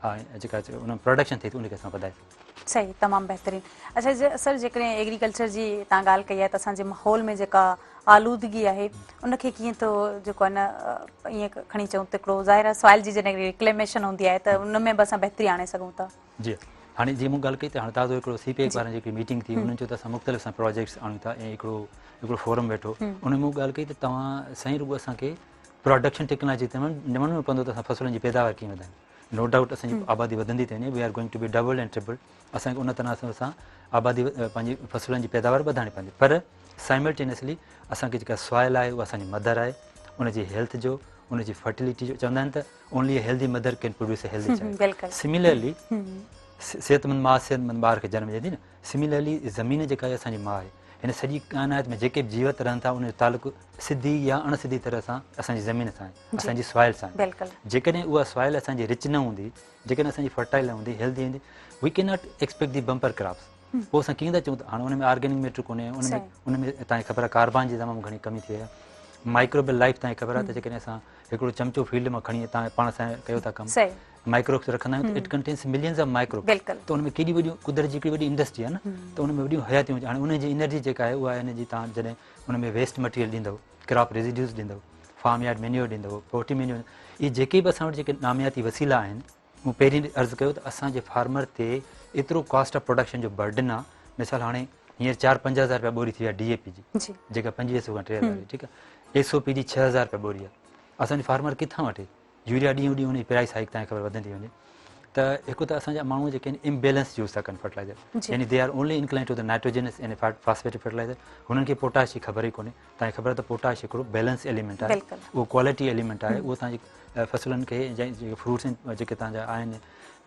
۽ جيڪا ان پروڊڪشن ٿئي ٿي ان کي اسان وڌائي سگهون ٿا. صحيح تمام بهترين اڇا سر جيڪڏهن ايگريڪلچر جي تان ڳالهه ڪئي آهي ته اسان جي ماحول ۾ جيڪا آلودگي آهي ان کي ڪيئن ٿو جيڪو آهي نه ائين کڻي چئون ته هڪڙو ظاهر آهي سوائل جي جڏهن ريڪليميشن هوندي آهي ته ان ۾ به اسان بهتري آڻي سگهون ٿا. جي هاڻي جيئن مون ڳالهه ڪئي ته هاڻي تازو هڪڙو سي پيڪ وارن جي هڪڙي ميٽنگ ٿي انهن چيو ته اسان مختلف سان پروجيڪٽس آڻيون ٿا ۽ هڪڙو هڪڙو فورم ويٺو ان ۾ مون ڳالهه ڪئي ته توهان سائين رڳو اسان کي پروڊڪشن ٽيڪنالاجي تي نه وڃڻو پوندو ته اسان فصلن جي پيداوار ڪيئن وڌايون نو ڊائوٽ اسان جي آبادي وڌندي ٿي وڃي we are going to be double and triple اسان کي ان تناسب سان آبادي پنهنجي فصلن جي پيداوار وڌائڻي پوندي پر سائملٽينسلي اسان کي جيڪا سوائل آهي اها اسان جي مدر آهي ان جي هيلٿ جو ان جي فرٽيلٽي جو چوندا آهن ته only a healthy mother can produce a healthy child similarly صحتمند ماء صحتمند ٻار کي جنم ڏئي ٿي نه، سميلرلي زمين جيڪا آهي اسان جي ماء آهي. هن سڄي ڪائنات ۾ جيڪي به جيوت رهن ٿا ان جو تعلق سڌي يا اڻ سڌي طرح سان اسان جي زمين سان آهي، اسان جي سوائل سان آهي. جيڪڏهن اها سوائل اسان جي رچ نه هوندي، جيڪڏهن اسان جي فرٽائل نه هوندي، هيلدي هوندي، we can not expect the bumper crops. پوء اسان ڪيئن ٿا چئون ته هاڻي ان ۾ آرگينڪ ميٽر ڪونهي، ان ۾ ان ۾ توهان کي خبر آهي ڪاربان جي تمام گهڻي ڪمي ٿي وئي آهي. مائڪروبيل لائف توهان کي خبر آهي ته جيڪڏهن اسان هڪڙو چمچو فيلڊ مان کڻي توهان پاڻ سان ڪيو ٿا ڪم مائڪروبس رکندا آهيون ته it contains millions of microbes ته ان ۾ ڪيڏي وڏيون قدرت جي هڪڙي وڏي انڊسٽري آهي نه ته ان ۾ وڏيون حياتيون هاڻي ان جي انرجي جيڪا آهي اها ان جي توهان جڏهن ان ۾ ويسٽ مٽيريل ڏيندو ڪراپ ريزيڊيوز ڏيندو فارم يارڊ مينيور ڏيندو پوٽي مينيور اهي جيڪي به اسان وٽ جيڪي نامياتي وسيلا آهن مون پهرين عرض ڪيو ته اسان جي فارمر تي ايترو ڪاسٽ آف پروڊڪشن جو برڊن آ مثال هاڻي هينئر چار 5000 رپيا ٻوري ٿي ويا ڊي اي پي جي جيڪا 2500 کان 3000 هئي ٺيڪ آ ايس او پي جي 6000 رپيا ٻوري آ اسان جي فارمر ڪٿان وٺي يوريا ڏينهون ڏينهن ان جي پرائس هائيڪ تان خبر وڌندي وڃي ته هڪ ته اسان جا ماڻهو جيڪي آهن امبيلنس يوز ٿا ڪن فرٽيلائزر يعني they are only incline to the nitrogenous يعني فاسفيٽ فرٽيلائزر هنن کي پوٽاش جي خبر ئي ڪونهي تان خبر ته پوٽاش هڪڙو بيلنس ايليمينٽ آهي اهو ڪوالٽي ايليمينٽ آهي اهو تان جي فصلن کي جيڪي فروٽس آهن جيڪي تان جا آهن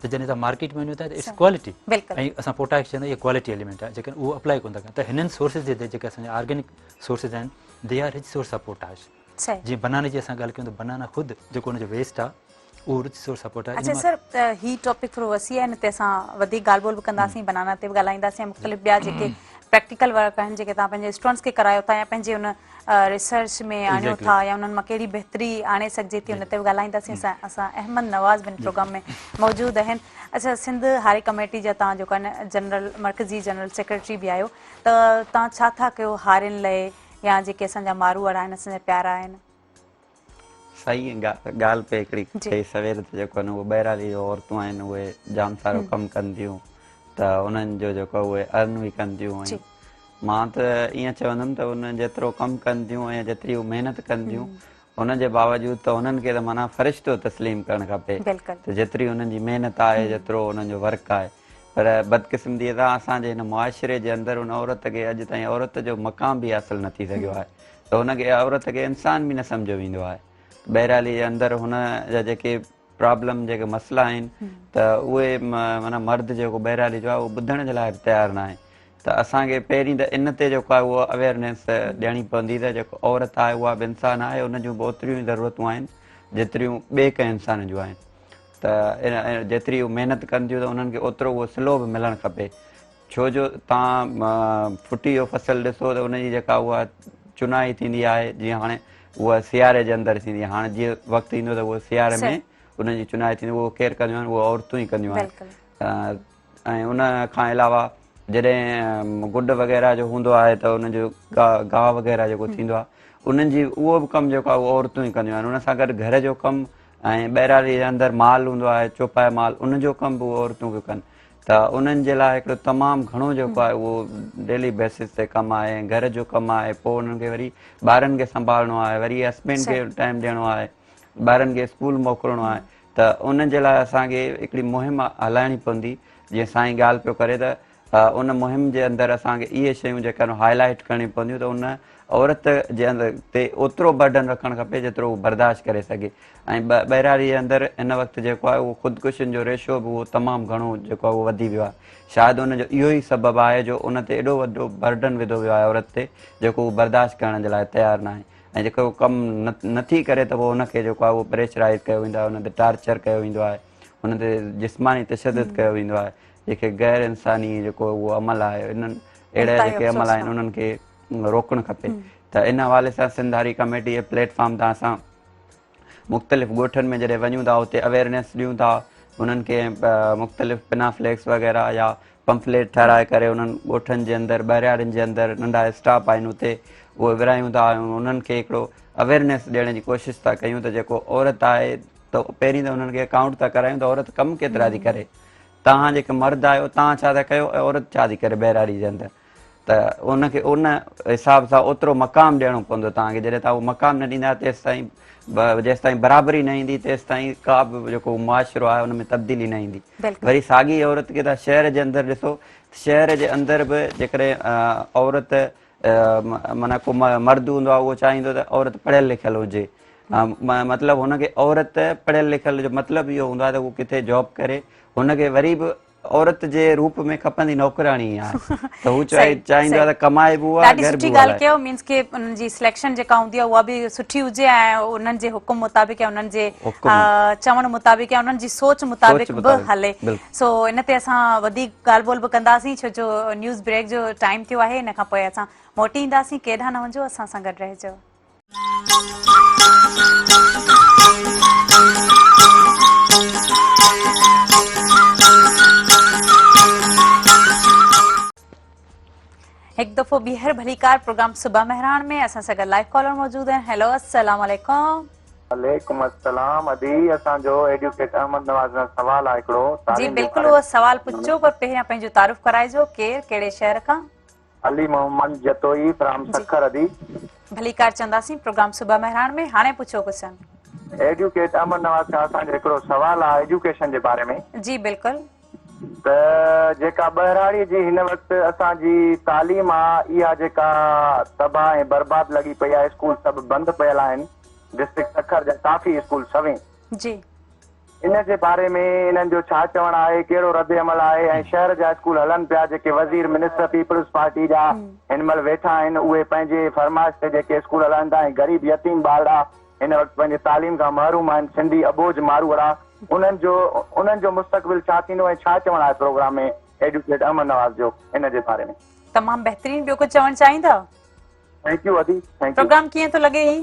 ته جڏهن تان مارڪيٽ ۾ وڃو ٿا ته it's quality ۽ اسان پوٽاش چوندا اهي ڪوالٽي ايليمينٽ آهي جيڪڏهن اهو اپلائي ڪونه ٿا ڪن ته هنن سورسز جي جيڪي اسان جا آرگينڪ سورسز آهن they are rich source of potash جيئن بنانا جي اسان ڳالهه ڪيون ته بنانا خود جيڪو ان جو ويسٽ آهي اهو رچ سورس آف پوٽاش. اڇا سر هي ٽاپڪ ٿورو وسيع آهي ان تي اسان وڌيڪ ڳالهه ٻولهه به ڪنداسين بنانا تي به ڳالهائينداسين ۽ مختلف ٻيا جيڪي پريڪٽيڪل ورڪ آهن جيڪي توهان پنهنجي اسٽوڊنٽس کي ڪرايو ٿا يا پنهنجي ان ريسرچ ۾ آڻيو ٿا يا انهن مان ڪهڙي بهتري آڻي سگهجي ٿي ان تي به ڳالهائينداسين اسان اسان احمد نواز به پروگرام ۾ موجود آهن اڇا سنڌ هاري ڪميٽي جا توهان جيڪو آهن جنرل مرڪزي جنرل سيڪريٽري به آهيو ته توهان ڇا ٿا ڪيو هارين لئي يا جيڪي اسان جا ماروئڙا آهن اسان جا پيارا آهن. سائين ڳالهه پئي هڪڙي ڪئي سوير ته جيڪو آهي نه اهو ٻهراڙي جو عورتون آهن اهي جام سارو ڪم ڪن ٿيون ته انهن جو جيڪو اهي ارن به ڪن ٿيون ۽ مان ته ائين چوندم ته انهن جيترو ڪم ڪن ٿيون ۽ جيتري هو محنت ڪن ٿيون ان جي باوجود ته انهن کي ته معنيٰ فرشتو تسليم ڪرڻ کپي ته جيتري انهن جي محنت آهي جيترو انهن جو ورڪ آهي پر بدقسمتيء سان اسان جي هن معاشري جي اندر ان عورت کي اڄ تائين عورت جو مقام به حاصل نه ٿي سگهيو آهي ته هن کي عورت کي انسان به نه سمجهيو ويندو آهي بهرحال جي اندر هن جا جيڪي پرابلم جيڪي مسئلا آهن ته اهي معنيٰ مرد جيڪو ٻهراڙي جو آهي اهو ٻڌڻ جي لاء به تيار نه آهي ته اسان کي پهرين ته ان تي جيڪو آهي اهو اويئرنيس ڏيڻي پوندي ته جيڪو عورت آهي اها به انسان آهي ان جون به اوتريون ئي ضرورتون آهن جيتريون ٻئي ڪنهن انسان جون آهن ته جيتري هو محنت ڪن ٿيون ته انهن کي اوترو اهو سلو به ملڻ کپي ڇو جو تان ڦٽي جو فصل ڏسو ته ان جي جيڪا اها چنائي ٿيندي آهي جيئن هاڻي اها سياري جي اندر ٿيندي آهي هاڻي جيئن وقت ايندو ته اهو سياري ۾ ان جي چنائي ٿيندي اهو ڪير ڪنديون آهن اهو عورتون ئي ڪنديون آهن ۽ ان کان علاوه جڏهن گڊ وغيره جو هوندو آهي ته ان جو گاهه وغيره جيڪو ٿيندو آهي انهن جي اهو به ڪم جيڪو آهي اهو عورتون ئي ڪنديون آهن ان سان گڏ گهر جو ڪم ۽ ٻهراڙي جي اندر مال هوندو آهي چوپائي مال ان جو ڪم به اهي عورتون پيون ڪن ته انهن جي لاء هڪڙو تمام گهڻو جيڪو آهي اهو ڊيلي بيسس تي ڪم آهي ۽ گهر جو ڪم آهي پوء انهن کي وري ٻارن کي سنڀالڻو آهي وري هسبينڊ کي ٽائيم ڏيڻو آهي ٻارن کي اسڪول موڪلڻو آهي ته ان جي لاء اسان کي هڪڙي مهم هلائڻي پوندي جيئن سائين ڳالهه پيو ڪري ته ان مهم جي اندر اسان کي اهي شيون جيڪا آهن هاء لائيٽ ڪرڻيون پونديون ته ان عورت جي اندر تي اوترو برڊن رکڻ کپي جيترو هو برداشت ڪري سگهي ۽ ٻهراڙي جي اندر هن وقت جيڪو آهي اهو خودڪشين جو ريشو به اهو تمام گهڻو جيڪو آهي اهو وڌي ويو آهي شايد ان جو اهو ئي سبب آهي جو ان تي ايڏو وڏو برڊن وڌو ويو آهي عورت تي جيڪو هو برداشت ڪرڻ جي لاء تيار ناهي ۽ جيڪو ڪم نٿي ڪري ته پوء ان کي جيڪو آهي اهو پريشرائز ڪيو ويندو آهي ان تي ٽارچر ڪيو ويندو آهي ان تي جسماني تشدد ڪيو ويندو آهي جيڪي غير انساني جيڪو اهو عمل آهي انهن اهڙا جيڪي عمل آهن انهن کي روڪڻ کپي ته ان حوالي سان سنڌ هاري ڪميٽي جي پليٽ فارم تان اسان مختلف ڳوٺن ۾ جڏهن وڃون ٿا اتي اويئرنيس ڏيون ٿا انهن کي مختلف پنا فليڪس وغيره يا پمفليٽ ٺهرائي ڪري انهن ڳوٺن جي اندر ٻهراڙين جي اندر ننڍا اسٽاپ آهن اتي اهي ورهايون ٿا ۽ انهن کي هڪڙو اويئرنيس ڏيڻ جي ڪوشش ٿا ڪيون ته جيڪو عورت آهي ته پهرين ته انهن کي ڪائونٽ ٿا ڪرايون ته عورت ڪم ڪيترا ٿي ڪري توهان جيڪي مرد آهيو توهان ڇا ٿا ڪيو ۽ عورت ڇا ٿي ڪري ٻهراڙي جي اندر ته ان کي ان حساب سان اوترو مقام ڏيڻو پوندو توهان کي جڏهن توهان اهو مقام نه ڏيندا تيستائين جيستائين برابري نه ايندي تيستائين ڪا به جيڪو معاشرو آهي ان ۾ تبديلي نه ايندي وري ساڳي عورت کي توهان شهر جي اندر ڏسو شهر جي اندر به جيڪڏهن عورت معنيٰ ڪو مرد هوندو آهي اهو چاهيندو ته عورت پڙهيل لکيل هجي مطلب هن کي عورت پڙهيل لکيل جو مطلب اهو هوندو آهي ته هو ڪٿي جاب ڪري هن کي وري به عورت جي روپ ۾ کپندي نوڪرياڻي ئي آهي ته هو چاهي چاهيندو آهي ته ڪمائي به اها ڏاڍي گهر سٺي به ڳالهه هلائي. ڪيو مينس ڪي انهن جي سليڪشن جيڪا هوندي آهي اها به سٺي هجي ۽ انهن جي حڪم مطابق يا انهن جي حڪم. چوڻ مطابق يا انهن جي سوچ مطابق سوچ به مطابق هلي بلڪل. سو ان تي اسان وڌيڪ ڳالهه ٻولهه به ڪنداسين ڇو جو نيوز بريڪ جو ٽائيم ٿيو آهي ان کان پوء اسان موٽي اينداسين ڪيڏانهن نه وڃجو اسان سان گڏ رهجو. هڪ دفعو ٻيهر ڀليڪار پروگرام صبح مهراڻ ۾ اسان سان گڏ لائيو ڪالر موجود آهن هيلو السلام عليڪم. عليڪم السلام ادي اسان جو ايڊوڪيٽ احمد نواز سان سوال آهي هڪڙو جي تعليم جي بلڪل باري اهو سوال پڇجو پر پهريان پنهنجو تعارف ڪرائجو ڪير ڪهڙي شهر کان. علي محمد جتوئي فرام جي سکر ادي. ڀليڪار چونداسين پروگرام صبح مهراڻ ۾ هاڻي پڇو ڪوشچن. ايڊوڪيٽ احمد نواز کان اسان جو هڪڙو سوال آ ايجوڪيشن جي باري ۾. جي بلڪل. ته جيڪا ٻهراڙي جي هن وقت اسان جي تعليم آ اها جيڪا تباهه ۽ برباد لڳي پئي آ اسڪول سڀ بند پيل آهن ڊسٽرڪٽ سکر جا ڪافي اسڪول سوين. جي. ان جي باري ۾ انهن جو ڇا چوڻ آهي، ڪهڙو رد عمل آهي ۽ شهر جا اسڪول هلن پيا جيڪي وزير منسٽر پيپلز پارٽي جا هن مهل ويٺا آهن اهي پنهنجي فرمائش تي جيڪي اسڪول هلائن ٿا ۽ غريب يتيم ٻارڙا هن وقت پنهنجي تعليم کان محروم آهن سنڌي اٻوجهه ماروئڙا انهن جو انهن جو مستقبل ڇا ٿيندو ۽ ڇا چوڻ آهي پروگرام ۾ ايڊوڪيٽ احمد نواز جو ان جي باري ۾. تمام بهترين ٻيو ڪجهه چوڻ چاهيندا؟ Thank you ادي thank you. Programme ڪيئن ٿو لڳي هي؟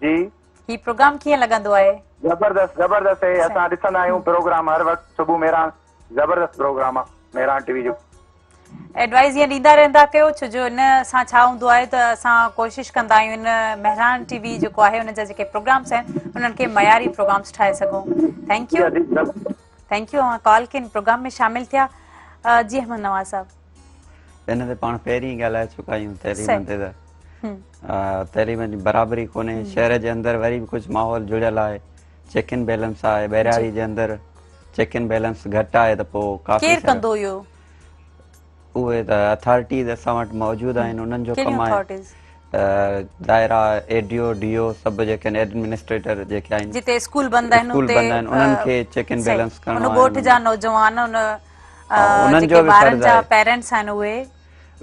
جي. هي پروگرام ڪيئن لڳندو آهي. زبردست زبردست هي اسان ڏسندا آهيون پروگرام هر وقت صبح مهراڻ زبردست پروگرام آ مهراڻ ٽي وي جو. ايڊوائز ائين ڏيندا رهندا ڪيو ڇو جو ان سان ڇا هوندو آهي ته اسان ڪوشش ڪندا آهيون ان مهراڻ ٽي وي جيڪو آهي ان جا جيڪي پروگرامس آهن انهن کي معياري پروگرامس ٺاهي سگهون thank you thank you اوهان ڪال ڪئي ان پروگرام ۾ شامل ٿيا جي احمد نواز صاحب. ان تي پاڻ پهرين ئي ڳالهائي چڪا آهيون تعليم تي ته تعليم جي برابري ڪونهي شهر جي اندر وري به ڪجهه ماحول جڙيل آهي چيڪ اين بيلنس آهي ٻهراڙي جي اندر چيڪ اين بيلنس گهٽ آهي ته پوء ڪافي ڪير ڪندو اهو؟ اهي ته اٿارٽيز اسان وٽ موجود آهن انهن جو ڪم آهي ظاهر آهي اي ڊي او ڊي او سڀ جيڪي آهن ايڊمنسٽريٽر جيڪي آهن جتي اسڪول بند آهن اسڪول بند آهن انهن کي چيڪ اين بيلنس ڪرڻو آهي ان ڳوٺ جا نوجوان ان انهن جيڪي جو به ٻارن فرض جا آهي. پيرنٽس آهن اهي.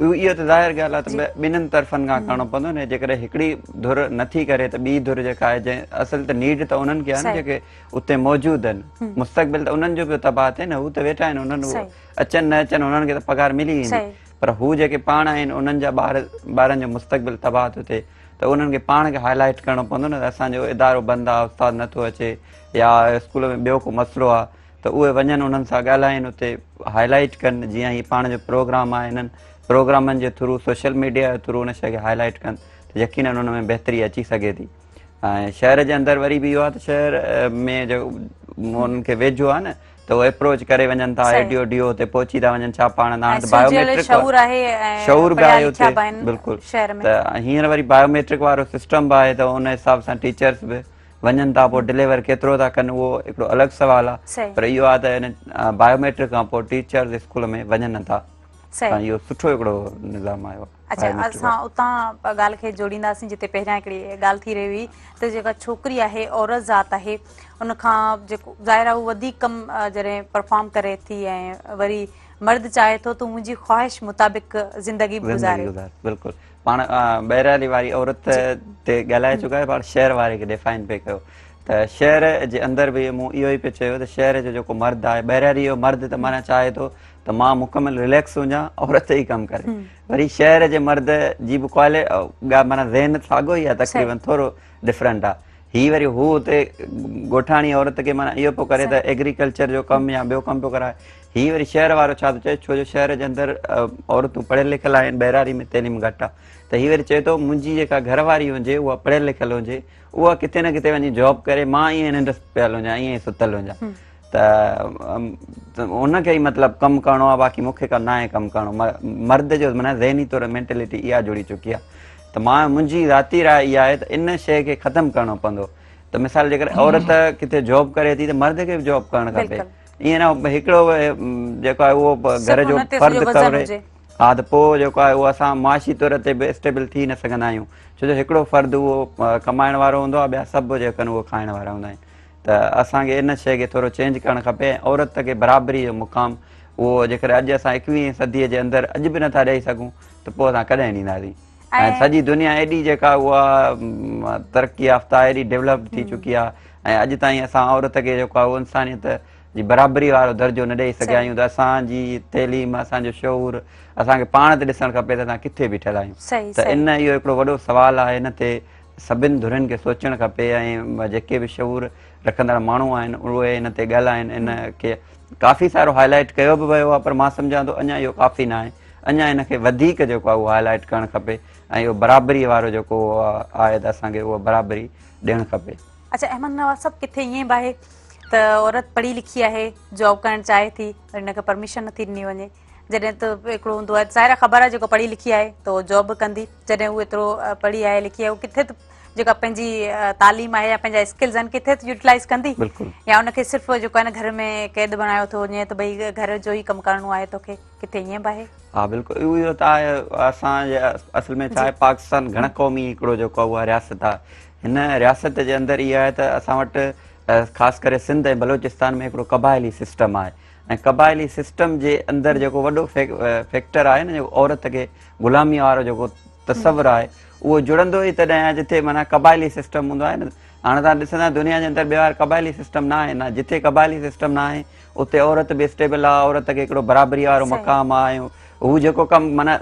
اهو ته ظاهر ڳالهه آهي ته ٻنهن طرفن کان ڪرڻو پوندو نه جيڪڏهن هڪڙي ڌر نٿي ڪري ته ٻي ڌر جيڪا آهي جنهن اصل ته نيڊ ته انهن کي آهي نه جيڪي اتي موجود آهن مستقبل ته انهن جو پيو تباهه ٿئي نه هو ته ويٺا آهن انهن اچن نه اچن انهن کي ته پگهار ملي ويندي پر هو جيڪي پاڻ آهن انهن جا ٻار ٻارن جو مستقبل تباهه ٿو ٿئي ته انهن کي پاڻ کي هائي لائيٽ ڪرڻو پوندو نه ته اسان جو ادارو بند آهي استاد نٿو اچي يا اسڪول ۾ ٻيو ڪو مسئلو آهي ته اهي وڃن انهن سان ڳالهائين اتي هائي لائيٽ ڪن جيئن هي پاڻ جو پروگرام آهي انهن پروگرامن جي ٿرو سوشل ميڊيا جي ٿرو ان شيء کي هائي لائيٽ ڪن ته يقينن ان ۾ بهتري اچي سگهي ٿي ۽ شهر جي اندر وري به اهو آهي ته شهر ۾ جو انهن کي ويجهو آهي نه ته اهي اپروچ ڪري وڃن ٿا اي ڊي او ڊي او اتي پهچي ٿا وڃن ڇا پاڻ هاڻي ته بايوميٽرڪ شعور آهي شعور به آهي اتي بلڪل ته هينئر وري بايوميٽرڪ وارو سسٽم به آهي ته ان حساب سان ٽيچرس به وڃن ٿا پوء ڊليور ڪيترو ٿا ڪن اهو هڪڙو الڳ سوال آهي پر اهو آهي ته ان بايوميٽرڪ کان پوء ٽيچرز اسڪول ۾ وڃن نه ٿا اهو سٺو هڪڙو نظام آيو آهي. اڇا اسان اتان ڳالهه کي جوڙينداسين جتي پهريان هڪڙي ڳالهه ٿي رهي هئي ته جيڪا ڇوڪري آهي عورت ذات آهي ان کان جيڪو ظاهر آهي هو وڌيڪ ڪم جڏهن پرفارم ڪري ٿي ۽ وري مرد چاهي ٿو ته منهنجي خواهش مطابق زندگي به گذاري. بلڪل پاڻ ٻهراڙي واري عورت تي ڳالهائي چڪا آهيون پاڻ شهر واري کي ڊيفائن پئي ڪيو ته شهر جي اندر به مون اهو ئي پئي چيو ته شهر جو جيڪو مرد آهي ٻهراڙي جو مرد ته معنيٰ چاهي ٿو ته مان مڪمل رليڪس هجان عورت ئي ڪم ڪري وري شهر جي مرد جي به ڪوالي معنيٰ ذهن ساڳو ئي آهي تقريبن ٿورو ڊفرنٽ آهي هي وري هو اتي ڳوٺاڻي عورت کي معنيٰ اهو پيو ڪري ته ايگريڪلچر جو ڪم يا ٻيو ڪم پيو ڪرائي هي وري شهر وارو ڇا ٿو چئي ڇو جو شهر جي اندر عورتون پڙهيل لکيل آهن ٻهراڙي ۾ تعليم گهٽ آهي ته هي وري چئي ٿو منهنجي جيڪا گهر واري هجي اها پڙهيل لکيل هجي اها ڪٿي نه ڪٿي وڃي جاب ڪري مان ائين ننڊ پيل هجان ائين ئي ستل هجان ته ان کي ئي مطلب ڪم ڪرڻو آهي باقي مون کي ناهي ڪم ڪرڻو مرد جو معنيٰ ذهني طور مينٽلٽي اها جڙي چڪي آهي ته مان منهنجي ذاتي راء اها آهي ته ان شيء کي ختم ڪرڻو پوندو ته مثال جيڪڏهن عورت ڪٿي جاب ڪري ٿي ته مرد کي به جاب ڪرڻ کپي ائين نه هڪڙو جيڪو آهي اهو گهر جو فرد ڪري ها ته پوء جيڪو آهي اهو اسان معاشي طور تي به اسٽيبل ٿي نه سگهندا آهيون ڇو جو هڪڙو فرد اهو ڪمائڻ وارو هوندو آهي ٻيا سڀ جيڪو آهن اهو کائڻ وارا هوندا آهن. ته اسان کي ان شيء کي ٿورو چينج ڪرڻ کپي ۽ عورت کي برابري جو مقام اهو جيڪڏهن اڄ اسان ايڪويهين صديء جي اندر اڄ به نٿا ڏئي سگهون ته پوء اسان ڪڏهن ڏينداسين ۽ سڄي دنيا ايڏي جيڪا اها ترقي يافته ايڏي ڊيولپڊ ٿي چڪي آهي ۽ اڄ تائين اسان عورت کي جيڪو آهي اهو انسانيت جي برابري وارو درجو نه ڏئي سگهيا آهيون ته اسان جي تعليم اسان جو شعور اسان کي پاڻ تي ڏسڻ کپي ته اسان ڪٿي بيٺل آهيون ته ان اهو هڪڙو وڏو سوال آهي ان تي سڀن ڌرين کي سوچڻ کپي ۽ جيڪي به شعور رکندڙ ماڻهو آهن اهي ان تي ڳالهائن ان کي ڪافي سارو هائي لائيٽ ڪيو به ويو آهي پر مان سمجهان ٿو اڃا اهو ڪافي نه آهي اڃا ان کي وڌيڪ جيڪو آهي اهو هائي لائيٽ ڪرڻ کپي ۽ اهو برابري وارو جيڪو آهي ته اسان کي اهو برابري ڏيڻ کپي. اڇا احمد نواز صاحب ڪٿي ائين به آهي ته عورت پڙهي لکي آهي جاب ڪرڻ چاهي ٿي پر ان کي پرميشن نٿي ڏني وڃي جڏهن ته هڪڙو هوندو آهي ظاهر آهي خبر آهي جيڪو پڙهي لکي آهي ته هو جاب به ڪندي جڏهن هو ايترو پڙهي آهي لکي آهي هو ڪٿي ته جيڪا پنهنجي تعليم آهي يا پنهنجا اسڪلز آهن ڪٿي ته يوٽيلائز ڪندي يا ان کي صرف جيڪو آهي نه گهر ۾ قيد بڻايو ٿو وڃي ته ڀئي گهر جو ئي ڪم ڪرڻو آهي توکي ڪٿي ائين به آهي. ها بلڪل اهو ته آهي اسان جي اصل ۾ ڇا آهي پاڪستان گهڻ قومي هڪڙو جيڪو آهي اها رياست آهي هن رياست جي اندر اها آهي ته اسان وٽ خاص ڪري سنڌ ۽ بلوچستان ۾ هڪڙو قبائلي سسٽم آهي ۽ قبائلي سسٽم جي اندر جيڪو وڏو فيڪٽر آهي نه جيڪو عورت کي غلامي وارو جيڪو تصور آهي اهو جڙندو ئي تڏهن آهي جتي معنيٰ قبائلي سسٽم هوندو آهي نه هاڻي تهان ڏسندا دنيا جي اندر ٻيو قبائلي سسٽم نه آهي نه جتي قبائلي سسٽم نه آهي اتي عورت به اسٽيبل آهي عورت کي هڪڙو برابري وارو مقام آهي هو جيڪو ڪم معنيٰ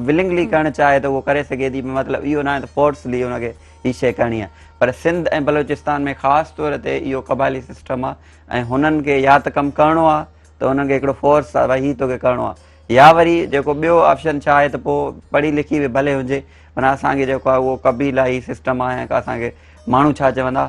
ولنگلي ڪرڻ چاهي ته اهو ڪري سگهي ٿي مطلب اهو نه آهي ته فورسلي ان کي هي شيء ڪرڻي آهي پر سنڌ ۽ بلوچستان ۾ خاص طور تي اهو قبائلي سسٽم آهي ۽ هنن کي يا ته ڪم ڪرڻو آ ته هنن کي هڪڙو فورس آ ڀائي هي توکي ڪرڻو آ يا وري جيڪو ٻيو آپشن ڇا آهي ته پوء پڙهي لکي به ڀلي هجي پر اسان کي جيڪو آهي اهو قبيلائي سسٽم آهي ۽ اسان کي ماڻهو ڇا چوندا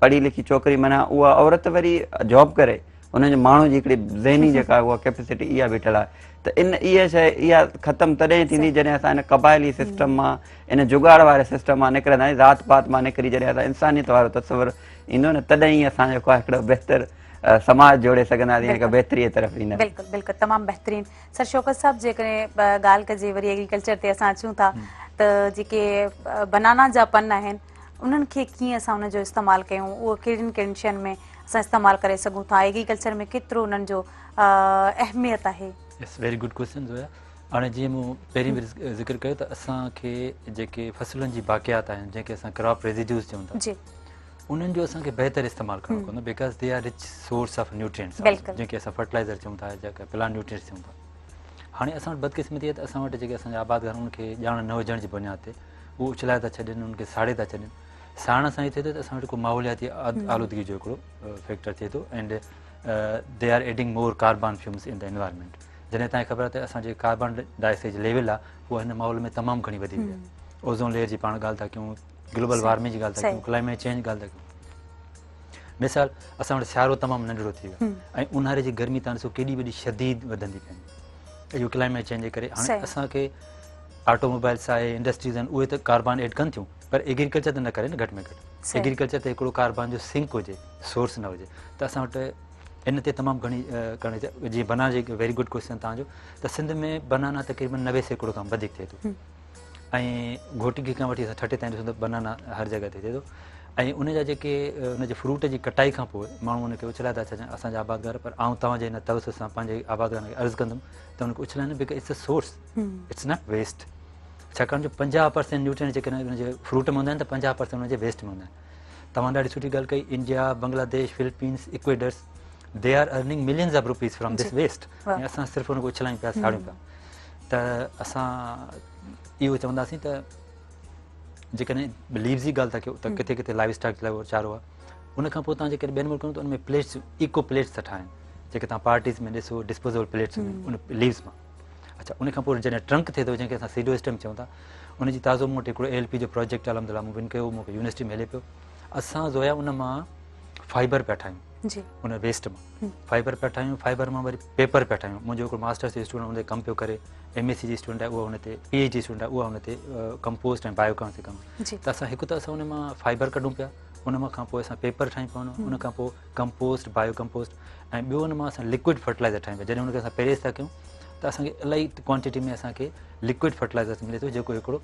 پڙهي لکي ڇوڪري معنيٰ اها عورت وري جاب ڪري ان جي ماڻهو جي هڪڙي ذهني جيڪا اها ڪيپيسٽي اها بيٺل آهي ته ان اها شيء اها ختم تڏهن ٿيندي جڏهن اسان ان قبائلي سسٽم مان ان جگاڙ واري سسٽم مان نڪرنداسين ذات پات مان نڪري جڏهن اسان انسانيت وارو تصور ايندو نه تڏهن ئي اسان جيڪو آهي هڪڙو بهتر سماج جوڙي سگهنداسين هڪ بهتري طرف اينداسين. بلڪل بلڪل تمام بهترين سر شوڪت صاحب جيڪڏهن ڳالهه ڪجي وري ايگريڪلچر تي اسان اچون ٿا ته جيڪي بنانا جا پن آهن انهن کي ڪيئن اسان ان جو استعمال ڪيون اهو ڪهڙين ڪهڙين شين ۾ اسان استعمال ڪري سگهون ٿا ايگريڪلچر ۾ ڪيترو انهن جو اهميت آهي. Yes very good question Zoya هاڻي جيئن مون پهرين به ذڪر ڪيو ته اسان کي جيڪي فصلن جي باقيات آهن جنهن کي اسان ڪراپ ريزيڊيوز چئون ٿا جي انهن جو اسان کي بهتر استعمال ڪرڻو پوندو because they are rich source of nutrients جنهن کي اسان فرٽيلائزر چئون ٿا جيڪا پلانٽ نيوٽرينٽس چئون ٿا هاڻي اسان وٽ بدقسمتي آهي ته اسان وٽ جيڪي اسان جا آبادگار انهن کي ڄاڻ نه هجڻ جي بنياد تي اهو اڇلائي ٿا ڇڏين انهن کي ساڙي ٿا ڇڏين ساڙڻ سان هي ٿئي ٿو ته اسان وٽ هڪ ماحولياتي آلودگي جو هڪڙو فيڪٽر ٿئي ٿو and they are adding more carbon fumes in the environment جڏهن تائين خبر آهي ته اسان جي ڪاربان ڊاء آڪسائيڊ جي ليول آهي اها هن ماحول ۾ تمام گهڻي وڌي وئي آهي اوزون ليئر جي پاڻ ڳالهه ٿا ڪيون گلوبل وارمنگ جي ڳالهه ٿا ڪيون ڪلائميٽ چينج جي ڳالهه ٿا ڪيون مثال اسان وٽ سيارو تمام ننڍڙو ٿي ويو ۽ اونهاري جي گرمي تان ڏسو ڪيڏي وڏي شديد وڌندي پئي اهو ڪلائميٽ چينج جي ڪري هاڻي اسان کي آٽو موبائلس آهي انڊسٽريز آهن اهي ته ڪاربان ايڊ ڪن ٿيون پر ايگريڪلچر ته نه ڪري نه گهٽ ۾ گهٽ ايگريڪلچر ته هڪڙو ڪاربان جو سنڪ هجي سورس نه هجي ته اسان وٽ ان تي تمام گهڻي ڪرڻي جي بنانا جي ويري گڊ ڪويشچن تان جو ته سنڌ ۾ بنانا تقريبن 90% کان وڌيڪ ٿئي ٿو ۽ گهوٽڪي کان وٺي اسان ٺٽي تائين ڏسون ته بنانا هر جڳهه تي ٿئي ٿو ۽ ان جا جيڪي ان جي فروٽ جي ڪٽائي کان پوء ماڻهو ان کي اڇلائي ٿا ڇڏين اسان جا آبادگار پر آئون توهان جي هن توسط سان پنهنجي آبادگارن کي عرض ڪندم ته ان کي اڇلائن because it's a source it's not waste ڇاڪاڻ جو 50% نيوٽرينٽ جيڪڏهن ان جي فروٽ ۾ هوندا آهن ته 50% ان جي ويسٽ ۾ هوندا آهن توهان ڏاڍي سٺي ڳالهه ڪئي India Bangladesh Philippines Ecuadors they are earning millions of rupees from this waste ۽ اسان صرف ان کي اڇلايون پيا ساڙيون پيا ته اسان اهو چونداسين ته جيڪڏهن ليوز جي ڳالهه ٿا ڪيو ته ڪٿي ڪٿي لائيو اسٽاڪ لاء چارو آهي ان کان پوء تان جيڪڏهن ٻين ملڪن ته ان ۾ پليٽس ايڪو پليٽس ٿا ٺاهن جيڪي تان پارٽيز ۾ ڏسو ڊسپوزيبل پليٽس ان ليوز مان اچھا ان کان پوء جڏهن ٽرنڪ ٿئي ٿو جنهن کي اسان سيڊو اسٽيم چئون ٿا ان جي تازو مون وٽ هڪڙو ايل پي جو پروجيڪٽ الحمد لله مون ون ڪيو مون کي يونيورسٽي ۾ هلي پيو اسان زويا ان مان فائبر پيا ٺاهيون جي ان ويسٽ مان فائبر پيا ٺاهيون فائبر مان وري پيپر پيا ٺاهيون منهنجو هڪڙو ماسٽرس جو اسٽوڊنٽ ان تي ڪم پيو ڪري ايم ايس سي جي اسٽوڊنٽ آهي اها ان تي پي ايڇ ڊي اسٽوڊنٽ آهي اها ان تي ڪمپوسٽ ۽ بايو ڪان تي ڪم ته اسان هڪ ته اسان ان مان فائبر ڪڍون پيا ان مان کان پوء اسان پيپر ٺاهيون پيا ان کان پوء ڪمپوسٽ بايو ڪمپوسٽ ۽ ٻيو ان مان اسان لڪوڊ فرٽيلائزر ٺاهيون پيا جڏهن ان کي اسان پريس ٿا ڪيون ته اسان کي الاهي ڪوانٽيٽي ۾ اسان کي لڪوڊ فرٽيلائزر ملي ٿو جيڪو هڪڙو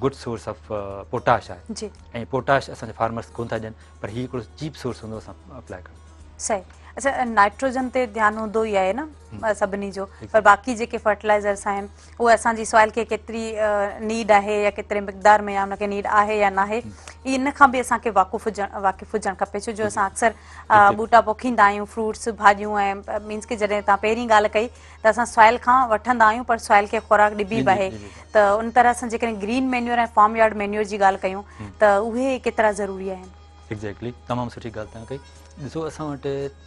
گڊ سورس آف پوٽاش آهي جي ۽ پوٽاش اسان جا فارمرس ڪون ٿا ڏين پر هي هڪڙو چيپ سورس هوندو اسان اپلائي ڪرڻ. صحيح اچها نائٽروجن تي ڌيان هوندو ئي آهي نه سڀني جو پر باقي جيڪي فرٽيلائزرس آهن اهي اسان جي سوائل کي ڪيتري نيڊ آهي يا ڪيتري مقدار ۾ يا ان کي نيڊ آهي يا ناهي ان کان به اسان کي واقف هجڻ واقف هجڻ کپي ڇو جو اسان اڪثر ٻوٽا پوکيندا آهيون فروٽس ڀاڄيون ۽ مينس ڪي جڏهن تان پهرين ڳالهه ڪئي ته اسان سوائل کان وٺندا آهيون پر سوائل کي خوراڪ ڏبي به آهي ته ان طرح سان جيڪڏهن green manure ۽ form yard manure جي ڳالهه ڪيون ته اهي ڪيترا ضروري آهن. ايگزيڪٽلي تمام سٺي ڳالهه توهان ڪئي ڏسو اسان وٽ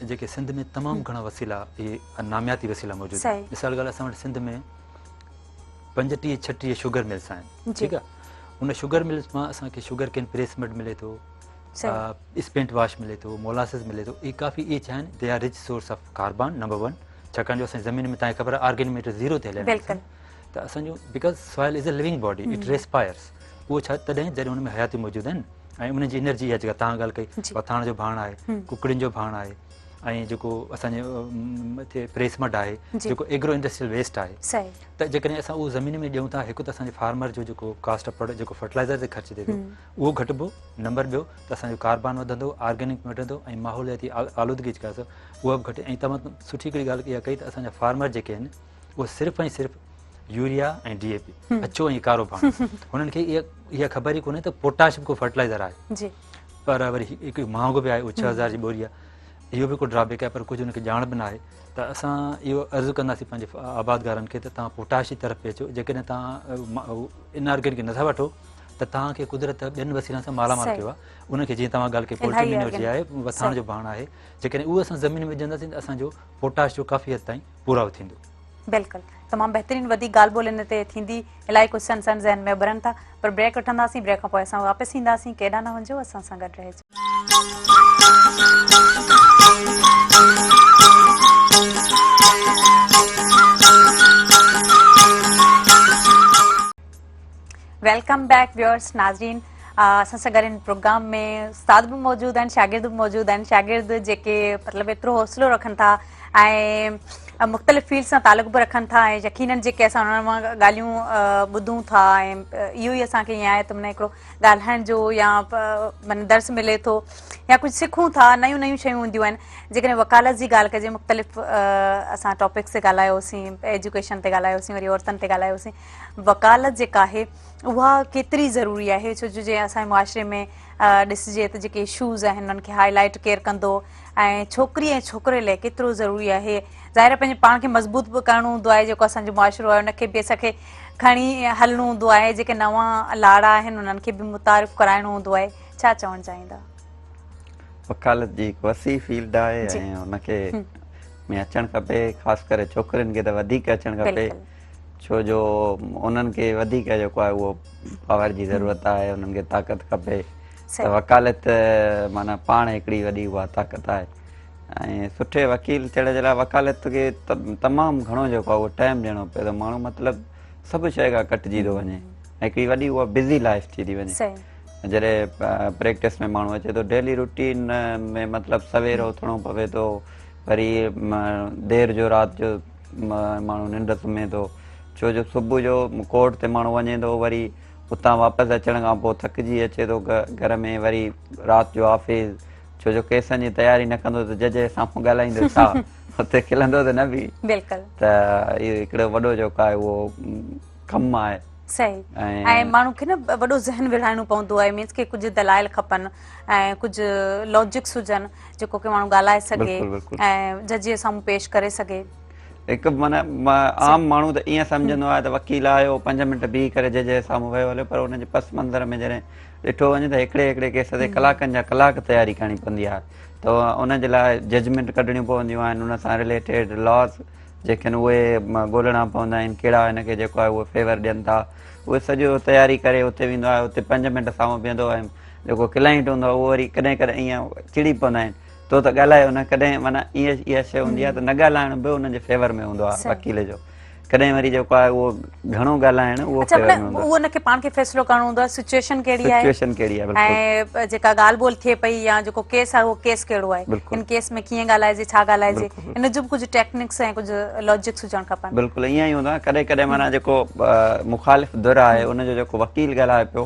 جيڪي سنڌ ۾ تمام گهڻا وسيلا اهي نامياتي وسيلا موجود آهن مثال ڳالهه اسان وٽ سنڌ ۾ 35 36 شوگر ملس آهن ٺيڪ آهي ان شوگر ملس مان اسان کي شوگر ڪين پريس مڊ ملي ٿو اسپينٽ واش ملي ٿو مولاسز ملي ٿو اهي ڪافي اهي ڇا آهن they are rich source of carbon number 1 ڇاڪاڻ جو اسان زمين ۾ تان خبر آهي آرگينڪ ميٽر زيرو تي هليا بلڪل ته اسان جو because soil is a living body it respires اهو ڇا تڏهن جڏهن ان ۾ حياتي موجود آهن ۽ انهن جي انرجي اها جيڪا تان ڳالهه ڪئي وٿاڻ جو ڀاڻ آهي ڪڪڙين جو ڀاڻ آهي ۽ جيڪو اسان جي هتي پريس مڊ آهي جيڪو ايگرو انڊسٽريل ويسٽ آهي ته جيڪڏهن اسان اهو زمين ۾ ڏيون ٿا هڪ ته اسان جي فارمر جو جيڪو ڪاسٽ آف پروڊڪٽ جيڪو فرٽيلائزر تي خرچ ٿئي ٿو اهو گهٽبو، نمبر ٻيو ته اسان جو ڪاربان وڌندو، آرگينڪ وڌندو ۽ ماحولياتي آلودگي جيڪا آهي اها به گهٽ ۽ تمام سٺي هڪڙي ڳالهه اها ڪئي ته اسان جا فارمر جيڪي آهن اهي صرف ۽ صرف يوريا ۽ ڊي اي پي اڇو ۽ ڪارو ڀاڻ هنن کي اها خبر ئي ڪونهي ته پوٽاش به ڪو فرٽيلائزر آهي جي پر وري هڪ مهانگو به آهي اهو 6000 جي ٻوري آهي اهو به هڪ ڊرابيڪ آهي پر ڪجهه هن کي ڄاڻ به ناهي ته اسان اهو عرض ڪنداسين پنهنجي آبادگارن کي ته توهان پوٽاش جي طرف به اچو جيڪڏهن توهان ان آرگينڪ نٿا وٺو ته توهان کي قدرت ٻين وسيلن سان مالا مال ڪيو آهي ان کي جيئن توهان ڳالهه ڪئي پولٽري مينور جي آهي وٿاڻ جو ڀاڻ آهي جيڪڏهن اهو اسان زمين ۾ وجهنداسين ته اسان جو پوٽاش جو ڪافي حد تائين پورائو ٿيندو. بلڪل تمام بهترين وڌيڪ ڳالهه ٻولهه ان تي ٿيندي الائي ڪوشچن اسان ذهن ۾ اڀرن ٿا پر بريڪ وٺنداسين بريڪ کان پوء اسان واپس اينداسين ڪيڏانهن نه وڃجو اسان سان گڏ رهجو. Welcome back viewers ناظرين اسان سان گڏ هن پروگرام ۾ استاد به موجود آهن شاگرد به موجود آهن شاگرد جيڪي مطلب ايترو حوصلو رکن ٿا ۽ مختلف فيلڊ سان تعلق به رکن ٿا ۽ يقينن جيڪي اسان انهن مان ڳالهيون ٻڌون ٿا ۽ اهو ئي اسان کي ائين آهي ته معنيٰ هڪڙو ڳالهائڻ جو يا معنيٰ درس ملي ٿو يا ڪجهه سکون ٿا نيون نيون شيون هونديون آهن جيڪڏهن وڪالت جي ڳالهه ڪجي مختلف اسان ٽاپڪس تي ڳالهايوسين ايجوڪيشن تي ڳالهايوسين وري عورتن تي ڳالهايوسين وڪالت جيڪا آهي اها ڪيتري ضروري آهي ڇو جو جي اسان جي معاشري ۾ ڏسجي ته جيڪي اشوز آهن انهن کي هائي لائيٽ ڪير ڪندو ۽ ڇوڪري ۽ ڇوڪري لاء ڪيترو ضروري آهي ظاهر آهي پنهنجي پاڻ کي مضبوط به ڪرڻو هوندو آهي جيڪو اسان جو معاشرو آهي ان کي به اسان کي کڻي هلڻو هوندو آهي جيڪي نوان لاڙا آهن انهن کي به متعارف ڪرائڻو هوندو آهي ڇا چوڻ چاهيندا؟ وڪالت جي هڪ وسيع فيلڊ آهي ۽ ان کي ۾ اچڻ کپي خاص ڪري ڇوڪرين کي ته وڌيڪ اچڻ کپي ڇو جو انهن کي وڌيڪ جيڪو آهي اهو پاور جي ضرورت آهي انهن کي طاقت کپي ته وڪالت معنيٰ پاڻ هڪڙي وڏي اها طاقت آهي ۽ سٺي وڪيل ٿيڻ جي لاء وڪالت کي تمام گهڻو جيڪو آهي اهو ٽائيم ڏيڻو پئي ٿو ماڻهو مطلب سڀ شيء کان ڪٽجي ٿو وڃي هڪڙي وڏي اها بزي لائف ٿي ٿي وڃي جڏهن پريڪٽس ۾ ماڻهو اچي ٿو ڊيلي روٽين ۾ مطلب سوير اٿڻو پوي ٿو وري دير جو رات جو ماڻهو ننڊ سمهي ٿو ڇو جو صبح جو ڪورٽ تي ماڻهو وڃي ٿو وري اتان واپس اچڻ کان پوء ٿڪجي اچي ٿو گهر ۾ وري رات جو آفيس ڇو جو ڪيسن جي تياري نه ڪندو ته جج جي سامهون ڳالهائيندو ڇا اتي کلندو ته نه به بلڪل ته اهو هڪڙو وڏو جيڪو آهي اهو ڪم آهي صحيح ۽ ماڻهو کي نه وڏو ذهن وڙهائڻو پوندو آهي مينس کي ڪجهه دلائل کپن ۽ ڪجهه لاجڪس هجن جيڪو ڪي ماڻهو ڳالهائي سگهي ۽ جج جي سامهون پيش ڪري سگهي. هڪ معنيٰ عام ماڻهو ته ائين سمجهندو آهي ته وڪيل آيو 5 منٽ بيهي ڪري جج جي سامهون ويو هليو پر ان جي پس منظر ۾ جڏهن ڏٺو وڃي ته هڪڙي هڪڙي ڪيس تي ڪلاڪن جا ڪلاڪ تياري ڪرڻي پوندي آهي ته ان جي لاء ججمينٽ ڪڍڻيون پونديون آهن ان سان رليٽيڊ لاز جيڪي آهن اهي ڳولڻا پوندا آهن ڪهڙا هن کي جيڪو آهي اهو فيور ڏين ٿا اهي سڄو تياري ڪري اتي ويندو آهي اتي 5 منٽ سامهون بيهندو آهي جيڪو ڪلائنٽ هوندو آهي اهو وري ڪڏهن ڪڏهن ائين چڙي پوندا آهن تو ته ڳالهايو نه ڪڏهن معنيٰ ائين اها شيء هوندي آهي ته نه ڳالهائڻ به انهن جي فيور ۾ هوندو آهي وڪيل جو. ڪڏهن وري جيڪو آهي اهو گهڻو ڳالهائڻ اهو اڇا فيور معنيٰ ۾ هوندو اهو ان کي پاڻ کي فيصلو ڪرڻو هوندو آهي سچوئيشن ڪهڙي آهي سچوئيشن ڪهڙي آهي بلڪل ۽ جيڪا ڳالهه ٻولهه ٿئي پئي يا جيڪو ڪيس آهي اهو ڪيس ڪهڙو آهي بلڪل ان ڪيس ۾ ڪيئن ڳالهائجي ڇا ڳالهائجي بلڪل ان جو به ڪجهه ٽيڪنڪس ۽ ڪجهه لاجڪس هجڻ کپن. بلڪل ائين ئي هوندو آهي ڪڏهن ڪڏهن معنيٰ جيڪو مخالف ڌر آهي ان جو جيڪو وڪيل ڳالهائي پيو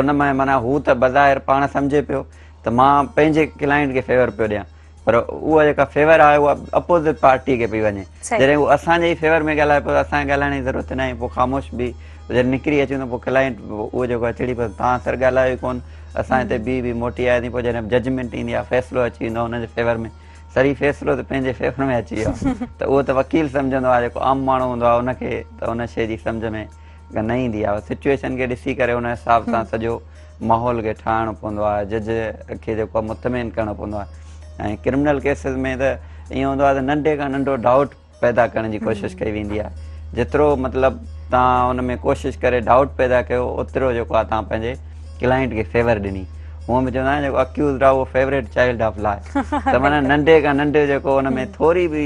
ان ۾ معنيٰ هو ته بظاهر پاڻ سمجهي پيو ته مان پنهنجي ڪلائنٽ کي فيور پيو ڏيان پر اها جيڪا فيور آهي اها اپوزٽ پارٽي کي پئي وڃي جڏهن هو اسان جي ئي فيور ۾ ڳالهائي پيو ته اسان کي ڳالهائڻ جي ضرورت ناهي پوء خاموش به جڏهن نڪري اچون ته پوء ڪلائنٽ اهو جيڪو آهي چڙي پوي توهان سر ڳالهايو ئي ڪون اسان هتي بيهي بيهي موٽي آياسين پوء جڏهن ججمينٽ ايندي آهي فيصلو اچي ويندو آهي ان جي فيور ۾ سر هي فيصلو ته پنهنجي فيور ۾ اچي ويو آهي ته اهو ته وڪيل سمجهندو آهي جيڪو عام ماڻهو هوندو آهي ان کي ته ان شيء جي سمجهه ۾ نه ايندي آهي سچويشن کي ڏسي ڪري ان حساب سان سڄو ماحول کي ٺاهڻو پوندو آهي جج کي جيڪو آهي مطمئن ڪرڻو پوندو آهي ۽ ڪرمنل ڪيسز ۾ ته ائين هوندو آهي ته ننڍي کان ننڍو ڊائوٽ پيدا ڪرڻ جي ڪوشش ڪئي ويندي آهي جيترو مطلب تان ان ۾ ڪوشش ڪري ڊائوٽ پيدا ڪيو اوترو جيڪو آهي تان پنهنجي ڪلائنٽ کي فيور ڏني هونء به چوندا آهن جيڪو اڪيوزڊ آهي اهو فيوريٽ چائلڊ آف لا ته معنيٰ ننڍي کان ننڍي جيڪو ان ۾ ٿوري به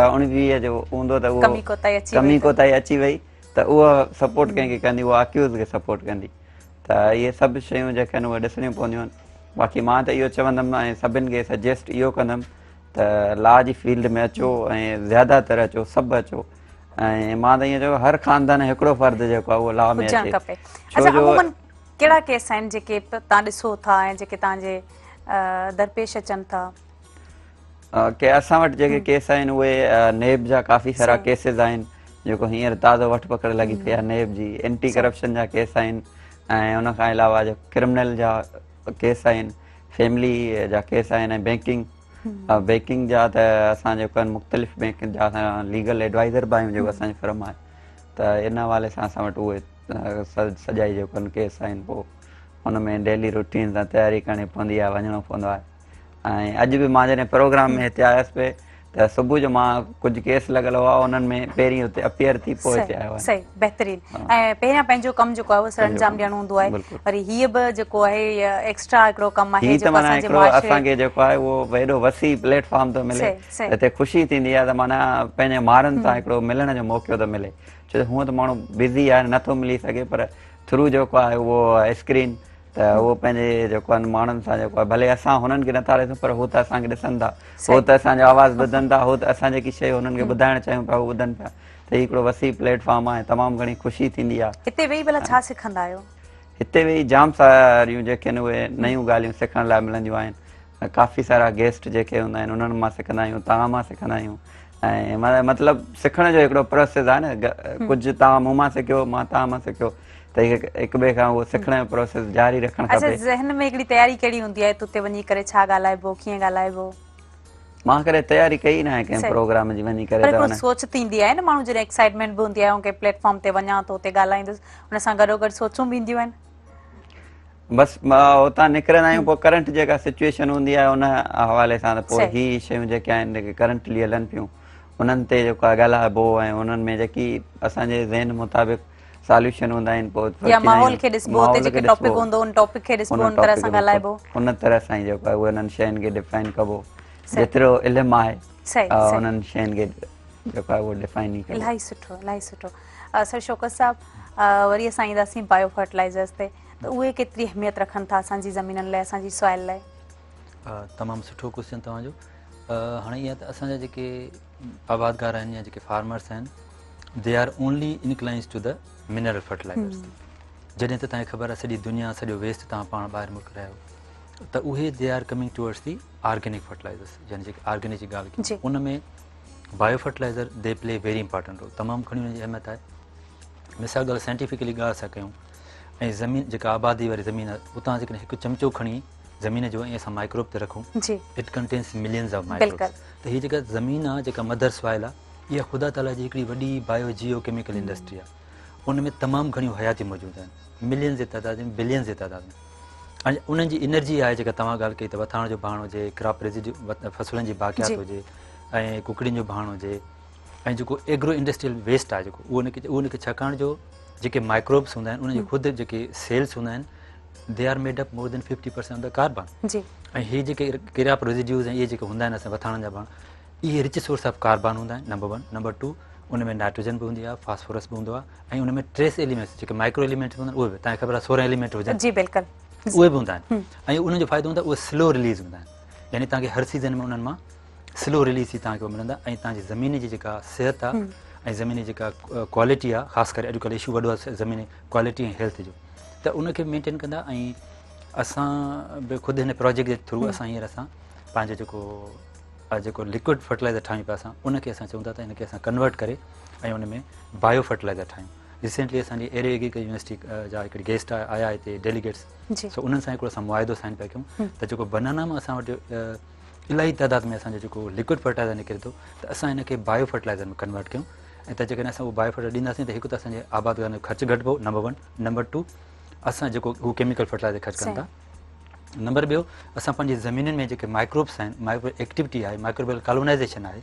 اڻويهه جو هوندو ته اهو ڪمي ڪوتاهي اچي وئي ته اها سپورٽ ڪنهن کي ڪندي اها اڪيوز کي سپورٽ ڪندي ته اهي سڀ شيون جيڪي آهن اهي ڏسڻيون پونديون آهن باقي مان ته اهو چوندم ۽ سڀن کي سجيسٽ اهو ڪندم ته لا جي فيلڊ ۾ اچو ۽ زياده تر اچو سڀ اچو ۽ مان ته ائين چوان هر خاندان هڪڙو فرد جيڪو آهي اهو لا ۾ اچي کپي اڇا عمومن ڪهڙا ڪيس آهن جيڪي تان ڏسو ٿا ۽ جيڪي تان جي درپيش اچن ٿا؟ ڪي اسان وٽ جيڪي ڪيس آهن اهي نيب جا ڪافي سارا ڪيسز آهن جيڪو هينئر تازو وٺ پڪڙ لڳي پئي آهي نيب جي اينٽي ڪرپشن جا ڪيس آهن ۽ ان کان علاوه جو ڪرمنل جا ڪيس آهن فيملي جا ڪيس آهن ۽ بينڪنگ بينڪنگ جا ته اسان جيڪو آهن مختلف بينڪن جا اسان ليگل ايڊوائزر به آهيون جيڪو اسان جي فرم آهي ته ان حوالي سان اسان وٽ اهي سڄا ئي جيڪو آهن ڪيس آهن پوء ان ۾ ڊيلي روٽين سان تياري ڪرڻي پوندي آهي وڃڻو پوندو آهي ۽ اڄ به مان جڏهن پروگرام ۾ هتي آيس پئي ته صبح جو مان ڪجهه ڪيس لڳل هئا انهن ۾ پهرين هتي اپيئر ٿي پوء هتي آيو آهيان. صحيح بهترين ۽ پهريان پنهنجو ڪم جيڪو آهي اهو سر انجام ڏيڻو هوندو آهي وري هيء به جيڪو آهي ايڪسٽرا هڪڙو ڪم آهي هي ته جيڪو معنيٰ اسان جي هڪڙو معاشري اسان کي جيڪو آهي اهو ايڏو وسيع پليٽ فارم ٿو ملي صحيح هتي خوشي ٿيندي آهي ته معنيٰ پنهنجي مارن سان هڪڙو ملڻ جو موقعو ٿو ملي ڇو ته هونء ته ماڻهو بزي آهي نٿو ملي سگهي پر ٿرو جيڪو آهي اهو اسڪرين ته اهو پنهنجي جيڪو آهن ماڻهن سان جيڪو آهي ڀلي اسان هنن کي نٿا ڏسون پر هو ته اسان کي ڏسن ٿا هو ته اسان جو آواز ٻڌن ٿا هو ته اسان جيڪي شيء هنن کي ٻڌائڻ چاهيون پيا هو ٻڌن پيا ته هي هڪڙو وسيع پليٽ فارم آهي تمام گهڻي خوشي ٿيندي آهي. هتي ويهي ڀلا ڇا سکندا آهيو؟ هتي ويهي جام ساريون جيڪي آهن اهي نيون ڳالهيون سکڻ لاء ملنديون آهن ڪافي سارا گيسٽ جيڪي هوندا آهن انهن مان سکندا آهيون توهان مان سکندا آهيون ۽ مطلب سکڻ جو هڪڙو پروسيس آهي نه ڪجهه توهان مون مان سکيو مان توهان مان سکيو ته هڪ ٻئي کان اهو سکڻ جو پروسيس جاري رکڻ اڇا کپي. ذهن ۾ هڪڙي تياري ڪهڙي هوندي آهي ته اتي وڃي ڪري ڇا ڳالهائبو ڪيئن ڳالهائبو؟ مان ڪڏهن تياري ڪئي ناهي ڪنهن پروگرام جي وڃي ڪري پر هڪڙو سوچ ٿيندي آهي نه ماڻهو جڏهن ايڪسائٽمينٽ به هوندي آهي ۽ ڪنهن پليٽ فارم تي وڃان ٿو اتي ڳالهائيندس ان سان گڏوگڏ سوچون به اينديون آهن. بس اتان نڪرندا آهيون پوء ڪرنٽ جيڪا سچويشن هوندي آهي ان حوالي سان ته پوء هي شيون جيڪي آهن جيڪي ڪرنٽلي هلن پيون انهن تي جيڪو آهي ڳالهائبو ۽ انهن ۾ جيڪي اسان جي ذهن مطابق ساليوشن هوندا آهن پوء يا ماحول کي ڏسبو اتي جيڪي ٽاپڪ هوندو ان ٽاپڪ کي ڏسبو ان طرح سان ڳالهائبو ان طرح سان ئي جيڪو آهي اهي انهن شين کي ڊفائن ڪبو جيترو علم آهي انهن شين کي جيڪو آهي اهو ڊفائن ئي ڪبو. الاهي سٺو الاهي سٺو سر شوڪت صاحب وري اسان اينداسين بايو فرٽلائزرز تي ته اهي ڪيتري اهميت رکن ٿا اسان جي زمينن لاء اسان جي سوائل لاء؟ تمام سٺو ڪوشچن توهان جو هاڻي اها ته اسان جا جيڪي آبادگار آهن يا جيڪي فارمرس آهن they are only inclines to the mineral fertilizers جڏهن ته توهان کي خبر آهي سڄي دنيا سڄو ويسٽ توهان پاڻ ٻاهر ملڪ رهيا آهيو ته اهي they are coming towards the organic fertilizers يعني جيڪي آرگينڪ جي ڳالهه ڪيون ان ۾ bio fertilizer they play very important role تمام گهڻي ان جي اهميت آهي مثال ڳالهه سائنٽيفڪلي ڳالهه اسان ڪيون ۽ زمين جيڪا آبادي واري زمين آهي اتان جيڪڏهن هڪ چمچو کڻي زمين جو ۽ اسان مائڪروب تي رکون it contains millions of microbes ته هي جيڪا زمين آهي جيڪا مدر سوائل آهي اها خدا تعاليٰ جي هڪڙي وڏي بايو جيو ڪيميڪل انڊسٽري آهي ان ۾ تمام گهڻيون حياتيون موجود آهن ملينز جي تعداد ۾ بلينز جي تعداد ۾ ۽ انهن جي انرجي آهي جيڪا توهان ڳالهه ڪئي ته وٿاڻ جو ڀاڻ هجي ڪراپ ريزيڊيو فصلن جي باقيات هجي ۽ ڪڪڙين جو ڀاڻ هجي ۽ جيڪو ايگرو انڊسٽريل ويسٽ آهي جيڪو اهو ان کي اهو ان کي ڇاڪاڻ جو جيڪي مائڪروبس هوندا آهن انهن جي خود جيڪي سيلس هوندا آهن they are made up more than 50% of the carbon جي ۽ هي جيڪي ڪراپ ريزيڊيوز ۽ اهي جيڪي هوندا آهن اسان وٿاڻن جا ڀاڻ اهي رچ سورس آف ڪاربان هوندا آهن نمبر 1 نمبر 2. ان ۾ نائٽروجن به هوندي آهي، فاسفورس به هوندو آهي ۽ ان ۾ ٽريس ايليمينٽس جيڪي مائڪرو ايليمينٽس هوندا آهن اهي به توهان کي خبر آهي 16 ايليمينٽ هجن. جي بلڪل. اهي به هوندا آهن ۽ انهن جو فائدو هوندو آهي اهي سلو رليز هوندا آهن يعني توهان کي هر سيزن ۾ انهن مان سلو رليز ٿي توهان کي ملندا ۽ توهان جي زمين جي جيڪا صحت آهي ۽ زمين جي جيڪا ڪوالٽي آهي خاص ڪري اڄڪلهه اشو وڏو آهي زمين ڪوالٽي ۽ هيلٿ جو ته ان کي مينٽين ڪندا ۽ اسان به خود هن پروجيڪٽ جي ٿرو اسان هينئر اسان پنهنجو جيڪو جيڪو لڪوڊ فرٽيلائزر ٺاهيون پيا اسان ان کي اسان چئون ٿا ته ان کي اسان ڪنورٽ ڪري ۽ ان ۾ بايو فرٽيلائزر ٺاهيون ريسينٽلي اسان جي ايري ايگريڪلچر يونيورسٽي جا هڪڙي گيسٽ آيا هتي ڊيليگيٽس سو انهن سان هڪڙو اسان معاهدو سائن پيا ڪيون ته جيڪو بنانا مان اسان وٽ الاهي تعداد ۾ اسان جو جيڪو لڪوڊ فرٽيلائزر نڪري ٿو ته اسان ان کي بايو فرٽيلائزر ۾ ڪنورٽ ڪيون ۽ ته جيڪڏهن اسان اهو بايو فرٽيلائزر ڏينداسين ته هڪ ته اسان جي آبادگارن جو خرچ گهٽبو نمبر ون، نمبر ٽو اسان جيڪو هو ڪيميڪل فرٽيلائزر خرچ ڪن ٿا، نمبر ٻيو اسان پنهنجي زمينن ۾ جيڪي مائڪروبس آهن مائڪرو ايڪٽيوٽي آهي مائڪروبيل ڪالونائزيشن آهي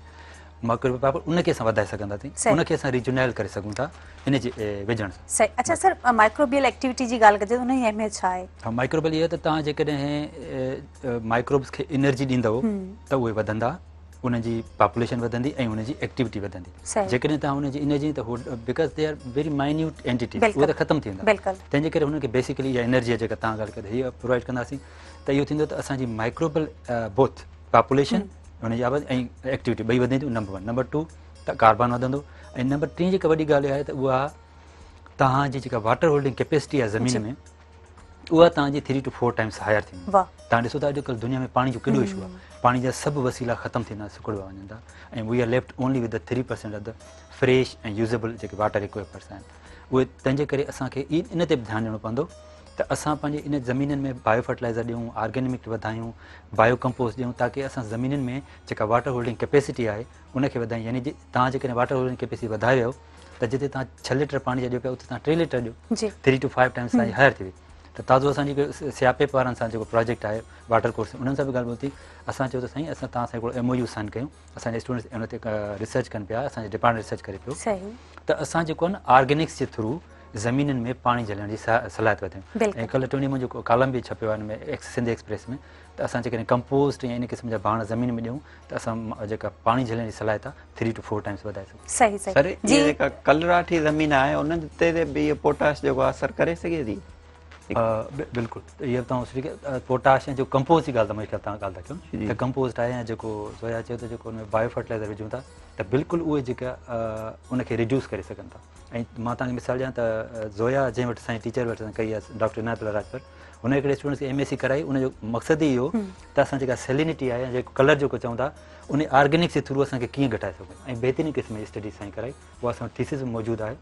مائڪروبيل پاور ان کي اسان وڌائي سگهنداسين ان کي اسان ريجونائل ڪري سگهون ٿا ان جي وجهڻ سان. صحيح اڇا سر مائڪروبيل ايڪٽيوٽي جي ڳالهه ڪجي ته ان جي اهميت ڇا آهي؟ ها مائڪروبيل اهو ته توهان جيڪڏهن مائڪروبس کي انرجي ڏيندؤ ته اهي وڌندا انهن جي پاپوليشن وڌندي ۽ انهن جي ايڪٽيوٽي وڌندي جيڪڏهن توهان انهن جي انرجي ته هو because they are very minute entities اهي ته ختم ٿي ويندا تنهن جي ڪري هنن کي بيسيڪلي اها انرجي جيڪا توهان ڳالهه ڪئي هي پرووائڊ ڪنداسين ته اهو ٿيندو ته اسان جي مائڪروبل بوٿ پاپوليشن ان جي آبادي ۽ ايڪٽيوٽي ٻئي وڌنديون نمبر ون نمبر ٽو ته ڪاربان وڌندو ۽ نمبر ٽين جيڪا وڏي ڳالهه آهي ته اها توهان جي جيڪا واٽر هولڊنگ ڪيپيسٽي آهي زمين ۾ اها توهان جي 3 ٽو 4 ٽائمس هائر ٿيندي. توهان ڏسو ته اڄڪلهه دنيا ۾ پاڻي جو ڪيڏو اشو آهي. پاڻي جا سڀ وسيلا ختم ٿيندا سڪڙبا وڃن ٿا ۽ we are left only with the 3% of the fresh ۽ usable جيڪي واٽر ايڪوئفرس آهن اهي تنهن جي ڪري اسان کي ان تي به ڌيان ڏيڻو پوندو ته اسان پنهنجي ان زمينن ۾ بايو فرٽيلائزر ڏيون آرگينڪ وڌايون بايو ڪمپوسٽ ڏيون تاڪي اسان زمينن ۾ جيڪا واٽر هولڊنگ ڪيپيسٽي آهي ان کي وڌايون يعني توهان جيڪڏهن واٽر هولڊنگ ڪيپيسٽي وڌائي ويو ته جتي توهان 6 ليٽر پاڻي جا ڏيو پيا اتي توهان 3 ليٽر ڏيو 3 ٽو 5 ٽائمز توهان جي هائر ٿي وئي ته تازو اسان جي سياپيپ وارن سان جيڪو پراجيڪٽ آهي واٽر ڪورس انهن سان به ڳالهه ٻولهه ٿي اسان چيو ته سائين اسان توهان سان هڪڙو ايم او يو سائن ڪيون اسان جا اسٽوڊنٽس ان تي ريسرچ ڪن پيا اسان جي ڊپارٽمينٽ ريسرچ ڪري پيو ته اسان جيڪو آهي نه آرگينڪس جي ٿرو زمينن ۾ پاڻي جهلڻ جي صلاحيت وڌايون ۽ ڪلهه ٽيون ڏينهن منهنجو ڪالم به ڇپيو آهي ان ۾ سنڌ ايڪسپريس ۾ ته اسان جيڪڏهن ڪمپوسٽ يا ان قسم جا ڀاڻ زمين ۾ ڏيون ته اسان جيڪا پاڻي جهلڻ جي صلاحيت آهي 3 ٽو 4 ٽائمز وڌائي سگهون. صحيح صحيح سر اها جيڪا ڪلراٺي زمين آهي ان تي به اهو پوٽاش جيڪو اثر ڪري سگهي ٿي؟ بلڪل اهو توهان سٺي پوٽاش ۽ جيڪو ڪمپوسٽ جي ڳالهه ته منهنجي خيال توهان ڳالهه ٿا ڪيو ته ڪمپوسٽ آهي يا جيڪو زويا چيو ته جيڪو ان ۾ بايو فرٽيلائزر وجهون ٿا ته بلڪل اهي جيڪا ان کي ريڊيوس ڪري سگهن ٿا ۽ مان توهان کي مثال ڏيان ته زويا جنهن وٽ سائين ٽيچر وٽ اسان ڪئي آهي ڊاڪٽر عنايت الله راڄپر هن هڪڙي اسٽوڊنٽس کي ايم ايس سي ڪرائي ان جو مقصد ئي اهو ته اسان جيڪا سيلينٽي آهي يا جيڪو ڪلر جيڪو چئون ٿا ان آرگينڪس جي ٿرو اسان کي ڪيئن گهٽائي سگهون ۽ بهترين قسم جي اسٽڊي سائين ڪرائي اها اسان وٽ ٿيسز به موجود آهي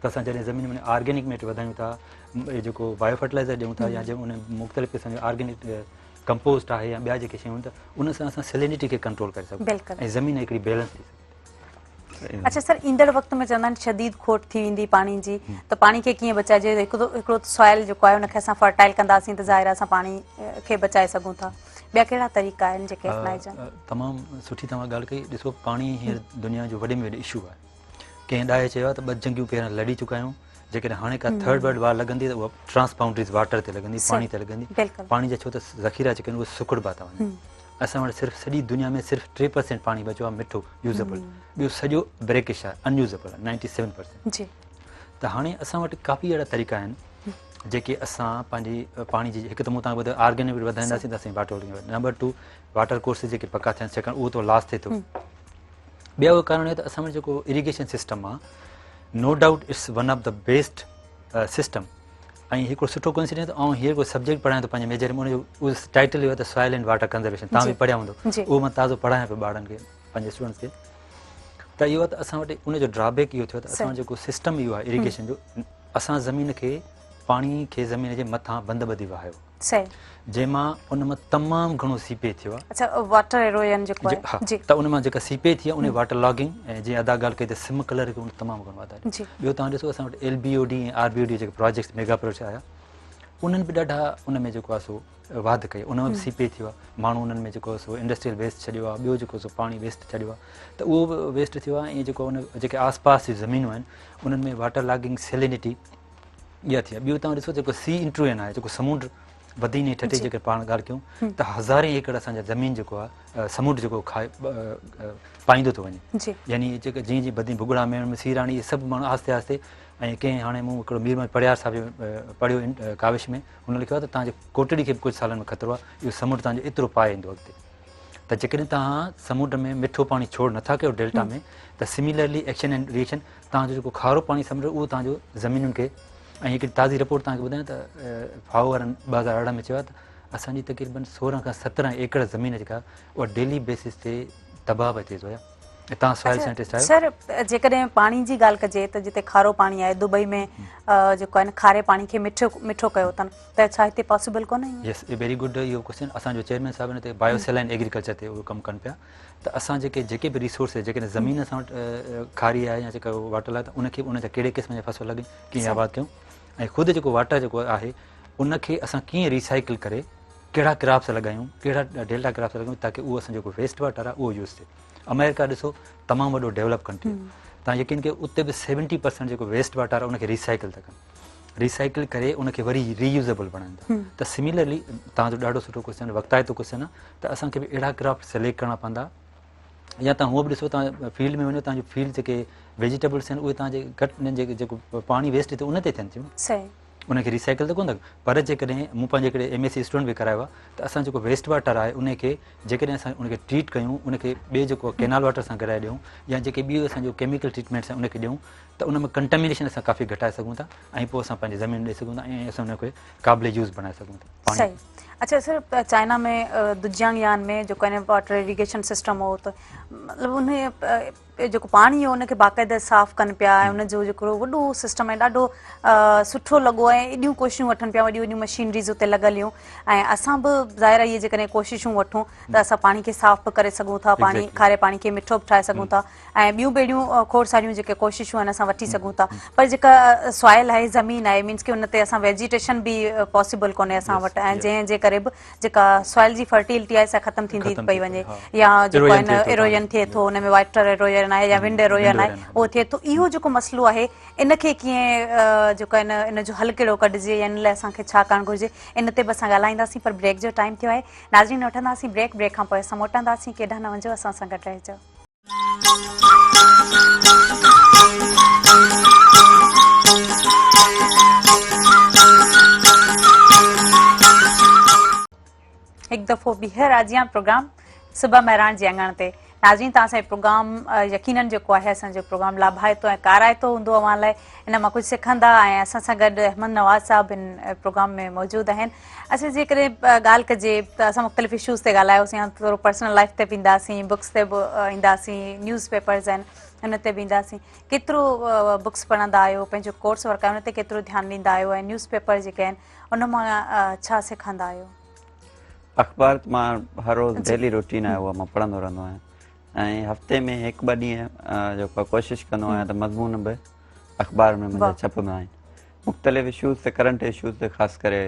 ته اسان جڏهن زمين ۾ آرگينڪ ميٽر وڌايون ٿا جيڪو بايو فرٽيلائزر ڏيون ٿا يا جي ان مختلف قسم جو آرگينڪ ڪمپوسٽ آهي يا ٻيا جيڪي شيون ته ان سان اسان سيلينٽي کي ڪنٽرول ڪري سگهون ۽ زمين هڪڙي بيلنس ٿي سگهي. اڇا سر ايندڙ وقت ۾ چوندا آهن شديد کوٽ ٿي ويندي پاڻي جي ته پاڻي کي ڪيئن بچائجي هڪ هڪڙو سوائل جيڪو آهي ان کي اسان فرٽائل ڪنداسين ته ظاهر آهي اسان پاڻي کي بچائي سگهون ٿا ٻيا ڪهڙا طريقا آهن جيڪي اپنائجن؟ تمام سٺي توهان ڳالهه ڪئي ڏسو پاڻي هينئر دنيا جو وڏي ۾ وڏو اشو آهي ڪنهن ڏاهي چيو آهي ته ٻه جنگيون پهريان لڙي چڪا آهيون جيڪڏهن هاڻي ڪا ٿرڊ ورلڊ وار لڳندي ته اها ٽرانس بائونڊريز واٽر تي لڳندي پاڻي تي لڳندي پاڻي جا ڇو ته ذخيرا جيڪي آهن اهي سڪڙبا ٿا وڃن اسان وٽ صرف سڄي دنيا ۾ صرف 3% پاڻي بچيو آهي مٺو يوزبل ٻيو سڄو بريڪش آهي ان يوزبل آهي 97% جي ته هاڻي اسان وٽ ڪافي اهڙا طريقا آهن جيڪي اسان پنهنجي پاڻي جي هڪ ته مون تان ٻڌايو آرگينڪ وڌائينداسين ته اسان واٽر نمبر 2 واٽر ڪورسز جيڪي پڪا ٿين ڇاڪاڻ اهو ته لاس ٿئي ٿو ٻيو اهو ڪارڻ اهو ته اسان وٽ جيڪو اريگيشن سسٽم آهي no doubt it's one of the best system ۽ هڪڙو سٺو ڪوئنسيڊنس آئون هيئر ڪو سبجيڪٽ پڙهايان ٿو پنهنجي ميجر ۾ ان جو اهو ٽائيٽل اهو آهي ته سوائل اينڊ واٽر ڪنزرويشن تان به پڙهيا هوندو اهو مان تازو پڙهايان پيو ٻارن کي پنهنجي اسٽوڊنٽس کي ته اهو ته اسان وٽ ان جو ڊرا بيڪ اهو ٿيو ته اسان وٽ جيڪو سسٽم اهو آهي اريگيشن جو اسان زمين کي پاڻي کي زمين جي مٿان بند ٻڌي وهايو صحيح جنهن مان ان مان تمام گهڻو سيپيج ٿيو آهي. اڇا واٽر ايروزن جيڪو آهي ها ته ان مان جيڪا سيپيج ٿي آهي ان واٽر لاگنگ ۽ جيئن ادا ڳالهه ڪئي ته سم ڪلر کي ان تمام گهڻو واڌاري ٻيو توهان ڏسو اسان وٽ L B O D ۽ R B O D جيڪي پراجيڪٽس ميگا پروجيڪٽس آيا انهن به ڏاڍا ان ۾ جيڪو آهي سو واڌ ڪئي ان ۾ به سيپيج ٿيو آهي ماڻهو انهن ۾ جيڪو سو انڊسٽريل ويسٽ ڇڏيو آهي ٻيو جيڪو سو پاڻي ويسٽ ڇڏيو آهي ته اهو به ويسٽ ٿيو آهي ۽ جيڪو ان جيڪي آس پاس جون زمينون آهن انهن ۾ واٽر لاگنگ سيلينٽي اها ٿي آهي ٻيو توهان ڏسو جيڪو سي انٽروين آهي جيڪو سمنڊ بدين ۽ ٺٽي جي جيڪڏهن پاڻ ڳالهه ڪيون ته هزارين ايڪڙ اسان جا زمين جيڪو آهي سمنڊ جيڪو کائي پائيندو ٿو وڃي يعني جيڪا جيئن جيئن بدين ڀڳڙا ميڻ سيراڻي اهي سڀ ماڻهو آهستي آهستي ۽ ڪنهن هاڻي مون هڪڙو مير محمد پڙهيار صاحب جو پڙهيو ڪاوش ۾ هن لکيو آهي ته تان جي ڪوٽڙي کي به ڪجهه سالن ۾ خطرو آهي اهو سمنڊ تان جو ايترو پائي ايندو اڳتي ته جيڪڏهن توهان سمنڊ ۾ مٺو پاڻي ڇوڙ نٿا ڪيو ڊيلٽا ۾ ته سميلرلي ايڪشن اينڊ ريئيڪشن توهان جو جيڪو کارو پاڻي سمنڊ اهو توهان جو زمينن کي ۽ هڪڙي تازي رپورٽ توهان کي ٻڌايان ته فائو وارن 2018 ۾ چيو آهي ته اسان جي تقريبن 16 کان 17 ايڪڙ زمين جيڪا اها ڊيلي بيسس تي تباهه پئي ٿئي زويا ۽ توهان سوائل سائنٽسٽ آهيو. سر جيڪڏهن پاڻي جي ڳالهه ڪجي ته جتي کارو پاڻي آهي دبئي ۾ جيڪو آهي کاري پاڻي کي مٺو مٺو ڪيو اٿن ته ڇا هتي پاسيبل ڪونهي ائين؟ يس ويري گڊ اهو ڪوسچن اسان جو چيئرمين صاحب ان تي بايو سيلائن ايگريڪلچر تي اهو ڪم ڪن پيا ته اسان جيڪي جيڪي به ريسورس جيڪڏهن زمين اسان وٽ کاري آهي يا جيڪا واٽر آهي ته ان کي ان جا ڪهڙي قسم جا فصل لڳن ڪيئن آباد ڪيون ۽ خود جيڪو واٽر جيڪو آهي ان کي اسان ڪيئن ريسائيڪل ڪري ڪهڙا ڪراپس لڳايون ڪهڙا ڊيلٽا ڪراپس لڳايون تاڪي اهو اسان جيڪو ويسٽ واٽر آهي اهو يوز ٿئي آمريڪا ڏسو تمام وڏو ڊيولپ ڪنٽري آهي تان يقين ڪيو اتي به 70% جيڪو ويسٽ واٽر آهي ان کي ريسائيڪل ٿا ڪن ريسائيڪل ڪري ان کي وري ري يوزيبل بڻائن ٿا ته سميلرلي تان جو ڏاڍو سٺو ڪوشچن وقتائتو ڪوشچن آهي ته اسان کي به اهڙا ڪراپ سليڪٽ ڪرڻا پوندا يا تان هونء به ڏسو تان فيلڊ ۾ وڃو تان جو فيلڊ جيڪي ويجيٽيبلس آهن اهي تان جي گهٽ انهن جي جيڪو پاڻي ويسٽ ٿئي ان تي ٿين ٿيون صحيح ان کي ريسائيڪل ته ڪونه ٿا پر جيڪڏهن مون پنهنجي هڪڙي ايم ايس سي اسٽوڊنٽ به ڪرايو آهي ته اسان جيڪو ويسٽ واٽر آهي ان کي جيڪڏهن اسان ان کي ٽريٽ ڪيون ان کي ٻئي جيڪو ڪينال واٽر سان گڏائي ڏيون يا جيڪي ٻيو اسان جو ڪيميڪل ٽريٽمينٽس آهن ان کي ڏيون ته ان ۾ ڪنٽامينيشن اسان ڪافي گهٽائي سگهون ٿا ۽ پوء اسان پنهنجي زمين ڏئي سگهون ٿا ۽ اسان ان کي قابل يوز بڻائي سگهون ٿا پاڻي صحيح اچھا سر چائنا ۾ دجيانگ يان ۾ جيڪو آهي واٽر اريگيشن سسٽم هو ته مطلب ان جيڪو پاڻي هو ان کي باقاعده صاف ڪن پيا ۽ ان جو جيڪو وڏو سسٽم آهي ڏاڍو سٺو لڳو ۽ ايڏيون ڪوششون وٺن پيا وڏيون وڏيون مشينريز اتي لڳل هيون ۽ اسان به ظاهر آهي جيڪڏهن ڪوششون وٺون ته اسان پاڻي کي صاف به ڪري سگهون ٿا پاڻي کاري پاڻي کي مٺو به ٺاهي سگهون ٿا ۽ ٻيون به اهڙيون کوڙ ساريون جيڪي ڪوششون آهن اسان وٺي سگهون ٿا پر جيڪا سوائل آهي زمين آهي مينس ڪي ان تي اسان ويجيٽيشن به پاسيبل ڪونهي اسان وٽ ۽ جنهن جي ڪري به جيڪا سوائل جي فرٽيلٽي آهي سا ختم ٿيندي پئي وڃي يا جيڪو آهي نه ايروجن ٿئي ٿو ان ۾ واٽر ايروجن آهي يا ونڊ ايروجن آهي اهو ٿئي ٿو اهو جيڪو مسئلو آهي ان کي ڪيئن جيڪو آهي نه ان جو حل ڪهڙو ڪڍجي يا ان لاء اسان کي ڇا ڪرڻ گهرجي ان تي به اسان ڳالهائينداسين پر بريڪ جو ٽائيم ٿيو آهي ناظرين وٺنداسين بريڪ بريڪ کان پوء اسان موٽنداسين ڪيڏانهن نه وڃجو اسان سان گڏ رهجو. هڪ دفعو ٻيهر آجيان پروگرام صبح مهراڻ جي اڱڻ تي ناظرين توهان سان پروگرام يقينن جيڪو آهي اسان جو پروگرام لاڀائتو ۽ ڪارائتو هوندو اوهان لاء ان مان ڪجهه سکندا ۽ اسان سان گڏ احمد نواز صاحب هن پروگرام ۾ موجود آهن اچا جيڪڏهن ڳالهه ڪجي ته اسان مختلف اشوز تي ڳالهايوسين يا ٿورو پرسنل لائف تي به اينداسين بڪس تي به اينداسين نيوز پيپرز آهن ان تي به اينداسين ڪيترو بڪس پڙهندا آهيو پنهنجو ڪورس ورڪ آهي ان تي ڪيترو ڌيان ڏيندا آهيو ۽ نيوز پيپر جيڪي آهن ان مان ڇا سکندا آهيو؟ اخبار ته مان هر روز ڊيلي روٽين آهي اها مان پڙهندو رهندو آهيان ۽ هفتي ۾ هڪ ٻه ڏينهن جيڪو ڪوشش ڪندو آهيان ته مضمون به اخبار ۾ منهنجا ڇپندا آهن مختلف اشوز تي ڪرنٽ اشوز تي خاص ڪري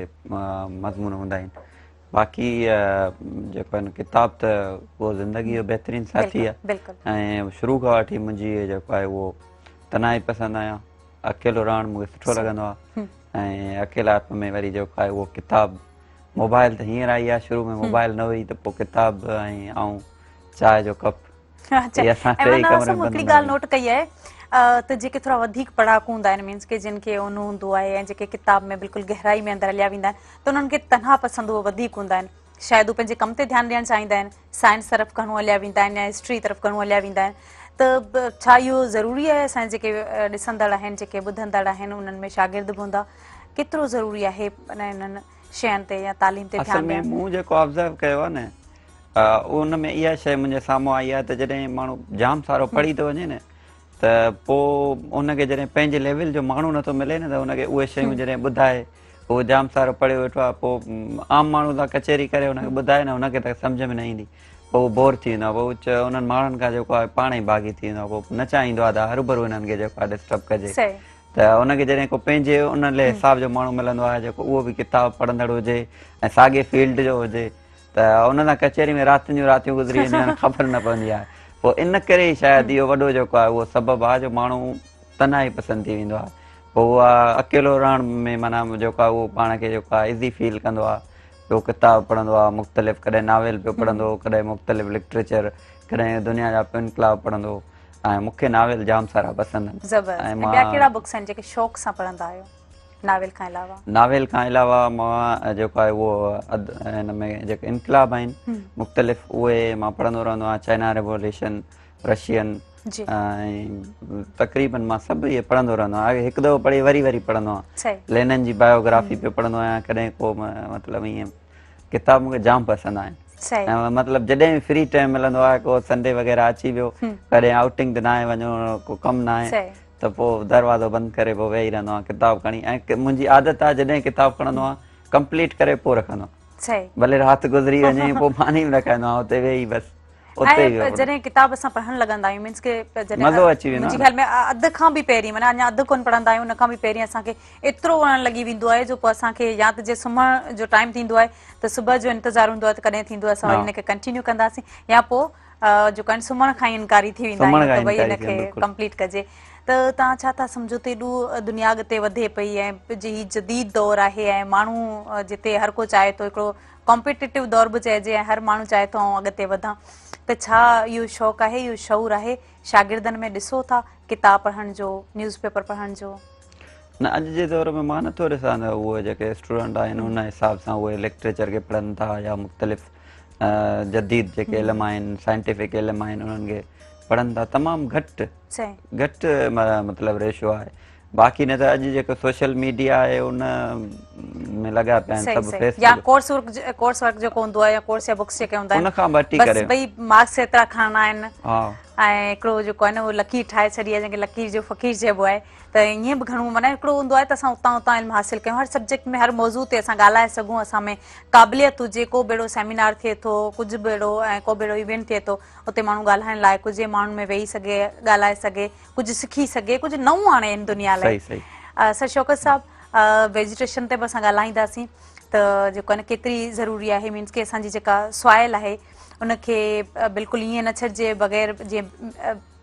مضمون هوندا آهن باقي جيڪو آهي ڪتاب ته اهو زندگي جو بهترين ساٿي آهي ۽ شروع کان وٺي منهنجي جيڪو آهي اهو تنهائي پسند آهيان اڪيلو رهڻ مونکي سٺو لڳندو آهي ۽ اڪيلائپ ۾ وري جيڪو آهي اهو ڪتاب موبائل ته هينئر آئي آهي شروع ۾ موبائل نه هئي ته پوء ڪتاب ۽ آئون چانهه جو ڪپ اچا احمد نواز صاحب هڪڙي ڳالهه نوٽ ڪئي آهي ته جيڪي ٿورا وڌيڪ پڙهاڪو هوندا آهن مينس ڪي جن کي اونو هوندو آهي ۽ جيڪي ڪتاب ۾ بلڪل گهرائي ۾ اندر هليا ويندا آهن ته انهن کي تنها پسند اهو وڌيڪ هوندا آهن شايد هو پنهنجي ڪم تي ڌيان ڏيڻ چاهيندا آهن سائنس طرف گهڻو هليا ويندا آهن يا هسٽري طرف گهڻو هليا ويندا آهن ته ڇا اهو ضروري آهي اسان جيڪي ڏسندڙ آهن جيڪي ٻڌندڙ آهن انهن ۾ شاگرد به هوندا ڪيترو ضروري آهي انهن شين تي يا تعليم تي ڌيان اصل ۾ ڏيڻ مون جيڪو آبزرو ڪيو آهي نه ان ۾ اها شيء منهنجي سامهون آئي آهي ته جڏهن ماڻهو جام سارو پڙهي ٿو وڃي نه ته پوء ان کي جڏهن پنهنجي ليول جو ماڻهو نٿو ملي نه ته ان کي اهي شيون جڏهن ٻڌائي هو جام سارو پڙهيو ويٺو آهي پوء عام ماڻهو سان ڪچهري ڪري ان کي ٻڌائي نه ان کي ته سمجهه ۾ نه ايندي پوء هو بور ٿي ويندو آهي پوء انهن ماڻهن کان جيڪو آهي پاڻ ئي باغي ٿي ويندو آهي پوء نه چاهيندو آهي ته هروڀرو انهن کي جيڪو آهي ڊسٽرب ڪجي ته ان کي جڏهن ڪو پنهنجي ان لي حساب جو ماڻهو ملندو آهي جيڪو اهو به ڪتاب پڙهندڙ هجي ۽ ساڳي فيلڊ جو هجي ته ان سان ڪچهري ۾ راتين جون راتيون گذري وينديون آهن خبر نه پوندي آهي پوء ان ڪري ئي شايد اهو وڏو جيڪو آهي اهو سبب آهي جو ماڻهو تنهائي پسند ٿي ويندو آهي پوء اها اڪيلو رهڻ ۾ معنيٰ جيڪو آهي اهو پاڻ کي جيڪو آهي ايزي فيل ڪندو آهي. پيو ڪتاب پڙهندو آهي مختلف ڪڏهن ناول پيو پڙهندو ڪڏهن مختلف لٽريچر ڪڏهن دنيا جا پيو انقلاب پڙهندو ۽ مون کي ناول جام سارا پسند آهن. زبردست. ۽ ٻيا ڪهڙا بڪس آهن جيڪي شوق سان پڙهندا آهيو ناول کان علاوه؟ ناول کان علاوه مان جيڪو آهي اهو هن ۾ جيڪي انقلاب آهن مختلف اهي مان پڙهندو رهندو آهيان چائنا ريووليوشن رشين ۽ تقريبن مان سڀ اهي پڙهندو رهندو آهيان هڪ دفعو پڙهي وري وري پڙهندو آهيان لينن جي بايوگرافي پيو پڙهندو آهيان ڪڏهن ڪو مطلب ائين ڪتاب مونکي جام پسند آهن ۽ مطلب جڏهن به فري ٽائيم ملندو آهي ڪو سنڊي وغيره اچي ويو ڪڏهن آئوٽنگ تي ناهي وڃڻو ڪو ڪم ناهي ته پوء دروازو بند ڪري پوء ويهي رهندو آهيان ڪتاب کڻي ۽ منهنجي عادت آهي جڏهن ڪتاب کڻندو آهيان ڪمپليٽ ڪري پوء رکندو آهيان ڀلي رات گذري وڃي پوء ماني به نه کائيندو آهيان اتي ويهي بس اتي ئي ۽ جڏهن ڪتاب اسان پڙهڻ لڳندا آهيون مينس ڪي جڏهن مزو اچي ويندو منهنجي خيال ۾ اڌ کان به پهرين معنيٰ اڃا اڌ ڪونه پڙهندا آهيون ان کان به پهرين اسان کي ايترو وڻڻ لڳي ويندو آهي جو پوء اسان کي يا ته جي سمهڻ جو ٽائيم ٿيندو آهي ته صبح جو انتظار هوندو آهي ته ڪڏهن ٿيندو اسان وري ان کي ڪنٽينيو ڪنداسين يا پوء جيڪو آهن سمهڻ کان ئي انڪاري ٿي ويندا آهيون ته ڀئي ان کي ڪمپليٽ ڪجي ته توهان ڇا ٿا سمجهو ته ايڏو دنيا اڳتي وڌي پئي ۽ جي هي جديد دور آهي ۽ ماڻهو جتي هر ڪو چاهي ٿو هڪڙو ڪامپيٽيٽو دور به چئجي ۽ هر ماڻهو چاهي ٿو آئون اڳتي وڌان ته ڇا اهو شوق آهي اهو شعور آهي شاگردن ۾ ڏسو ٿا ڪتاب پڙهڻ جو نيوز پيپر پڙهڻ جو؟ نه اڄ جي دور ۾ مان نٿو ڏسان ته اهي جيڪي اسٽوڊنٽ آهن ان حساب سان اهي لٽريچر کي پڙهن ٿا يا مختلف جديد جيڪي علم آهن سائنٽيفڪ علم آهن انهن کي پڙهن ٿا تمام گهٽ گهٽ مطلب ريشو آهي باقي نه ته اڄ جيڪو سوشل ميڊيا آهي ان ۾ لڳا پيا آهن سڀ فيس يا ڪورس ورڪ ڪورس ورڪ جيڪو هوندو آهي يا ڪورس يا بڪس جيڪي هوندا آهن ان کان بٽي ڪري بس ڀئي مارڪس ايترا کڻڻا آهن ها ۽ هڪڙو جيڪو آهي نه اهو لڪير ٺاهي ڇڏي آهي جنهن کي لڪير جو فقير چئبو آهي ته ائين به گهڻو معنيٰ هڪڙو هوندو آهي ته اسان اتان اتان علم حاصل ڪيون هر سبجيڪٽ ۾ هر موضوع تي اسان ڳالهائي سگهون اسان ۾ قابليت هجي ڪو به اهڙو سيمينار ٿئي ٿو ڪجهه به اهڙو ۽ ڪو به اهڙو ايونٽ ٿئي ٿو اتي ماڻهو ڳالهائڻ لائق هجي ماڻهن ۾ ويهي سگهي ڳالهائي سگهي ڪجهه سکي سگهي ڪجهه نئون آڻي هن دنيا لاء سر شوڪت صاحب ويجيٽيشن تي به اسان ڳالهائينداسين ته جيڪو آهي نه ڪيتري ضروري آهي مينس ڪي اسان جي جيڪا سوائل آهي ان کي بلڪل ائين نه ڇڏجي بغير جيئن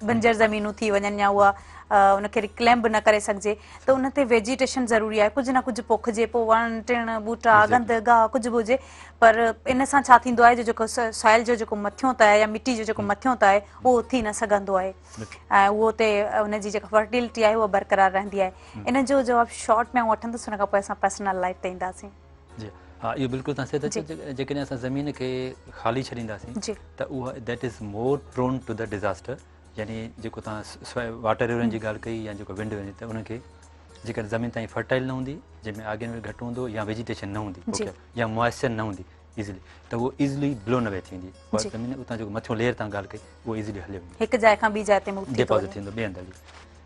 بنجر زمينون ٿي وڃن يا اها ان کي ريڪليم به نه ڪري سگهجي ته ان تي ويجيٽيشن ضروري آهي ڪجهه نه ڪجهه پوکجي پوء وڻ ٽڻ ٻوٽا گند گاهه ڪجهه به هجي پر ان سان ڇا ٿيندو آهي جو جيڪو سوائل جو جيڪو مٿيون تهه آهي يا مٽي جو جيڪو مٿيون تهه آهي اهو اٿي نه سگهندو آهي ۽ اهو اتي ان جي جيڪا فرٽيلٽي آهي اها برقرار رهندي آهي ان جو جواب شارٽ ۾ آئون وٺندس ان کان پوء اسان پرسنل لائف تي اينداسين. جي ها اهو بلڪل تان صحيح ٿا چئو جيڪڏهن اسان زمين کي خالي ڇڏينداسين ته اها that is more prone to the disaster يعني جيڪو تان واٽر ايرون جي ڳالهه ڪئي يا جيڪو ونڊ وڃي ته ان کي جيڪڏهن زمين تائين فرٽائل نه هوندي جنهن ۾ آگين گهٽ هوندو يا ويجيٽيشن نه هوندي يا موائسچر نه هوندي ايزلي ته اهو ايزلي بلون اوي ٿي ويندي اها زمين اتان جيڪو مٿيون ليئر تان ڳالهه ڪئي اهو ايزلي هليو ويندو هڪ جاء کان ٻي جاء تي موو ٿي ڊپازٽ ٿيندو ٻئي هنڌ هلي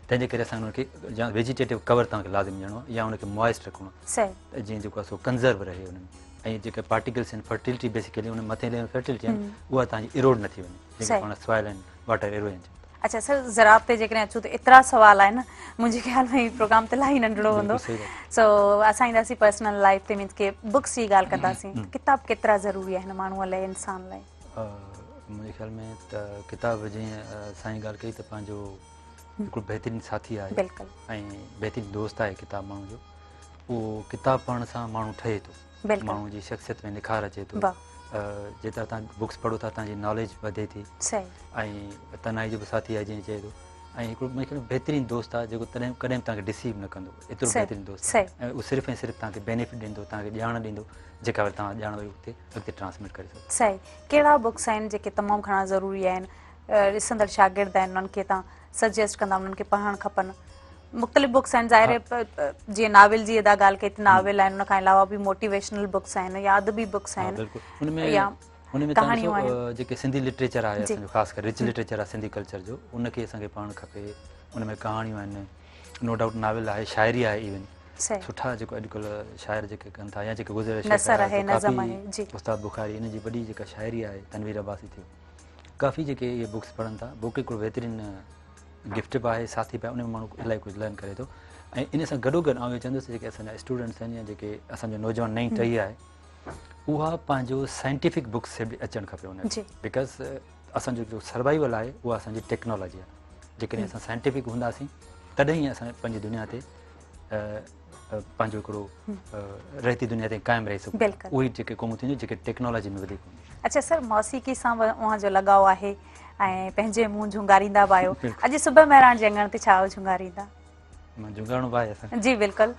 تنهن جي ڪري اسان ان کي يا ويجيٽيٽو ڪور تان کي لازم ڏيڻو آهي يا ان کي موائسٽ رکڻو آهي صحيح ته جيئن جيڪو آهي سو ڪنزرو رهي ان ۾ ۽ جيڪي پارٽيڪلس آهن فرٽيلٽي بيسيڪلي ان مٿين ليئر فرٽيلٽي آهن اها تان جي ايروڊ نه ٿي وڃي جنهن کي پاڻ سوائل اينڊ واٽر ايروزن چئون ٿا. اڇا سر زراعت تي جيڪڏهن اچون ته ايترا سوال آهن منهنجي خيال ۾ هي پروگرام ته الاهي ننڍڙو هوندو سو اسان اينداسين پرسنل لائف تي مينس ڪي بڪس جي ڳالهه ڪنداسين ڪتاب ڪيترا ضروري آهن ماڻهو لاء انسان لاء. منهنجي خيال ۾ ته ڪتاب جيئن سائين ڳالهه ڪئي ته پنهنجو هڪڙو بهترين ساٿي آهي بلڪل ۽ بهترين دوست آهي ڪتاب ماڻهو جو اهو ڪتاب پڙهڻ سان ماڻهو ٺهي ٿو ماڻهو جي شخصيت ۾ نکار اچي ٿو جيترا تان بڪس پڙهو ٿا تان جي ناليج وڌي ٿي ۽ تنهائي جو به ساٿي آهي جيئن چئي ٿو ۽ هڪڙو مون بهترين دوست آهي جيڪو تڏهن ڪڏهن به تان کي ڊسيو نه ڪندو ايترو بهترين دوست آهي ۽ اهو صرف ۽ صرف تان کي بينيفٽ ڏيندو تان کي ڄاڻ ڏيندو جيڪا وري تان ڄاڻ وري اتي اڳتي ٽرانسمٽ ڪري سگهو. صحيح ڪهڙا بڪس آهن جيڪي تمام گهڻا ضروري آهن ڏسندڙ شاگرد آهن انهن کي تان سجيسٽ ڪندا انهن کي پڙهڻ کپن مختلف بڪس آهن ظاهر آهي جيئن ناول جي ادا ڳالهه ڪئي ته ناول آهن ان کان علاوه به موٽيويشنل بڪس آهن يا ادبي بڪس آهن بلڪل ان ۾ يا ان ۾ تان ڏسو جيڪي سنڌي لٽريچر آهي اسان جو خاص ڪري رچ لٽريچر آهي سنڌي ڪلچر جو ان کي اسان کي پڙهڻ کپي ان ۾ ڪهاڻيون آهن نو ڊائوٽ ناول آهي شاعري آهي ايون سٺا جيڪو اڄڪلهه شاعر جيڪي ڪن ٿا يا جيڪي گذريل نثر آهي نظم آهي جي استاد بخاري ان جي وڏي جيڪا شاعري آهي تنوير عباسي ٿيو ڪافي جيڪي اهي بڪس پڙهن ٿا بڪ هڪڙو بهترين گفٽ به آهي ساٿي به آهي ان ۾ ماڻهو الاهي ڪجهه لرن ڪري ٿو ۽ ان سان گڏو گڏ آئون اهو چوندس جيڪي اسان جا اسٽوڊنٽس آهن يا جيڪي اسان جو نوجوان نئين ٽهي آهي اها پنهنجو سائنٽيفڪ بڪس کي به اچڻ کپي ان کي because اسان جو جو سروائيول آهي اها اسان جي ٽيڪنالاجي آهي جيڪڏهن اسان سائنٽيفڪ هونداسين تڏهن ئي اسان پنهنجي دنيا تي پنهنجو هڪڙو رهتي دنيا تائين قائم رهي سگهون اهي جيڪي قومون ٿينديون جيڪي ٽيڪنالاجي ۾ وڌيڪ هونديون. اڇا سر موسيقي سان به اوهان جو لڳاء آهي ۽ پنهنجي منهن جهونگاريندا به آهيو اڄ صبح مهراڻ جي اڱڻ تي ڇا جهونگاريندا؟ مان جهونگارڻو به آهي اسان جي بلڪل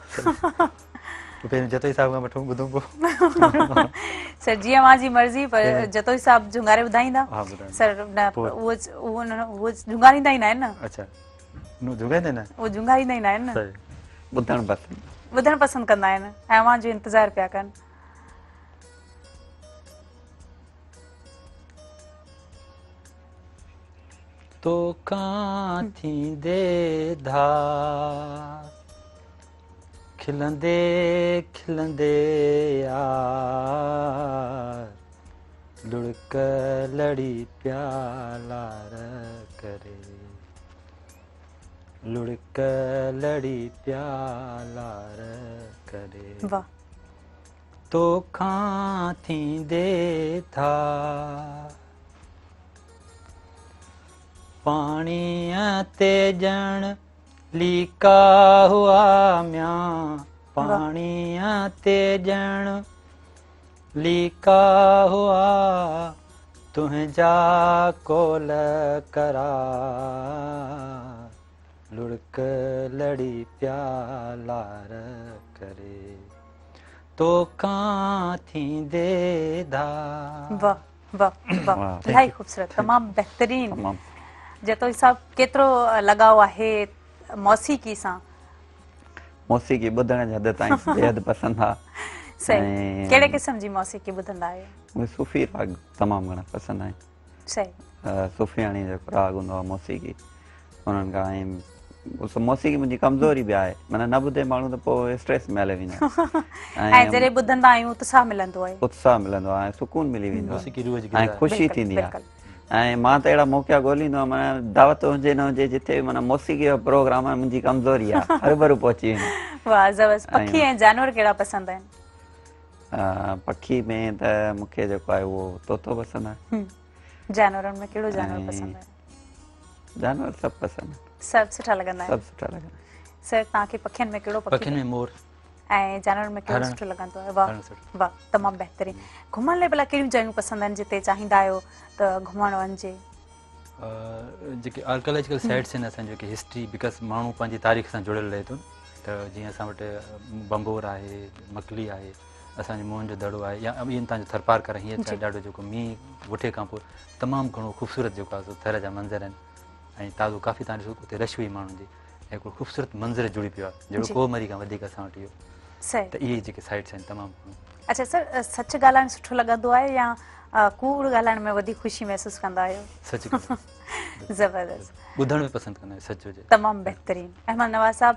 پهريون جتوئي صاحب کان وٺون ٻڌون پوء سر جي اوهان جي مرضي پر جتوئي صاحب جهونگاري ٻڌائيندا سر نه اهو اهو جهونگاريندا ئي نه آهن نه اڇا نو جهونگاريندا نه اهو جهونگاريندا ئي نه آهن نه ٻڌڻ پسند ٻڌڻ پسند ڪندا آهن ۽ اوهان جو انتظار پيا ڪن توکان ٿيندي ڌار کلندي کلندي يار لڙڪ لڙي پيا لار ڪري لڙڪ لڙي پيا لار ڪري واھ توکان ٿيندي ڌار پاڻيء تي ڄڻ ليڪا هئا ميان پاڻيء تي ڄڻ ليڪا هئا تنهنجا قول قرار لڙڪ لڙي پيا لار ڪري توکان ٿيندي ڌار. واه واه واه الاهي خوبصورت تمام بهترين جتوئي صاحب ڪيترو لڳاء آهي موسيقي سان. موسيقي ٻڌڻ جي حد تائين بيحد پسند آ. صحيح ڪهڙي قسم جي موسيقي ٻڌندا آهيو؟ مونکي صوفي راڳ تمام گهڻا پسند آهن. صحيح صوفياڻي جيڪو راڳ هوندو آهي موسيقي انهن کان ۽ موسيقي منهنجي ڪمزوري به آهي معنيٰ نه ٻڌي ماڻهو ته پوء اسٽريس ۾ هلي ويندو آهي ۽ جڏهن ٻڌندا آهيون اتساهه ملندو آهي اتساهه ملندو آهي سڪون ملي ويندو آهي موسيقي روح جي ۽ خوشي ٿيندي آهي ۽ مان ته اهڙا موقعا ڳوليندو آهيان معنيٰ دعوت هجي نه هجي جتي به معنيٰ موسيقي جو پروگرام آهي منهنجي ڪمزوري آهي هربرو پهچي ويندو واهه زبردست پکي ۽ جانور ڪهڙا پسند آهن؟ پکي ۾ ته مون کي جيڪو آهي اهو طوطو پسند آهي. جانورن ۾ ڪهڙو جانور پسند آهي؟ جانور سڀ پسند آهن. سڀ سٺا لڳندا آهن. سڀ سٺا لڳندا آهن. سر توهان کي پکين ۾ ڪهڙو پکي؟ پکين ۾ مور. ۽ جانورن ۾ ڪهڙو سٺو لڳندو آهي؟ واهه واهه تمام بهترين. گهمڻ لاء ڀلا ڪهڙيون جايون پسند آهن جتي چاهيندا آهيو ته گهمڻ وڃجي؟ جيڪي آرڪيالاجيڪل سائيٽس آهن اسان جي جيڪي هسٽري because ماڻهو پنهنجي تاريخ سان جڙيل رهي ٿو ته جيئن اسان وٽ بمبور آهي مڪلي آهي اسان جو موهن جو دڙو آهي يا ايون تان جو ٿرپارڪر هينئر ڇا ڏاڍو جيڪو مينهن وٺي کان پوء تمام گهڻو خوبصورت جيڪو آهي سو ٿر جا منظر آهن ۽ تازو ڪافي تان ڏسو اتي رش هئي ماڻهن جي ۽ هڪڙو خوبصورت منظر جڙي پيو آهي جهڙو ڪوهه مري کان وڌيڪ اسان وٽ اهو ته اهي جيڪي سائيٽس آهن تمام گهڻو. اڇا سر سچ ڳالهائڻ سٺو لڳندو آهي يا ڪوڙ ڳالهائڻ ۾ وڌيڪ خوشي محسوس ڪندا آهيو؟ سچ ڳالهائڻ. زبردست. ٻڌڻ به پسند ڪندا آهيون سچ هجي. تمام بهترين. احمد نواز صاحب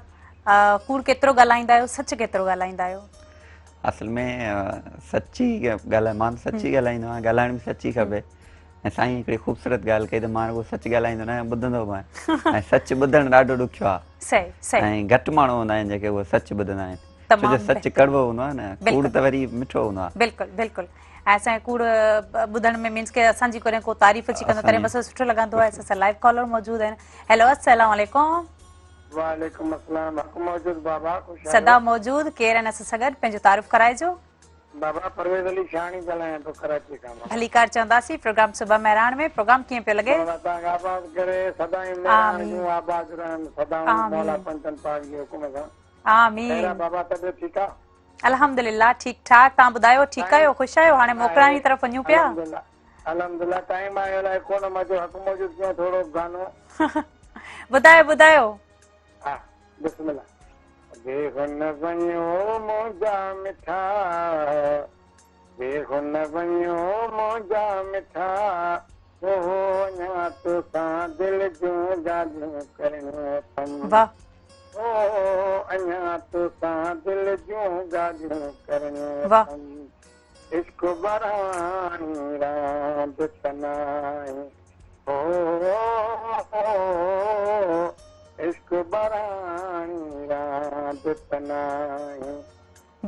ڪوڙ ڪيترو ڳالهائيندا آهيو سچ ڪيترو ڳالهائيندا آهيو؟ اصل ۾ سچ ئي ڳالهائي مان ته سچ ئي ڳالهائيندو آهيان ڳالهائڻ به سچ ئي کپي. ۽ سائين هڪڙي خوبصورت ڳالهه ڪئي ته مان رڳو سچ ڳالهائيندو نه آهيان ٻڌندو به آهيان ۽ سچ ٻڌڻ ڏاڍو ڏکيو آهي صحيح صحيح ۽ گهٽ ماڻهو هوندا آهن جيڪي اهو سچ ٻڌندا آهن ڇو جو سچ ڪڙوو هوندو آهي نه ڪوڙ ته وري مٺو هوندو آهي بلڪل بلڪل ۽ اسان ڪوڙ ٻڌڻ ۾ مينس ڪي اسان جي ڪڏهن ڪو تعريف اچي ڪندو تڏهن بس سٺو لڳندو آهي اسان سان لائيو ڪالر موجود آهن هيلو السلام عليڪم وعليڪم السلام حق موجود بابا خوش آهيو سدا موجود ڪير آهن اسان سان گڏ پنهنجو تعارف ڪرائجو بابا پرويز علي شاهاڻي ڳالهايان ٿو ڪراچي کان بابا. ڀليڪار چونداسين پروگرام صبح مهراڻ ۾ پروگرام ڪيئن پيو لڳي. مولا توهان کي آباد ڪري سدائين مهراڻ جون آباد رهن سدائون مولا پنجتن پاڪ جي حڪم سان. آمين. خير آ بابا طبيعت ٺيڪ آ. الحمدلله ٺيڪ ٺاڪ توهان ٻڌايو ٺيڪ آهيو خوش آهيو هاڻي موڪلاڻي طرف وڃون پيا. الحمدلله الحمدلله ٽائيم آهي الائي ڪونه مان چيو حق موجود ڪيون ٿورو گانو. ٻڌايو ٻڌايو. ها بسم الله. ويهه نه وڃو منهنجا مٺا ويهه نه وڃو منهنجا مٺا اوهو اڃا توسان دل جون ڳالهيون ڪرڻيون اٿم واھ. اوهو اڃا توسان دل جون ڳالهيون ڪرڻيون واھ. اٿم عشق براڻي راند ته ناهي هو عشق براڻي راند ته ناهي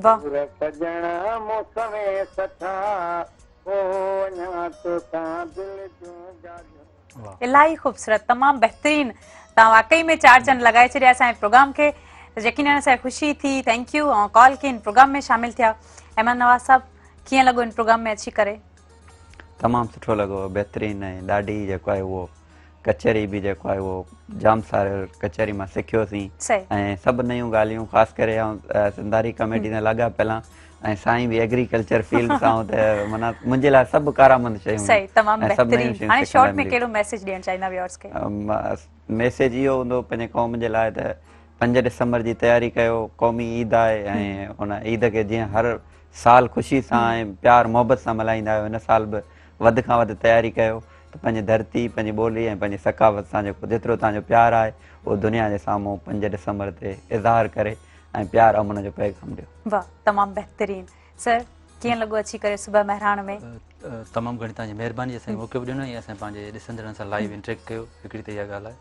واھ. سور سڄڻ مون سوين سٺا هو اڃا توسان دل جون ڳالهيون. الاهي خوبصورت تمام بهترين توهان واقعي ۾ چار چنڊ لڳائي ڇڏيا اسان جي پروگرام کي ته يقينن اسان کي خوشي ٿي thank you اوهان ڪال ڪئي هن پروگرام ۾ شامل ٿيا احمد نواز صاحب ڪيئن لڳو هن پروگرام ۾ اچي ڪري؟ تمام سٺو لڳو بهترين ۽ ڏاڍي جيڪو آهي اهو ڪچهري به جيڪو آهي اهو جام ساري ڪچهري مان سکيوسين ۽ سڀ نيون ڳالهيون خاص ڪري آئون سنڌاري ڪميٽي سان لاڳا پيل آهيان ۽ سائين به ايگريڪلچر فيلڊ سان هو ته معنيٰ منهنجي لاء سڀ ڪارآمد شيون صحيح تمام بهترين هاڻي شارٽ ۾ ڪهڙو ميسيج ڏيڻ چاهيندا ويورز کي؟ ميسيج اهو هوندو پنهنجي قوم جي لاء ته 5 ڊسمبر جي تياري ڪيو قومي عيد آهي ۽ ان عيد کي جيئن هر سال خوشي سان ۽ پيار محبت سان ملهائيندا آهيو هن سال به وڌ کان وڌ تياري ڪيو ته پنهنجي ڌرتي پنهنجي ٻولي ۽ پنهنجي ثقافت سان جيڪو جيترو توهان جو پيار آهي اهو دنيا جي سامهون 5 ڊسمبر تي اظهار ڪري ۽ پيار امن جو پيغام ڏيو. واھ تمام بهترين سر ڪيئن لڳو اچي ڪري صبح مهراڻ ۾. تمام گهڻي توهان جي مهرباني اسان کي موقعو به ڏنو ۽ اسان پنهنجي ڏسندڙن سان لائيو انٽريڪٽ ڪيو هڪڙي ته اها ڳالهه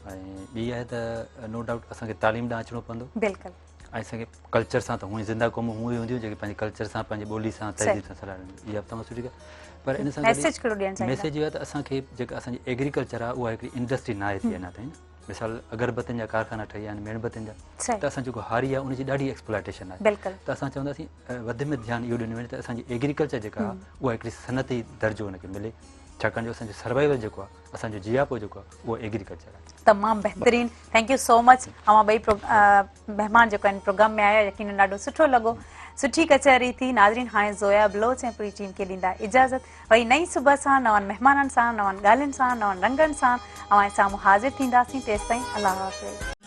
آهي ۽ ٻي آهي ته نو ڊائوٽ اسان کي تعليم ڏانهن اچڻو پوندو بلڪل ۽ اسان کي ڪلچر سان ته هونئن زنده قومون هونئن ئي هونديون جيڪي پنهنجي ڪلچر سان پنهنجي ٻولي سان تهذيب سان سلهاڙيل هونديون اها به تمام سٺي ڳالهه پر ان سان ميسيج ڪهڙو ڏيڻ چاهيندا ميسيج اهو آهي ته اسان کي جيڪا اسان جي ايگريڪلچر آهي اها هڪڙي انڊسٽري ناهي ٿي اڃا تائين مثال اگربتين جا ڪارخانا ٺهي ويا آهن ميڻ بتين جا ته اسان جيڪو هاري آهي ان جي ڏاڍي ايڪسپلائٽيشن آهي بلڪل ته اسان چونداسين وڌ ۾ ڌيان اهو ڏنو وڃي ته اسان جي ايگريڪلچر جيڪا آهي اها هڪڙي صنعتي درجو ان کي ملي ڇاڪاڻ جو اسان جو سروائيول جيڪو آهي اسان جو جياپو جيڪو آهي اهو ايگريڪلچر آهي. تمام بهترين thank you سو مچ اوهان ٻئي مهمان جيڪو هن پروگرام ۾ آيا يقينن ڏاڍو سٺو لڳو سٺي ڪچهري ٿي ناظرين هاڻي زويا بلوچ ۽ پوري ٽيم کي ڏيندا اجازت وري نئين صبح سان نون مهمانن سان نون ڳالهين سان نون رنگن سان اوهان جي سامهون حاضر ٿينداسين تيستائين الله حافظ.